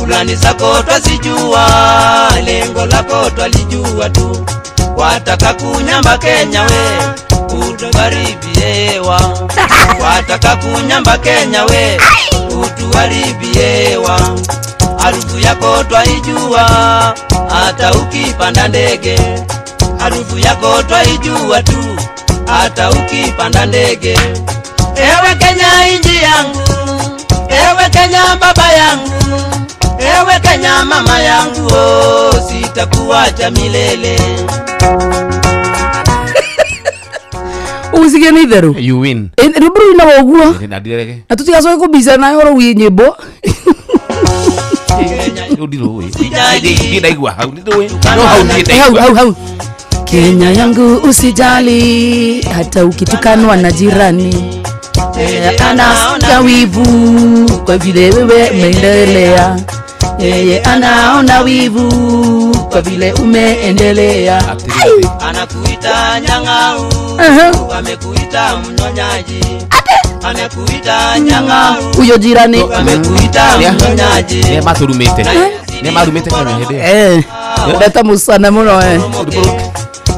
Plani zako twazijua, lengo lako twalijua tu. Wataka kunyamba Kenya we, utuharibie. Wataka kunyamba Kenya we, utuharibie. Harufu yako twaijua hata ukipanda ndege. Harufu yako twaijua tu hata ukipanda ndege. Ewe Kenya inji yangu, ewe Kenya baba yangu, ewe Kenya mama yangu, oh, sitakuacha milele. Uzige ni theru. You win. Rubru ina woguo. Na ndirege. Na tutigacoke kubica na horo wi nyimbo. Ndaigua hau ndiũĩ. No hau niĩ ndaigua. Hau hau. Kenya yangu usijali hata ukitukanwa na jirani. Anasikia wivu kwa vile wewe umeendelea. Yeye anaona wivu kwa vile umeendelea. Anakuita nyang'au, amekuita mnyonyaji. Anakuita nyang'au, huyo jirani amekuita mnyonyaji. Ne maturumite. Ne marumite kana hede. Ndeta musana muno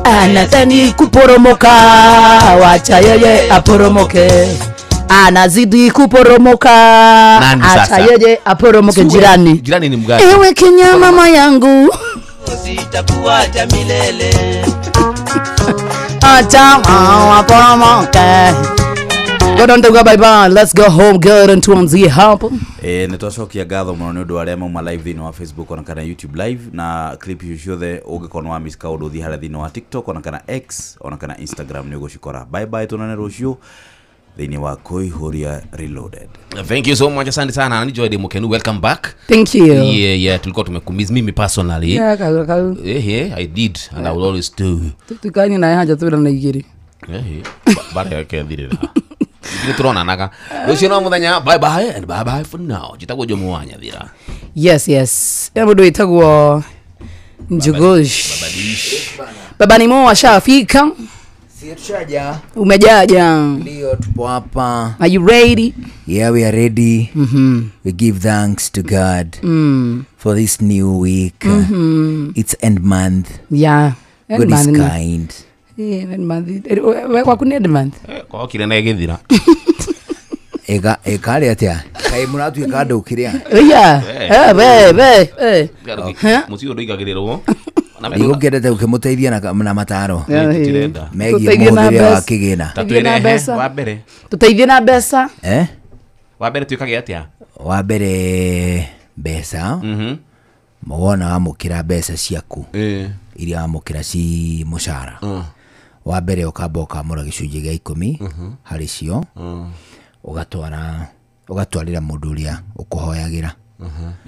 Anatani kuporomoka, wacha yeye aporomoke. Anazidi kuporomoka, acha yeye aporomoke. Jirani. Jirani ni mgani? Ewe Kenya mama yangu, sitakuacha milele. Acha aporomoke. Go down to go bye bye. Let's go home girl and tuanzie hapo. Nitwacokia ngatho muno ni undu aria mauma live thiini wa Facebook ona kana YouTube live na clip icio ciothe ungikorwo wa miss kaundu thi haria thiini wa TikTok ona kana X ona kana Instagram ni ugucikora. Bye bye, tunane rucio thiini wa Koihuria Reloaded. Thank you so much, asante sana. Ni Joy Mukenu, welcome back. Thank you. Yeah, tulikuwa tumekumiss mimi personally. Yeah, yeah, I did and I will always do. Tukani na haja tu na igiri. Yeah. Bara yake thirira. Nituronanaga rucio no muthenya. Bye bye and bye bye for now. Njitagwo Jomo wa Nyathira. Yes yes, ya mundu witagwo Njugush Baba ni mo ashafika. Si tushaja. Umejaja. Ndio tupo hapa. Are you ready? Yeah, we are ready. We give thanks to God for this new week. It's end month. Yeah. End God is kind. Yeah, end month. We kwa kuni end month. Kwa kire na igithira. Ega ekale atia. Kai muratuika ndukiria. Yeah. We. Mucio nduigagirwo. Ndigũkĩendete ũkĩmũteithia na mataro megiĩ mũhũthĩre wa kĩgĩna. Wa mbere tũteithie na mbeca. Wa mbere twĩkage atĩa? Wa mbere mbeca wona wamũkĩra mbeca ciaku iria wamũkĩra ci mũcara, wa mbere ũkamba ũkamũra gĩcunjĩ gĩa 10 harĩ cio, ũgatwarĩra mũndũ ũrĩa ũkũhoyagĩra.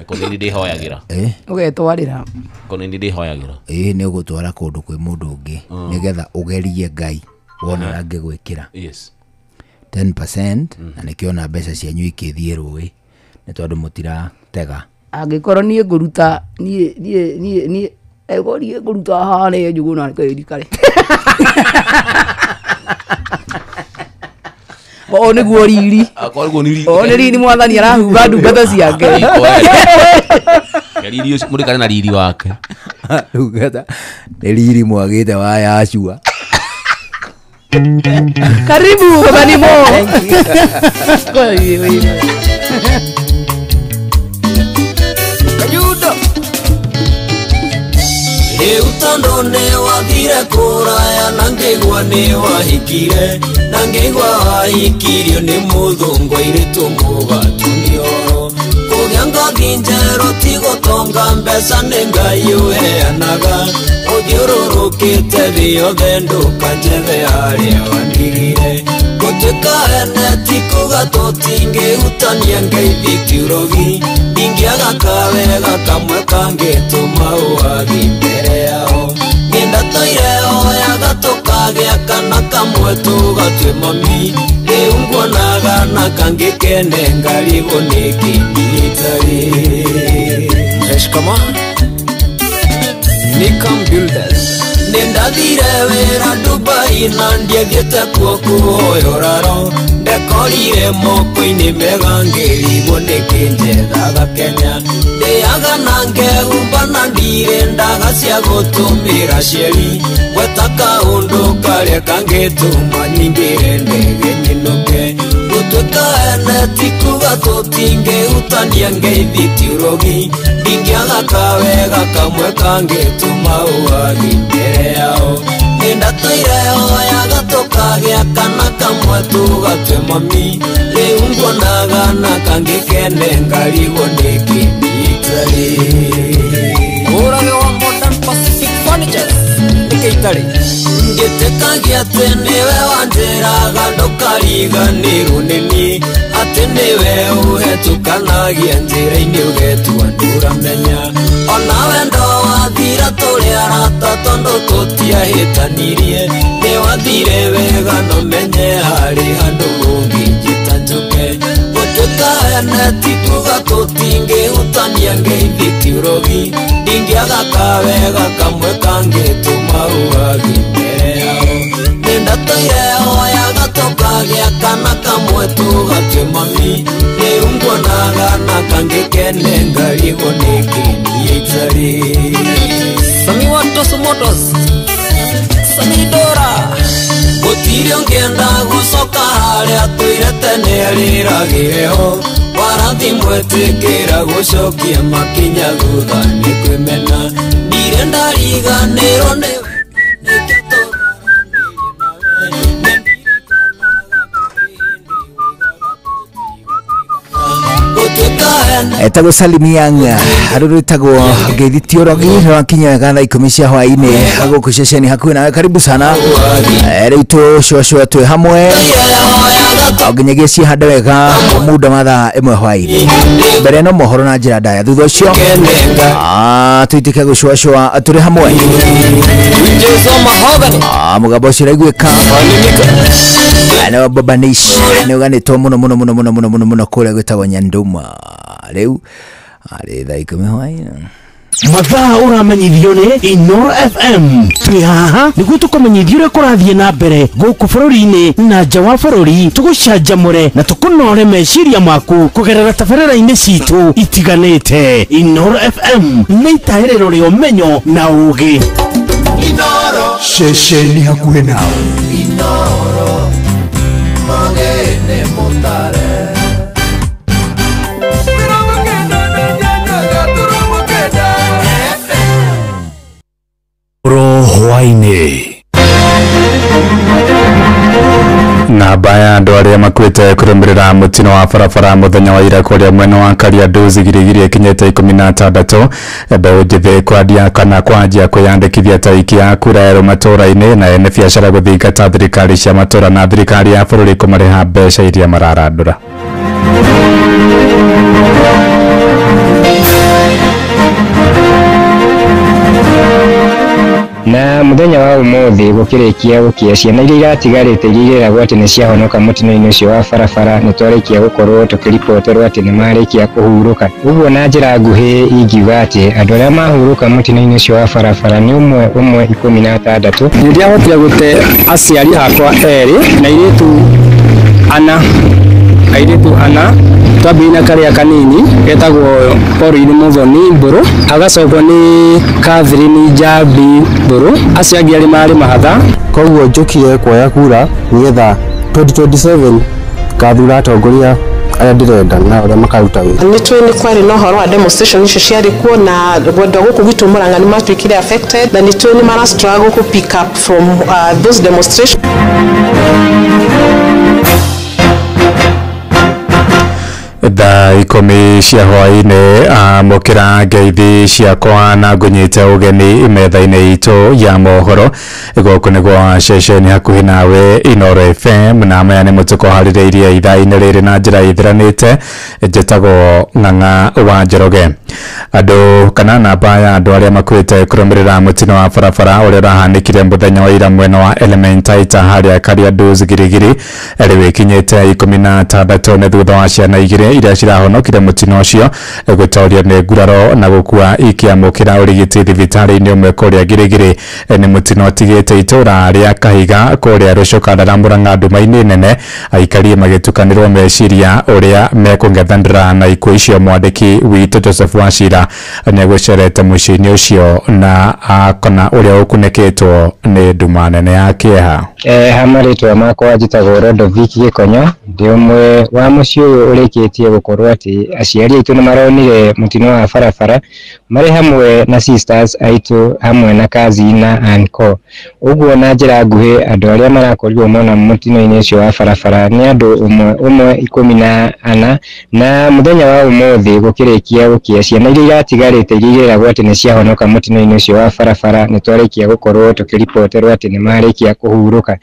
Ko ni ndihoyagira. Ugetwarira. Ko ni ndihoyagira. Ni ugutwara kundu kwi mundu ungi nigetha ugerie Ngai wone uria angigwikira. Yes. 10% na nikiona mbeca cianyu ikithie rui ni tondu mutiratega. Angikorwo nie nguruta nie nie nie nie ego nie nguruta haria njuguna kare. O niguo riri. Akorwo ni riri. O ni riri mwathani arahumba ndungata ciake. Riri ucio muri kare na riri wake. Ndungata ni riri mwagite wa Yashua. Karibu Baba Nimo. Kayudo. Riu tondu ni wathire kuraya na ngigwa ni wahikire na ngigwa wahikirio ni muthungu airitu mugatunio kugia ngothi njeru ti gutonga mbeca ni Ngai uheanaga uthiururukite thi yothe ndukanjethe haria wandigire gutuika ene ti kuga tutingihutania ngeithi ti urogi ndingiaga kawega kamwe kangituma uathi mbere yao ngindatoire oyaga tukagĩa kana kamwe tugatue mami rĩu nguonaga na kangĩ kene ngarigwo nĩkĩ itarĩ. Eshikama Nikam Builders. Nindathire wĩra Dubai na ndiathiĩte kuo kũhoya ũraro ndekorire moko-inĩ mega ngĩrigwo nĩkĩ njethaga Kenya ndĩaga na ngehumba na ndirĩ ndaga cia gũtũmĩra cieri gweta kaũndũ karĩa kangĩtũma nyingĩre ndege nyinũke gũtuĩka ene ti kuga kuga tũtingĩhutania ngeithi ti ũrogi ndingĩaga kawega kamwe kangĩtũma ũwagi mbere yao nĩndatũire hoyaga tũkagĩa kana kamwe tũgatue mami rĩu nguonaga na kangĩ kene ngarigwo nĩkĩ itarĩ ũrage wa Modern Pacific Furnitures nĩkĩ itarĩ ngĩtĩkagia atĩ nĩwe wanjĩraga ndũkariganĩrwo nĩ niĩ atĩ nĩwe ũhetũkanagia njĩra-inĩ ũgetua ndũramenya ona wendo wathira tũrĩ arata tondũ tũtiahĩtanirie nĩwathire wega no menye harĩ handũ ũngĩnjĩta njũke gũtuĩka ene ti kuga tũtingĩhutania ngeithi ti ũrogi ndingĩaga kawega kamwe kangĩtũma ũwagi mbere yao nĩndatũire hoyaga tũkagĩa kana kamwe tũgatue mami rĩu nguonaga na kangĩ kene ngarigwo nĩkĩ niĩ itarĩ Sami wa Tosu Motors Sami Dora gũtirĩ ũngĩenda gũcoka harĩa tũire tene rĩragĩre ho warathi mwetĩkĩra gũcokia makinya thutha nĩ kwĩmena ndirĩ ndariganĩrwo nĩ Etagwo Salimianga aruru etagwo ngeithi ti ũrogi rwakinya thaa 10 cia hwaĩ-inĩ gũkũ ceceni hakuhĩ nawe karibu sana rĩu tũcũacũa twĩ hamwe nginyagia cihande wega muda wa thaa 1 hwaĩ-inĩ mbere no mohoro na njĩra ndaya thutha ũcio tũitĩke gũcũacũa tũrĩ hamwe mũgambo ũcio ũraiguĩka no Baba Nish nĩ ũganĩtwo mũno mũno mũno mũno mũno mũno mũno kũrĩa gwĩtagwo Nyanduma rĩu arĩ thaa 10 hwaĩ-inĩ mathaa ũramenyithio nĩ Inoro FM twĩ haha nĩguo tũkũmenyithie ũrĩa kũrathiĩ na mbere gũkũ bũrũri-inĩ na nja wa bũrũri tũgũcanjamũre na tũkũnore meciria maku kũgerera tabarĩra-inĩ citũ itiganĩte. Inoro FM nĩ itahĩrĩro rĩa ũmenyo na ũũgĩ. Inoro ceceni hakuhĩ nawe. Inoro magene mutare Rohwaini namba ya andũ arĩa makuĩte kũrũmĩrĩra mũtino wa barabara mũthenya wa ira kũrĩa mwena wa Kariandusi Girigiri ĩkinyĩte 16 mbeũ njĩthĩ kwandia kana kwanjia kwĩyandĩkithia ta aikia a kura erũ matũra-inĩ na ene biacara gũthingata thirikari cia matũra na thirikari ya bũrũri kũmarĩha mbeca iria mararandũra. Na muthenya wa umuthi gukirikia gukia ciana iria iratigarite iria ireragwo ati ni ciahonoka mutino-ini ucio wa barabara ni twarikia gukorwo tukiripoterwo ati ni marikia kuhuruka uguo na njira nguhi ingiuga ati andu aria mahuruka mutino-ini ucio wa barabara ni umwe umwe 16. Ndiahotire gute aciari akwa eri na airitu ana twambĩrĩrie na karĩa kanini getagwo Pauline Muthoni Mbũrũ, agacokwo nĩ Catherine Njambi Mbũrũ, acio angĩ arĩ marĩ mahatha. Koguo njũkire kuoya kura nĩgetha 2027 ngathura atongoria arĩa ndĩrenda na ũrĩa makaruta wĩra. Nĩ tũĩ nĩ kwarĩ na ũhoro wa demonstration icio ciarĩ kuo na gwendwa gũkũ gwitũ Murang'a nĩ matuĩkire affected na nĩ tũĩ nĩ mara struggle kũ pick up from those demonstrations. Thaa 10 cia hwaĩ-inĩ amũkĩra ngeithi ciakwa na ngũnyite ũgeni metha-inĩ itũ ya mohoro gũkũ nĩguo ceceni hakuhĩ nawe Inoro FM na maya nĩ mũtũkũharĩrĩirie ithaa-inĩ rĩrĩ na njĩra ithiranĩte. Njĩtagwo Ng'ang'a wa Njoroge. Andũ kana namba ya andũ arĩa makuĩte kũrũmĩrĩra mũtino wa barabara ũrĩa ũrahanĩkire mũthenya wa ira mwena wa Elementaita harĩa Kariandusi Girigiri rĩu ĩkinyĩte 16 nĩ thutha wa ciana igĩrĩ iria cirahonokire mũtino ũcio gũtorio nĩ nguraro na gũkua ikĩamũkĩra ũrigiti thibitarĩ-inĩ ũmwe kũrĩa Girigiri. Nĩ mũtino ũtigĩte itũra rĩa Kahiga kũrĩa Rũcuka Murang'a nduma-inĩ nene, aikari magĩtukanĩrwo meciria ũrĩa mekũng'ethanĩra na ikuũ icio. Mwandĩki witũ Joseph Wachira nĩegũcerete mũciĩ-inĩ ũcio na akona ũrĩa ũkunĩkĩtwo nĩ nduma nene ya kĩeha. Ha marĩtwa makwa njĩtagwo Rodoviki Gĩkonyo, ndĩ ũmwe wa mũciĩ ũyũ ũrĩkĩtie tũrĩkĩtie gũkorwo atĩ aciari aitũ nĩ maronire mũtino wa barabara marĩ hamwe na sisters aitũ hamwe na cousin na uncle. Ũguo na njĩra nguhĩ andũ arĩa marakorirwo mona mũtino-inĩ ũcio wa barabara nĩ andũ ũmwe ũmwe 14 na mũthenya wa ũmũthĩ gũkĩrĩkia gũkĩa ciana iria iratigarĩte iria ireragwo atĩ nĩ ciahonoka mũtino-inĩ ũcio wa barabara nĩ twarĩkia gũkorwo tũkĩripoterwo atĩ nĩ marĩkia kũhurũka.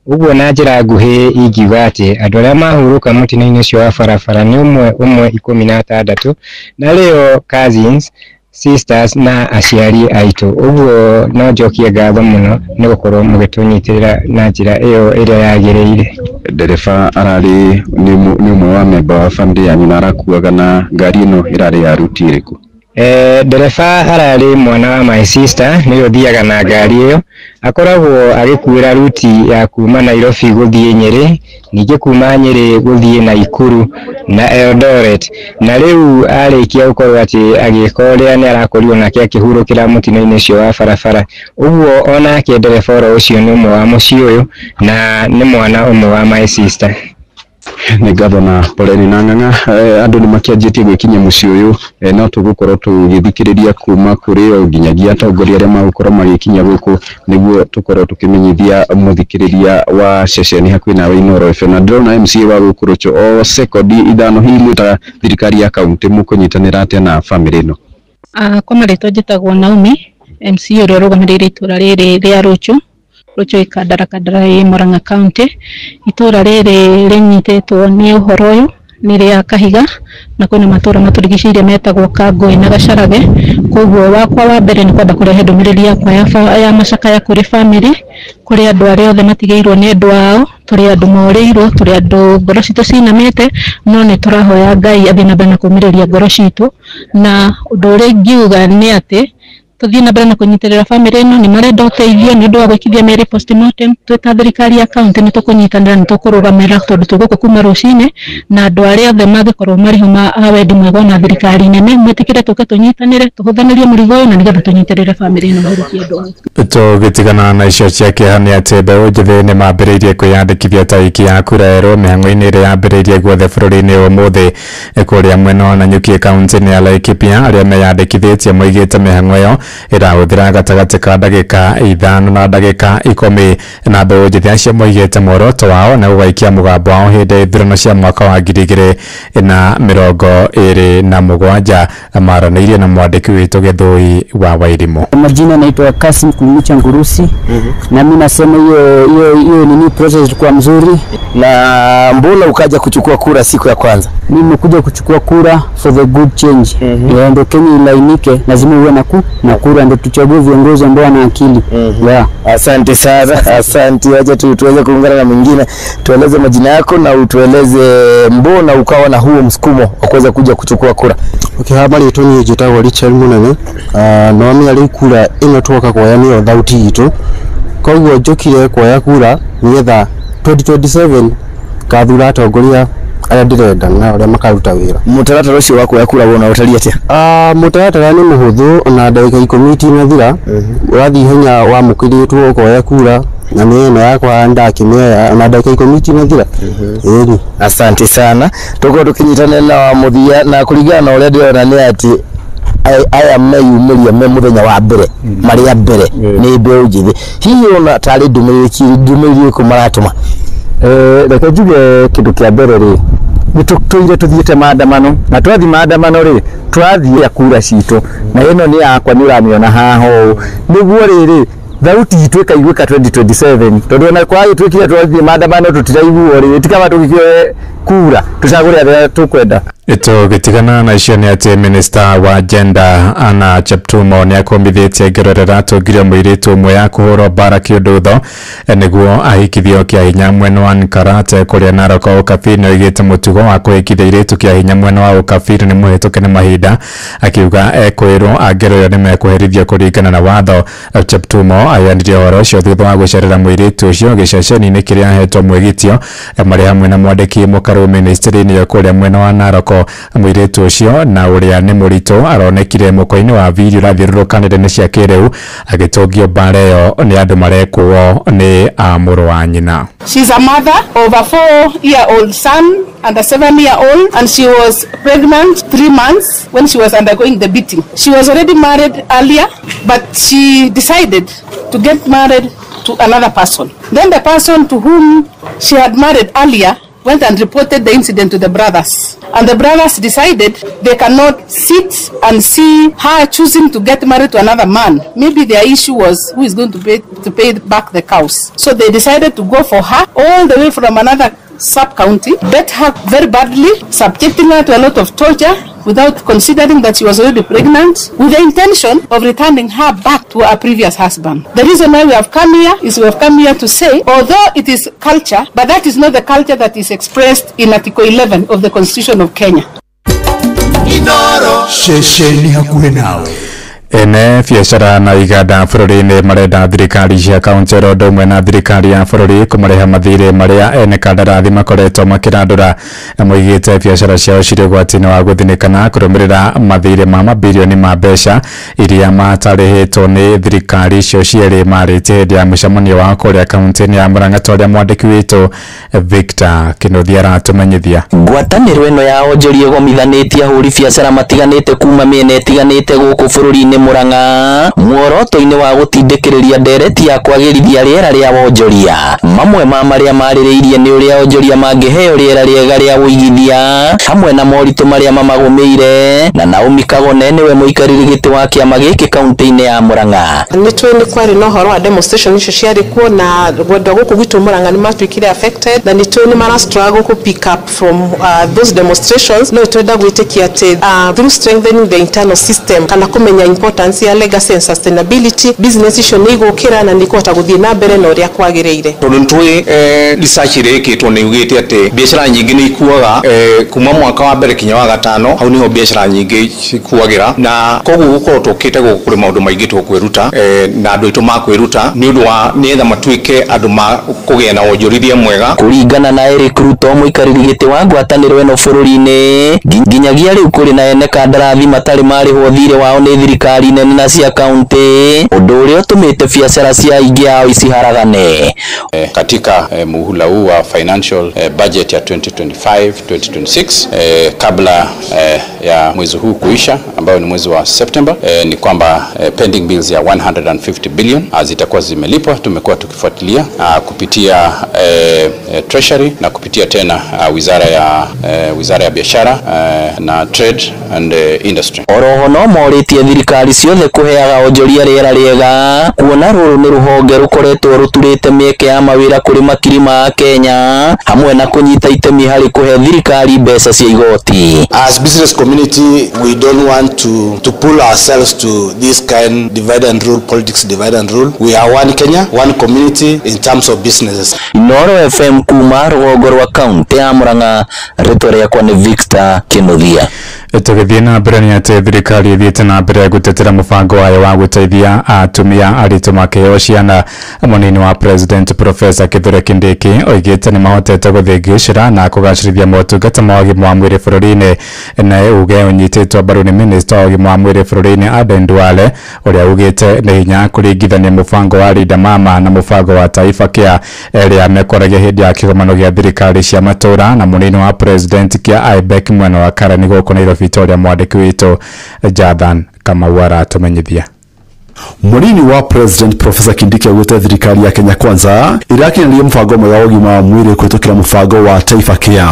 Ũguo na njĩra nguhĩ ingiuga atĩ andũ arĩa mahurũka mũtino-inĩ ũcio wa barabara nĩ ũmwe ũmwe 16 na rĩo cousins, sisters na aciari aitũ. Ũguo no njokie ngatho mũno nĩ gũkorwo mũgĩtũnyitĩrĩra na njĩra ĩyo ĩrĩa yagĩrĩire. Ndereba ararĩ nĩ ũmwe wa memba wa bamĩrĩ yanyu na arakuaga na ngari ĩno ĩrarĩ ya ruti ĩrĩkũ? Ndereba ararĩ mwana wa my sister nĩwe ũthiaga na ngari ĩyo, akoragwo agĩkuĩra ruti ya kuma Nairobi gũthiĩ Nyĩrĩ, ningĩ kuma Nyĩrĩ gũthiĩ Naikuru na Eldoret, na rĩu arĩkia gũkorwo atĩ agĩka ũrĩa nĩ arakorirwo nake akĩhurũkĩra mũtino-inĩ ũcio wa barabara. Ũguo onake ndereba oro ũcio nĩ ũmwe wa mũciĩ ũyũ na nĩ mwana ũmwe wa my sister. Nĩ ngatho na poleni na ng'ang'a. Andũ nĩ makĩanjĩtie gwĩkinyia mũciĩ ũyũ, no tũgũkorwo tũgĩthikĩrĩria kuma kũrĩ o nginyagia atongoria arĩa magũkorwo magĩkinya gũkũ nĩguo tũkorwo tũkĩmenyithia mũthikĩrĩria wa ceceni hakuhĩ nawe Inooro FM. Na ndĩrona MCA wa gũkũ Rũcho o sekondi 5 hihi mwĩ ta thirikari ya kaunti mũkũnyitanĩra atĩa na bamĩrĩ ĩno? Kwa marĩtwa njĩtagwo Naomi, MCA ũrĩa ũrũgamĩrĩire itũra rĩrĩ rĩa Rũcho. Rũcho ĩ Kandara ĩ Murang'a County. Itũra rĩrĩ rĩnyitĩtwo nĩ ũhoro ũyũ nĩ rĩa Kahiga na kwĩna matũra matũrigicĩirie metagwo Kangũĩ na Gacarage. Koguo wakwa wa mbere nĩ kwamba kũrehe ndũmĩrĩri yakwa ya macakaya kũrĩ bamĩrĩ, kũrĩ andũ arĩa othe matigĩirwo nĩ endwa ao, tũrĩ andũ morĩirwo, tũrĩ andũ ngoro citũ cinamĩte, no nĩ tũrahoya Ngai athiĩ na mbere na kũmĩrĩria ngoro citũ. Na ũndũ ũrĩa ingiuga nĩ atĩ tũthiĩ na mbere na kũnyitĩrĩra bamĩrĩ ĩno, nĩ marenda ũteithio nĩ ũndũ wa gwĩkithia mĩĩrĩ postmortem. Twĩ ta thirikari ya kaunti nĩ tũkũnyitanĩra, nĩ tũkũrũgamĩrĩra tondũ twĩ gũkũ kuma rũcinĩ, na andũ arĩa othe mangĩkorwo marĩ ho a wendi mwega ona thirikari nene mwĩtĩkĩre tũke tũnyitanĩre, tũhũthanĩrie mũrigo ũyũ na nĩgetha tũnyitĩrĩre bamĩrĩ ĩno mahurũkie andũ ao. Tũgĩtigana na icio cia kĩeha nĩ atĩ mbeũ njĩthĩ nĩ mambĩrĩirie kwĩyandĩkithia ta aikia a kura erũ mĩhang'o-inĩ ĩrĩa yambĩrĩirie guothe bũrũri-inĩ ũmũthĩ. Kũrĩa mwena wa Nanyuki kaunti-inĩ ya Laikipia arĩa meyandĩkithĩtie moigĩte mĩhang'o ĩyo ĩrahũthĩra gatagatĩ ka ndagĩka 5 na ndagĩka 10 na mbeũ njĩthĩ acio moigĩte muoroto wao nĩ gũgaikia mũgambo wao hĩndĩ ya ithurano cia mwaka wa 2027. Maranĩirie na mwandĩki witũ Gĩthũi wa Wairimu. Majina naitwa Kasim Kumicha Ngurusi. Na mimi nasema hiyo nini process ilikuwa mzuri. Na mbona ukaja kuchukua kura siku ya kwanza? Mimi nimekuja kuchukua kura for the good change. Ndio Kenya ilainike, lazima uwe na kura ndio tuchague viongozi ambao wana akili. Yeah. Asante sana. Asante. Acha tuweze kuungana na mwingine. Tueleze majina yako na utueleze mbona ukawa na huo msukumo wa kuweza kuja kuchukua kura. Okay, habari yetu ni jitagwo Richard Munene. No mi ari kura ino twoka kuoya niyo thauti itu. Koguo njũkire kuoya kura nigetha 2027 ngathura atongoria arĩa ndĩrenda na arĩa makaruta wĩra. Mũtaratara ũcio wa kuoya kura wona ũtariĩ atĩa? Mũtaratara nĩ mũhũthũ, ona ndagĩka 10 itinathira ũrathiĩ ihenya wamũkĩrĩtwo ũkoya kura na nĩ ĩno yakwa ndakĩmĩoya ona ndagĩka 10 itinathira. Ĩni. Asante sana. Tũkorwo tũkĩnyitanĩra na mũthia na kũringana na ũrĩa ndĩrona nĩ atĩ aya meyumĩria me mũthenya wa mbere marĩa mbere nĩ mbeũ njĩthĩ, hihi ona tarĩ ndũmĩrĩri ĩrĩkũ maratũma? Reke njuge kĩndũ kĩa mbere rĩ, nĩ tũtũire tũthiĩte maandamano, na twathiĩ maandamano rĩ tũrathiĩ kura citũ, na ĩno nĩ yakwa nĩ ũramĩona haha ũũ, nĩguo rĩrĩ thauti itũ ĩkaiguĩka 2027, tondũ ona kwagĩtuĩkire twathiĩ maandamano tũtiraiguo rĩ, tikaba tũgĩkĩoe kura tũcagũre arĩa tũkwenda. Tũgĩtigana na icio nĩ atĩ minista wa gender Anna Cheptumo nĩ akombithĩtie ngerorera atũngire mũirĩtu ũmwe ya kũhũrwo mbara kĩũndũtho nĩguo ahikithio kĩa hinya mwena wa Nkarate kũrĩa Narok. Ũkabiri nĩ oigĩte mũtugo wa kũhikithia airĩtu kĩa hinya mwena wa Ũkabiri nĩ mũhĩtũke nĩ mahinda, akiuga ekwĩrwo angero ĩyo nĩ mekũherithio kũringana na watho. Cheptumo aheanire ũhoro ũcio thutha wa gũcerera mũirĩtu ũcio gĩceceni-inĩ kĩrĩa ahetwo mwĩgitio marĩ hamwe na mwandĩki mũka Karũ ministry-inĩ ĩyo kũrĩa mwena wa Naroko. Mũirĩtu ũcio na ũrĩa nĩ mũritũ aronekire mũkwa-inĩ wa video ũrathiũrũrũka nenda-inĩ cia kĩrĩu agĩtũngio mbara ĩyo nĩ andũ marekũo nĩ a mũrũ wa nyina. She's a mother of a 4-year-old son and a 7-year-old, and she was pregnant 3 months when she was undergoing the beating. She was already married earlier, but she decided to get married to another person. Then the person to whom she had married earlier went and reported the incident to the brothers. And the brothers decided they cannot sit and see her choosing to get married to another man. Maybe their issue was who is going to pay back the cows. So they decided to go for her all the way from another sub-county, beat her very badly, subjecting her to a lot of torture without considering that she was already pregnant, with the intention of returning her back to her previous husband. The reason why we have come here is we have come here to say, although it is culture, but that is not the culture that is expressed in Article 11 of the Constitution of Kenya. Ene biacara na iganda bũrũri-inĩ marenda thirikari cia kaunti oro ũndũ ũmwe na thirikari ya bũrũri kũmarĩha mathirĩ marĩa ene kandarathi makoretwo makĩrandũra. Moigĩte biacara ciao cirĩ ũgwati-inĩ wa gũthinĩkana kũrũmĩrĩra mathirĩ ma mabirioni ma mbeca iria matarĩhĩtwo nĩ thirikari icio cierĩ marĩtie hĩndĩ ya mũcemanio wa kũrĩa kaunti-inĩ ya Murang'a ta ũrĩa mwandĩki witũ Victor Kĩnuthia aratũmenyithia. Ngwatanĩro ĩno ya onjoria ĩgomithanĩtie ahũri biacara matiganĩte kuma mĩena ĩtiganĩte gũkũ bũrũri-inĩ Murang'a muoroto-inĩ wa gũtindĩkĩrĩria ndereti ya kwagĩrithia rĩera rĩa wonjoria. Mamwe ma marĩa marĩrĩirie nĩ ũrĩa onjoria mangĩheo rĩera rĩega rĩa ũigithia hamwe na moritũ marĩa mamagũmĩire. Na Naomi Kagone nĩwe mũikarĩri gĩtĩ wa kĩama gĩkĩ kaunti-inĩ ya Murang'a. Nĩ tũĩ nĩ kwarĩ na ũhoro wa demonstration icio ciarĩ kuo na gwendwa gũkũ gwitũ Murang'a nĩ matuĩkire affected, na nĩ tũĩ nĩ mara struggle kũ pick up from those demonstrations. No twenda gwĩtĩkia atĩ through strengthening the internal system kana kũmenya importance ya legacy and sustainability, business icio nĩ igũkĩra na nĩ ikũhota gũthiĩ na mbere na ũrĩa kwagĩrĩire. Tondũ nĩ tũĩ research ĩrĩa ĩkĩtwo nĩ yugĩte atĩ biacara nyingĩ nĩ ikuaga kuma mwaka wa mbere kinya wa gatano, hau niho biacara nyingĩ cikuagĩra, na koguo gũkorwo tũkĩte gũkũ kũrĩ maũndũ maingĩ tũkwĩruta na andũ aitũ makwĩruta nĩ ũndũ wa nĩgetha matuĩke andũ ma kũgĩa na wonjorithia mwega. Kũringana na Eric Ruto mũikarĩri gĩtĩ wa ngwatanĩro ĩno bũrũri-inĩ, nginyagia rĩu kũrĩ na ene kandarathi matarĩ marĩhwo thirĩ wao nĩ thirikari nene na cia kaunti, ũndũ ũrĩa ũtũmĩte biacara cia aingĩ ao iciharagane. Katika muhula huu wa financial budget ya 2025-2026 kabla ya mwezi huu kuisha ambao ni mwezi wa September, ni kwamba pending bills ya 150 billion zitakuwa zimelipwa. Tumekuwa tukifuatilia kupitia Treasury na kupitia tena wizara ya biashara na Trade and Industry. Oroho no morĩtie thirikari ciothe kũheaga onjoria rĩera rĩega kuona rũrũ nĩ rũhonge rũkoretwo rũturĩte mĩeke ya mawĩra kũrĩ makiri ma Kenya hamwe na kũnyita itemi harĩ kũhe thirikari mbeca cia igoti. As business community, we don't want to pull ourselves to this kind divide and rule politics, divide and rule. We are one Kenya, one community in terms of businesses. Inooro FM kuma rũgongo rwa kaunti ya Murang'a, rĩtwa rĩakwa nĩ Victor Kĩnuthia. Tũgĩthiĩ na mbere nĩ atĩ thirikari ĩthiĩte na mbere gũtetera mũbango wayo wa gũteithia atumia aritũ makĩheo ciana. Mũnini wa President Professor Kithure Kindiki oigĩte nĩ mahotete gũthĩngĩcĩra na kũgacĩrithia motungata ma ũgima wa mwĩrĩ bũrũri-inĩ, na uge ũnyitĩtwo mbaru nĩ Minister wa ũgima wa mwĩrĩ bũrũri-inĩ Aden Duale ũrĩa ugĩte nĩ hinya kũringithania mũbango wa Linda Mama na mũbango wa Taifa Care ĩrĩa mekwaragia hĩndĩ ya kĩgomano gĩa thirikari cia matũũra na mũnini wa President kĩa IBEC mwena wa Karani gũkũ Nairobi, Victoria. Mwandĩki witũ Jathan Kamau aratũmenyithia. Mũnini wa President Professor Kindiki augĩte thirikari ya Kenya Kwanza ĩrakinyanĩria mũbango mwega wa ũgima wa mwĩrĩ kũhĩtũkĩra mũbango wa Taifa Care.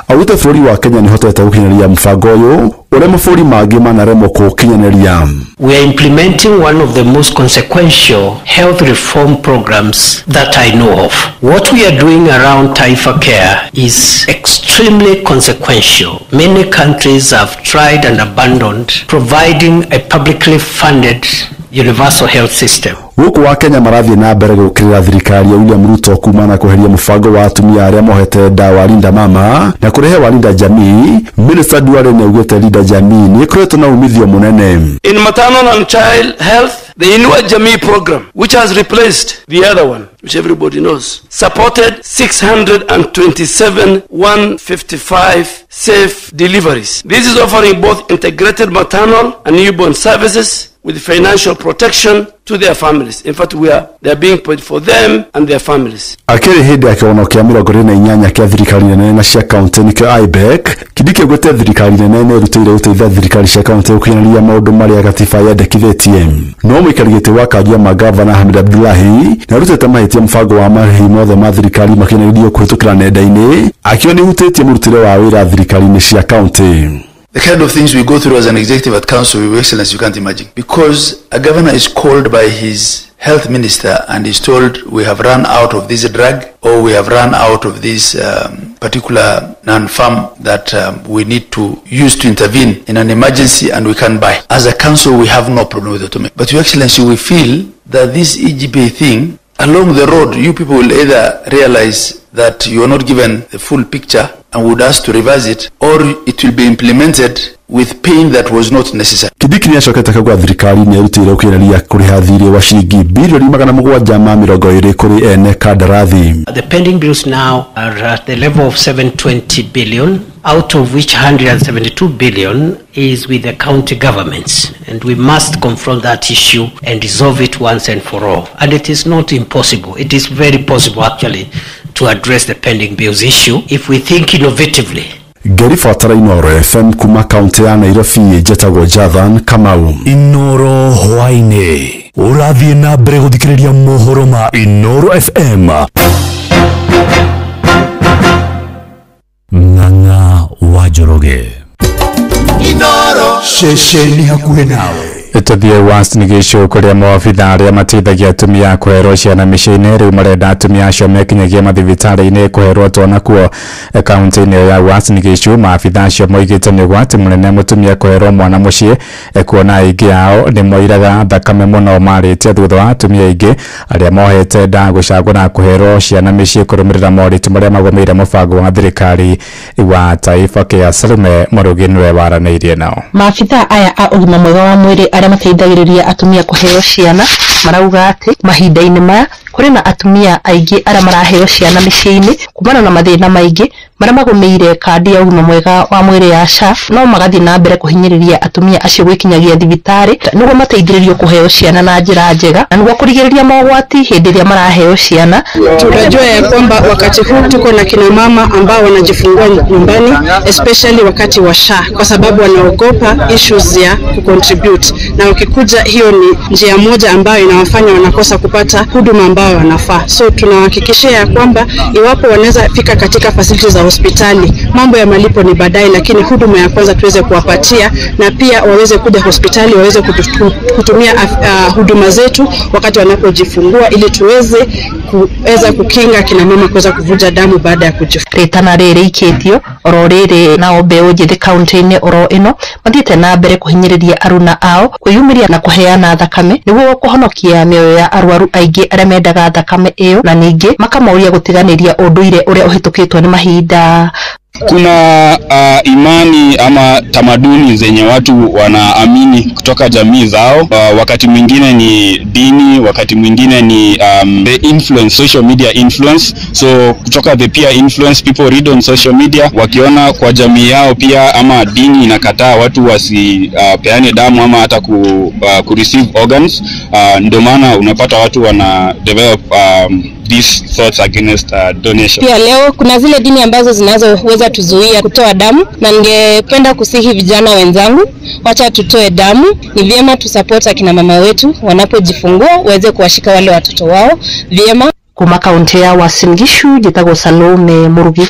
Augĩte bũrũri wa Kenya nĩhotete gũkinyanĩria mũbango ũyũ ũrĩa mabũrũri mangĩ manaremwo kũũkinyanĩria. We are implementing one of the most consequential health reform programs that I know of. What we are doing around Taifa Care is extremely consequential. Many countries have tried and abandoned providing a publicly funded universal health system. Gũkũ wa Kenya marathiĩ na mbere gũkĩrĩra thirikari ya William Ruto kuma na kweheria mũbango wa atumia arĩa mohete ndawa Linda Mama na kũrehe wa Linda Jamii. Minister Duale nĩ augĩte Linda Jamii nĩ ĩkoretwo na umithio mũnene. In maternal and child health, The Inua Jamii program, which has replaced the other one, which everybody knows, supported 627,155 safe deliveries. This is offering both integrated maternal and newborn services with financial protection to their families. In fact, they are being paid for them and their families. Akĩrĩ hĩndĩ ya kĩgongano kĩa 48 kĩa thirikari nene na cia kaunti nĩkĩo IBEC, Kindiki augĩte thirikari nene nĩ ĩrutĩire gũteithia thirikari cia kaunti gũkinyanĩria maũndũ marĩa gatiba yendekithĩtie. No mũikari gĩtĩ wa kanjũ ya magavana Hamid Abdullahi nĩ arutĩte mahĩtia mũbango wa marĩhi mothe ma thirikari makinyanĩrio kũhĩtũkĩra nenda-inĩ, akiuga nĩ ũhutĩtie mũrutĩre wa wĩra thirikari-inĩ cia kaunti. The kind of things we go through as an executive at council, Your Excellency, you can't imagine. Because a governor is called by his health minister and is told we have run out of this drug or we have run out of this particular non-farm that we need to use to intervene in an emergency and we can't buy. As a council, we have no problem with automation. But Your Excellency, we feel that this EGP thing, along the road, you people will either realize that you are not given the full picture and would ask to revise it, or it will be implemented with pain that was not necessary. Kindiki nĩacokete akauga thirikari nĩerutĩire gũkinyanĩria kũrĩha thirĩ wa ciringi birioni 720 kũrĩ ene kandarathi. The pending bills now are at the level of 720 billion, out of which 172 billion is with the county governments, and we must confront that issue and resolve it once and for all. And it is not impossible. It is very possible actually to address the pending bills issue if we think innovatively. Ngĩribotera Inooro FM kuma kaunti ya Nairobi, njĩtagwo Jathan Kamau. Inooro hwaĩ-inĩ ũrathiĩ na mbere gũthikĩrĩria mohoro ma Inooro FM. Ng'ang'a wa Njoroge. Inooro ceceni hakuhĩ nawe. Tũthiĩ Uasin Gishu kũrĩa maobitha arĩa mateithagia atumia kũherwo ciana mĩciĩ-inĩ rĩu marenda atumia acio mekinyagia mathibitarĩ-inĩ kũherwo twana kuo kaunti-inĩ ya Uasin Gishu. Maabitha acio moigĩte nĩ ũgwati mũnene mũtumia kũherwo mwana mũciĩ, kuona aingĩ ao nĩ moiraga thakame mũno marĩtie thutha wa atumia aingĩ arĩa mohete nda gũcagũra kũherwo ciana mĩciĩ kũrũmĩrĩra moritũ marĩa magũmĩire mũbango wa thirikari wa Taifa Care. Salome Mũrũgi nĩwe waranĩirie nao. Maabitha aya a ũgima mwega wa mwĩrĩ arĩa mateithagĩrĩria atumia kũheo ciana marauga atĩ mahinda-inĩ maya kũrĩ na atumia aingĩ arĩa maraheo ciana mĩciĩ-inĩ kumana na mathĩna maingĩ marĩa magũmĩire kandi ya ũgima mwega wa mwĩrĩ ya SHA, no magathiĩ na mbere kũhinyĩrĩria atumia acio gwĩkinyagia thibitarĩ nĩguo mateithĩrĩrio kũheo ciana na njĩra njega na nĩguo kũrigĩrĩria mogwati hĩndĩ ĩrĩa maraheo ciana. Tunajua ya kwamba wakati huu tuko na kina mama ambao wanajifungua nyumbani, especially wakati wa SHA, kwa sababu wanaogopa issues ya kucontribute, na ukikuja hiyo ni njia moja ambayo inawafanya wanakosa kupata huduma ambayo wanafaa. So tunawahakikishia ya kwamba iwapo wanaweza fika katika facilities za hospitali, mambo ya malipo ni baadaye, lakini huduma ya kwanza tuweze kuwapatia, na pia waweze kuja hospitali waweze kutumia huduma zetu wakati wanapojifungua, ili tuweze kuweza kukinga kina mama kuweza kuvuja damu baada ya kujifungua. Ritana rĩrĩ ikĩtio oro rĩrĩ nao mbeũ njĩthĩ kaunti-inĩ oro ĩno mathiĩte na mbere kũhinyĩrĩria aruna ao kwĩyumĩria na kũheana thakame nĩguo kũhonokia mĩoyo ya arwaru aingĩ arĩa mendaga thakame ĩyo, na ningĩ makamauria gũtiganĩria ũndũire ũrĩa ũhĩtũkĩtwo nĩ mahinda. Kuna imani ama tamaduni zenye watu wanaamini kutoka jamii zao. Wakati mwingine ni dini, wakati mwingine ni the influence, social media influence. So kutoka the peer influence, people read on social media, wakiona kwa jamii yao pia ama dini inakataa watu wasipeane damu ama hata ku receive organs. Ndio maana unapata watu wana develop these thoughts against donation. Pia leo kuna zile dini ambazo zinazoweza tuzuia kutoa damu, na ningependa kusihi vijana wenzangu, wacha tutoe damu. Ni vyema tusupport akina mama wetu wanapojifungua, waweze kuwashika wale watoto wao vyema. Kuma kaunti ya Uasin Gishu, njĩtagwo Salome Mũrugi.